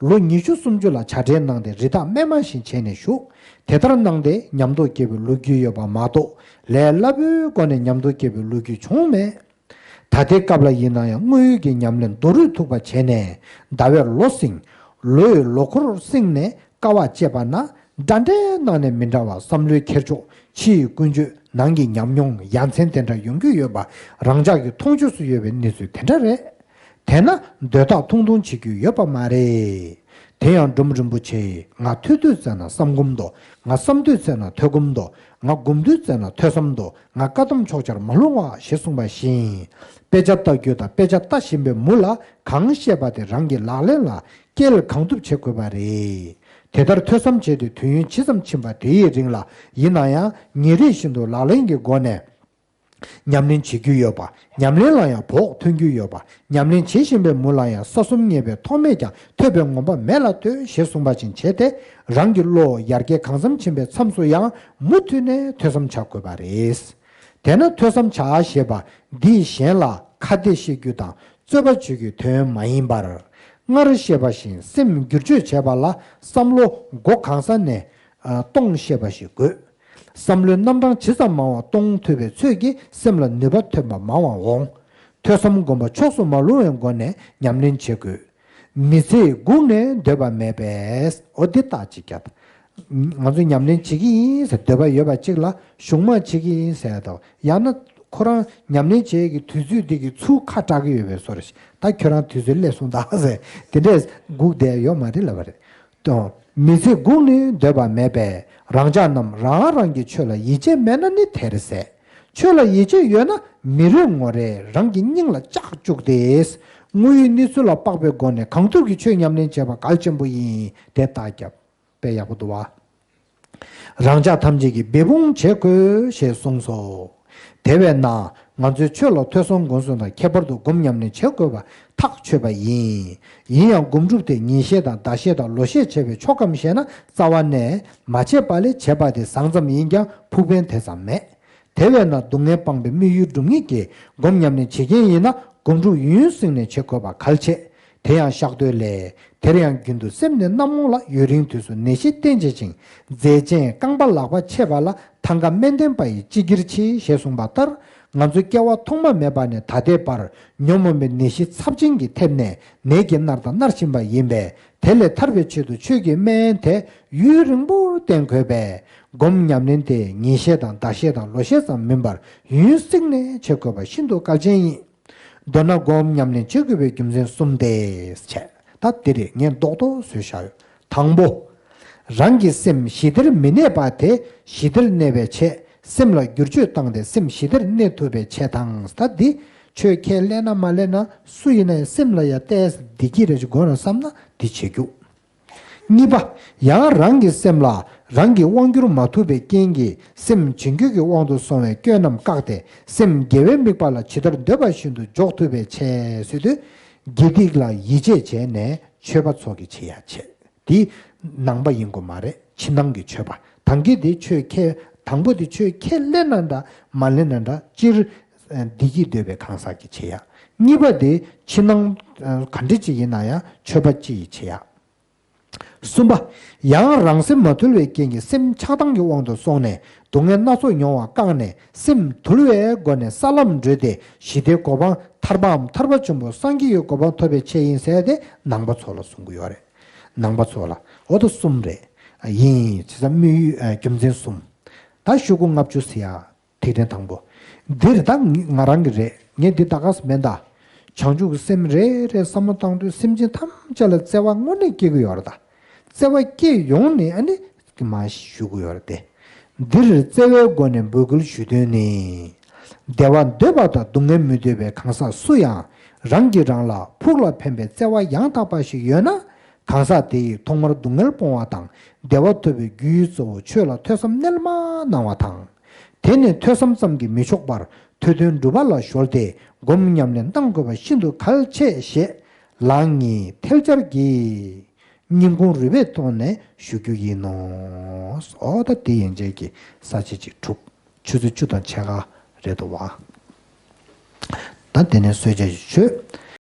ལོ་ཉི་ཤུ་སུམ་ཅུ་ལ་བྱ་བྲལ་གནང་སྟེ་རི་དྭགས་སྨན་མ་བཞིན་བྱས་ནས་བཞུགས། དེ་ལྟར་གནང་སྟེ་ཉམས་རྟོགས་སྐྱེས་པའི་ལོ་རྒྱུས་ཡོད་པ་མ་གཏོགས་ལས་སླ་པོའི་སྒོ་ནས་ཉམས་རྟོགས་སྐྱེས་པའི་ལོ་རྒྱུས་བྱུང་མེད། ད་ལྟའི་སྐབས་ལ་ཡིན་ན་ཡང་དངོས་ཡོད་ཀྱི་ཉམས་ལེན་རྡོ་རུས་ཐུག་པ་བྱས་ནས་ཟླ་བས་ལོ་བསྲིངས། ལོས་ལོ་འཁོར་བསྲིངས་ནས་དཀའ་བ་སྤྱད་པ་ན་འདྲ་འདྲའི་ནང་ནས་མི་འདྲ་བ་བསམ་བློའི་འཁྱེར་ཕྱོགས་ཕྱི་ཡི་ཀུན་སྤྱོད་ནང་གི་ཉམས་མྱོང་ཡ་མཚན་དེ་འདྲ་ཡོང་རྒྱུ་ཡོད་པ་རང་ཅག་གི་མཐོང་ཆོས་སུ་ཡོད་པའི་གནས་ཚུལ་དེ་འདྲ་རེད། དེས་ན་འདོད་ཐག་ཐུང་ཐུང་བྱེད་རྒྱུ་ཡོད་པ་མ་རེད། དེ་ཡང་འབྲོམ་རིན་པོ་ཆེས་ང་ཐོས་དུས་ཙམ་ན་བསམ་སྒོམ་འདུག་ང་བསམ་དུས་ཙམ་ན་ཐོས་སྒོམ་འདུག་ང་སྒོམ་དུས་ཙམ་ན་ཐོས་བསམ་འདུག་ང་བཀའ་གདམས་ཕྱོགས་ཆར་མ་ལྷུང་བ་ཞེས་གསུངས་པ་བཞིན། དཔེ་ཆ་ལྟ་རྒྱུ་དང་དཔེ་ཆ་ལྟ་བཞིན་པའི་མུ་ལ་གང་བཤད་པ་དེ་རང་གི་ལག་ལེན་ལ་སྐྱེལ་གང་ཐུབ་བྱེད་དགོས་པ་རེད། དེ་ལྟར་ཐོས་བསམ་བྱས་ཏེ་དུས་ཡུན་ཇི་ཙམ་ཕྱིན་པ་དེའི་རིང་ལ་ཡིན་ན་ཡང་ཉིན་རེ་བཞིན་དུ་ལག་ལེན་གྱི་སྒོ་ནས། ཉམས་ལེན་བྱེད་རྒྱུ་ཡོད་པ། ཉམས་ལེན་ལ་ཡང་བོགས་ཐོན་རྒྱུ་ཡོད་པ། ཉམས་ལེན་བྱེད་བཞིན་པའི་མུ་ལ་ཡང་ས་གསུམ་རྙེད་པའི་ཐོག་མེད་ཀྱང་ཐོས་པའི་ངོམས་པ་མེད་ལ་ལྟོས་ཞེས་གསུངས་པ་བཞིན་བྱས་ཏེ། རང་གི་བློ་ཡར་རྒྱས་གང་འཚམ་ཕྱིན་པའི་མཚམས་སུ་ཡང་མུ་མཐུད་ནས་ཐོས་བསམ་བྱ་དགོས་པ་རེད། དེས་ན་ཐོས་བསམ་བྱ་ཞེས་པ་འདིས་གཞན་ལ་ཁ་གཏད་བཤད་རྒྱུ་དང་རྩོད་པ་བྱེད་རྒྱུའི་དོན་མ་ཡིན་པར། སྔར་བཤད་པ་བཞིན་སེམས་བསྒྱུར་བཅོས་བྱེད་པ་ལ་བསམ་བློ་སྒོ་གང་ས་ནས་ཨ་གཏོང་ཤེས་པ་ཞིག་དགོས། བསམ་བློའི་རྣམ་གྲངས་ཇི་ཙམ་མང་བ་གཏོང་ཐུབ་པའི་ཚོད་ཀྱིས་སེམས་ལ་ནུས་པ་ཐོན་པ་མང་བ་འོང་། ཐོས་བསམ་སྒོམ་པ་ཕྱོགས་སུ་མ་ལྷུང་བའི་སྒོ་ནས་ཉམས་ལེན་བྱེད་དགོས། མི་ཚེ་སྒུག་ནས་སྡོད་པ་མེད་པས། འོ་འདི་རྟགས་ཅིག་བརྒྱབ། ང་ཚོ་ཉམས་ལེན་བྱེད་ཀྱི་ཡིན་ཟེར་འདོད་པ་ཡོད་པ་གཅིག་ལ་གཞུང་མ་བྱེད་ཀྱི་ཡིན་ཟེར་དང་། ཡང་ན་ཁོ་རང་ཉམས་ལེན་བྱེད་ཀྱི་དུས་ཚོད་འདི་གི་ཚུར་ཁ་གྲག་གི་ཡོད་པའི་བཟོ་འདྲ་ཞིག་ད་ཁྱོད་རང་དུས་ཚོད་སླེབས་སོང་ད་ཟེར་དེ་འདྲས་སྒུག་བསྡད་ཡོད་མ་རེད་ལབ་པ་རེད། དོ། མི་ཚེ་སྒུག་ནས་སྡོད་པ་མེད་པས། རང་ཅག་རྣམས་རང་རང་གི་ཆོས་ལ་ཡིད་ཆེས་མེད་ན་ནི་དེར་ཟད། ཆོས་ལ་ཡིད་ཆེས་ཡོད་ན་མི་རོས་ངོ་རེ་རང་གི་སྙིང་ལ་བཅག་བཅུག་སྟེ། དངོས་ཡོད་གནས་ཚུལ་ལ་དཔག་པའི་སྒོ་ནས་གང་ཐུབ་ཀྱིས་ཆོས་ཉམས་ལེན་བྱེད་པ་གལ་ཆེན་པོ་ཡིན། དེ་རྟགས་བརྒྱབ། དཔེ་ཡག་པོ་འདུག་བ། རང་ཅག་ཐམས་ཅད་ཀྱིས་འབད་འབུངས་བྱེད་དགོས་ཞེས་གསུངས་སོ། དེ་བས་ན་ང་ཚོས་ཆོས་ལ་ཐོས་བསམ་སྒོམ་གསུམ་དང་ཁྱད་པར་དུ་སྒོམ་ཉམས་ལེན་བྱེད་དགོས་པ་ཐག་ཆོད་པ་ཡིན། ཡིན་ཡང་སྒོམ་སྒྲུབ་དེ་ཉིན་ཤས་དང་ཟླ་ཤས་དང་ལོ་ཤས་བྱས་པས་ཆོག་གམ་ཞེ་ན། རྩ་བ་ནས་མ་བྱས་པ་ལས་བྱས་པ་དེ་བཟང་ཙམ་ཡིན་ཀྱང་ཕུགས་ཕན་དེ་ཙམ་མེད། དེ་བས་ན་སྡུག་བསྔལ་སྤངས་པའི་དམིགས་ཡུལ་སྒྲུབ་ངེས་ཀྱི་སྒོམ་ཉམས་ལེན་བྱེད་མཁན་ཡིན་ན་སྒོམ་སྒྲུབ་ཡུན་རིང་ནས་བྱེད་དགོས་པ་གལ་ཆེ། དེ་ཡང་བཤགས་འདོད་ལས། དེར་ཡང་རྒྱུན་དུ་སེམས་ནི་གནམ་ངོ་ལ་ཡུན་རིང་དུས་སུ་ནད་གཞི་བསྟེན་བྱེད་ཅིང་། རྫས་ཅན་རྐང་པ་ལག་པ་ཆད་པ་ལ་ཐང་ག་སྨན་བསྟེན་པ་ཡིས་ཅི་བགྱིར་མཆིས་ཞེས་གསུངས་པ་ལྟར། ང་ཚོ་སྐྱེ་བ་ཐོག་མ་མེད་པ་ནས་ད་ལྟའི་བར་ཉོན་མོངས་པའི་ནད་གཞི་ཚབས་ཆེན་གྱིས་ཐེབས་ནས་ནད་ཀྱིས་མནར་དང་མནར་བཞིན་པ་ཡིན་པས། དེ་ལས་ཐར་བའི་ཆེད་དུ་ཆོས་ཀྱི་སྨན་དེ་ཡུན་རིང་པོར་བསྟེན་དགོས་པས། སྒོམ་ཉམས་ལེན་དེ་ཉིན་ཤས་དང་ཟླ་ཤས་དང་ལོ་ཤས་ཙམ་མིན་པར་ཡུན་རིང་ནས་བྱེད་དགོས་པ་ཤིན་ཏུ་གལ་ཆེན་ཡིན། མདོར་ན་སྒོམ་ཉམས་ལེན་བྱེད་དགོས་པའི་རྒྱུ་མཚན་གསུམ་སྟེ། བྱས། ད་འདི་རེད། ངས་རྡོག་རྡོག་བཟོས་བཞག་ཡོད། དང་པོ། རང་གི་སེམས་ཞི་བདེར་མི་གནས་པ་དེ་ཞི་བདེར་གནས་པའི་ཆེད། སེམས་ལ་བསྒྱུར་བཅོས་བཏང་སྟེ་སེམས་ཞི་བདེར་གནས་ཐུབ་པའི་ཆེད་དང་། ད་འདི་ཆོས་ཁས་ལེན་ན་མ་ལེན་ན་སུ་ཡིན་ན་ཡང་སེམས་ལ་ཡང་ཏོག་ཙམ་བདེ་སྐྱིད་རེ་ཞིག་དགོས་ན་བསམ་ན་འདི་བྱེད་རྒྱུ། གཉིས་པ། ཡང་རང་གི་སེམས་ལ་རང་གིས་དབང་བསྒྱུར་མ་ཐུབ་པའི་རྐྱེན་གྱིས་སེམས་བྱིང་རྒོད་ཀྱི་དབང་དུ་སོང་བའི་སྐྱོན་རྣམས་བཀག་སྟེ་སེམས་དགེ་བའི་དམིགས་པ་ལ་ཇི་ལྟར་འདོད་པ་བཞིན་དུ་འཇོག་ཐུབ་པའི་ཆེད་ཟེར་དུས། དགེ་སྡིག་ལ་ཡིད་ཆེས་བྱས་ནས་ཆོས་པ་ཚོ་གི་བྱེད་ཡ་བྱེད། དེ་ནང་པ་ཡིན་དགོས་མ་རེད། ཕྱི་ནང་གི་ཆོས་པ། དང་གི་དེ་ཆོས་ཁས་དང་པོ་དེ་ཆོས་ཁས་ལེན་ན་འདྲ་མ་ལེན་ན་འདྲ། སྤྱིར་བདེ་སྐྱིད་འདོད་པའི་གང་ཟག་གི་བྱེད་ཡ། གཉིས་པ་དེ་ཕྱི་ནང་ག་འདྲ་ཅིག་ཡིན་ན་ཡང་ཆོས་པ་སྤྱི་ཡི་བྱེད་ཡ། གསུམ་པ། ཡང་རང་སེམས་མ་དུལ་བའི་རྐྱེན་གྱིས་སེམས་ཆགས་སྡང་གི་དབང་དུ་སོང་ནས་སྡུག་བསྔལ་སྣ་ཚོགས་མྱོང་བ་བཀག་ནས་སེམས་དུལ་བའི་སྒོ་ནས་ས་ལམ་བགྲོད་དེ་ཞི་བདེའི་གོ་འཕང་ཐར་པའམ་ཐར་པ་ཆེན་པོ་སངས་རྒྱས་ཀྱི་གོ་འཕང་ཐོབ་པའི་ཆེད་ཡིན་ཟེར་ཏེ་ནང་པ་ཚོ་ལ་གསུང་གི་ཡོད་རེད། ནང་པ་ཚོ་ལ་འོ་ད་གསུམ་རེད། ཡིན་ཅི་ཙམ་དམིགས་ཡུལ་རྒྱུ་མཚན་གསུམ། ད་ཤོག་གུ་ལྔ་བཅུ་ཟེར་ཡ། ཐིག་ཕྲེང་དང་པོ། འདིར་ད་ང་རང་གི་རེད། ངས་འདི་ད་ག་སེ་མེད་ད། བྱང་ཆུབ་ཀྱི་སེམས་རེ་རེ་བསམ་བློ་བཏང་དུས་སེམས་ཅན་ཐམས་ཅད་ལ་བརྩེ་བ་དངོས་གནས་སྐྱེ་གི་ཡོད་རེད་ད། བརྩེ་བ་སྐྱེས་ཡོང་ནས་ཨ་ནི་མ་ཞུ་གི་ཡོད་རེད་དེ། འདིར་བརྩེ་བའི་སྒོ་ནས་འབོད་སྐུལ་ཞུ་དོན་ནི། བདེ་བ་འདོད་པ་དང་སྡུག་བསྔལ་མི་འདོད་པའི་གང་ཟག་སུ་ཡང་རང་གིས་རང་ལ་ཕུགས་ལ་ཕན་པའི་བརྩེ་བ་ཡང་དག་པ་ཞིག་ཡོད་ན། གང་ཟག་དེ་ཡིས་ཐོག་མར་སྡུག་བསྔལ་སྤོང་བ་དང་བདེ་བ་ཐོབ་པའི་རྒྱུའི་གཙོ་བོ་ཆོས་ལ་ཐོས་བསམ་སྣེ་ལ་མ་གནང་བ་དང་། དེ་ནི་ཐོས་བསམ་ཙམ་གྱིས་མི་ཆོག་པར་ཐོས་དོན་སྒྲུབ་པ་ལ་གཞོལ་ཏེ་སྒོམ་ཉམས་ལེན་གནང་དགོས་པ་ཤིན་ཏུ་གལ་ཆེ་ཞེས་ལག་གཉིས་ཐལ་སྦྱར་གྱིས་སྙིང་ཁུང་རུས་པའི་ཐོག་ནས་ཞུ་རྒྱུ་ཡིན་ནོ། འོ་ད་དེ་ཡན་ཆད་ཀྱི་ས་བཅད་ཅིག་གྲུབ། ཆུ་ཚོད་བཅུ་དང་ཕྱེད་ཀ་རེད་འདུག་བ། ད་དེ་ནས་གསོལ་ཇ་ཞིག་མཆོད།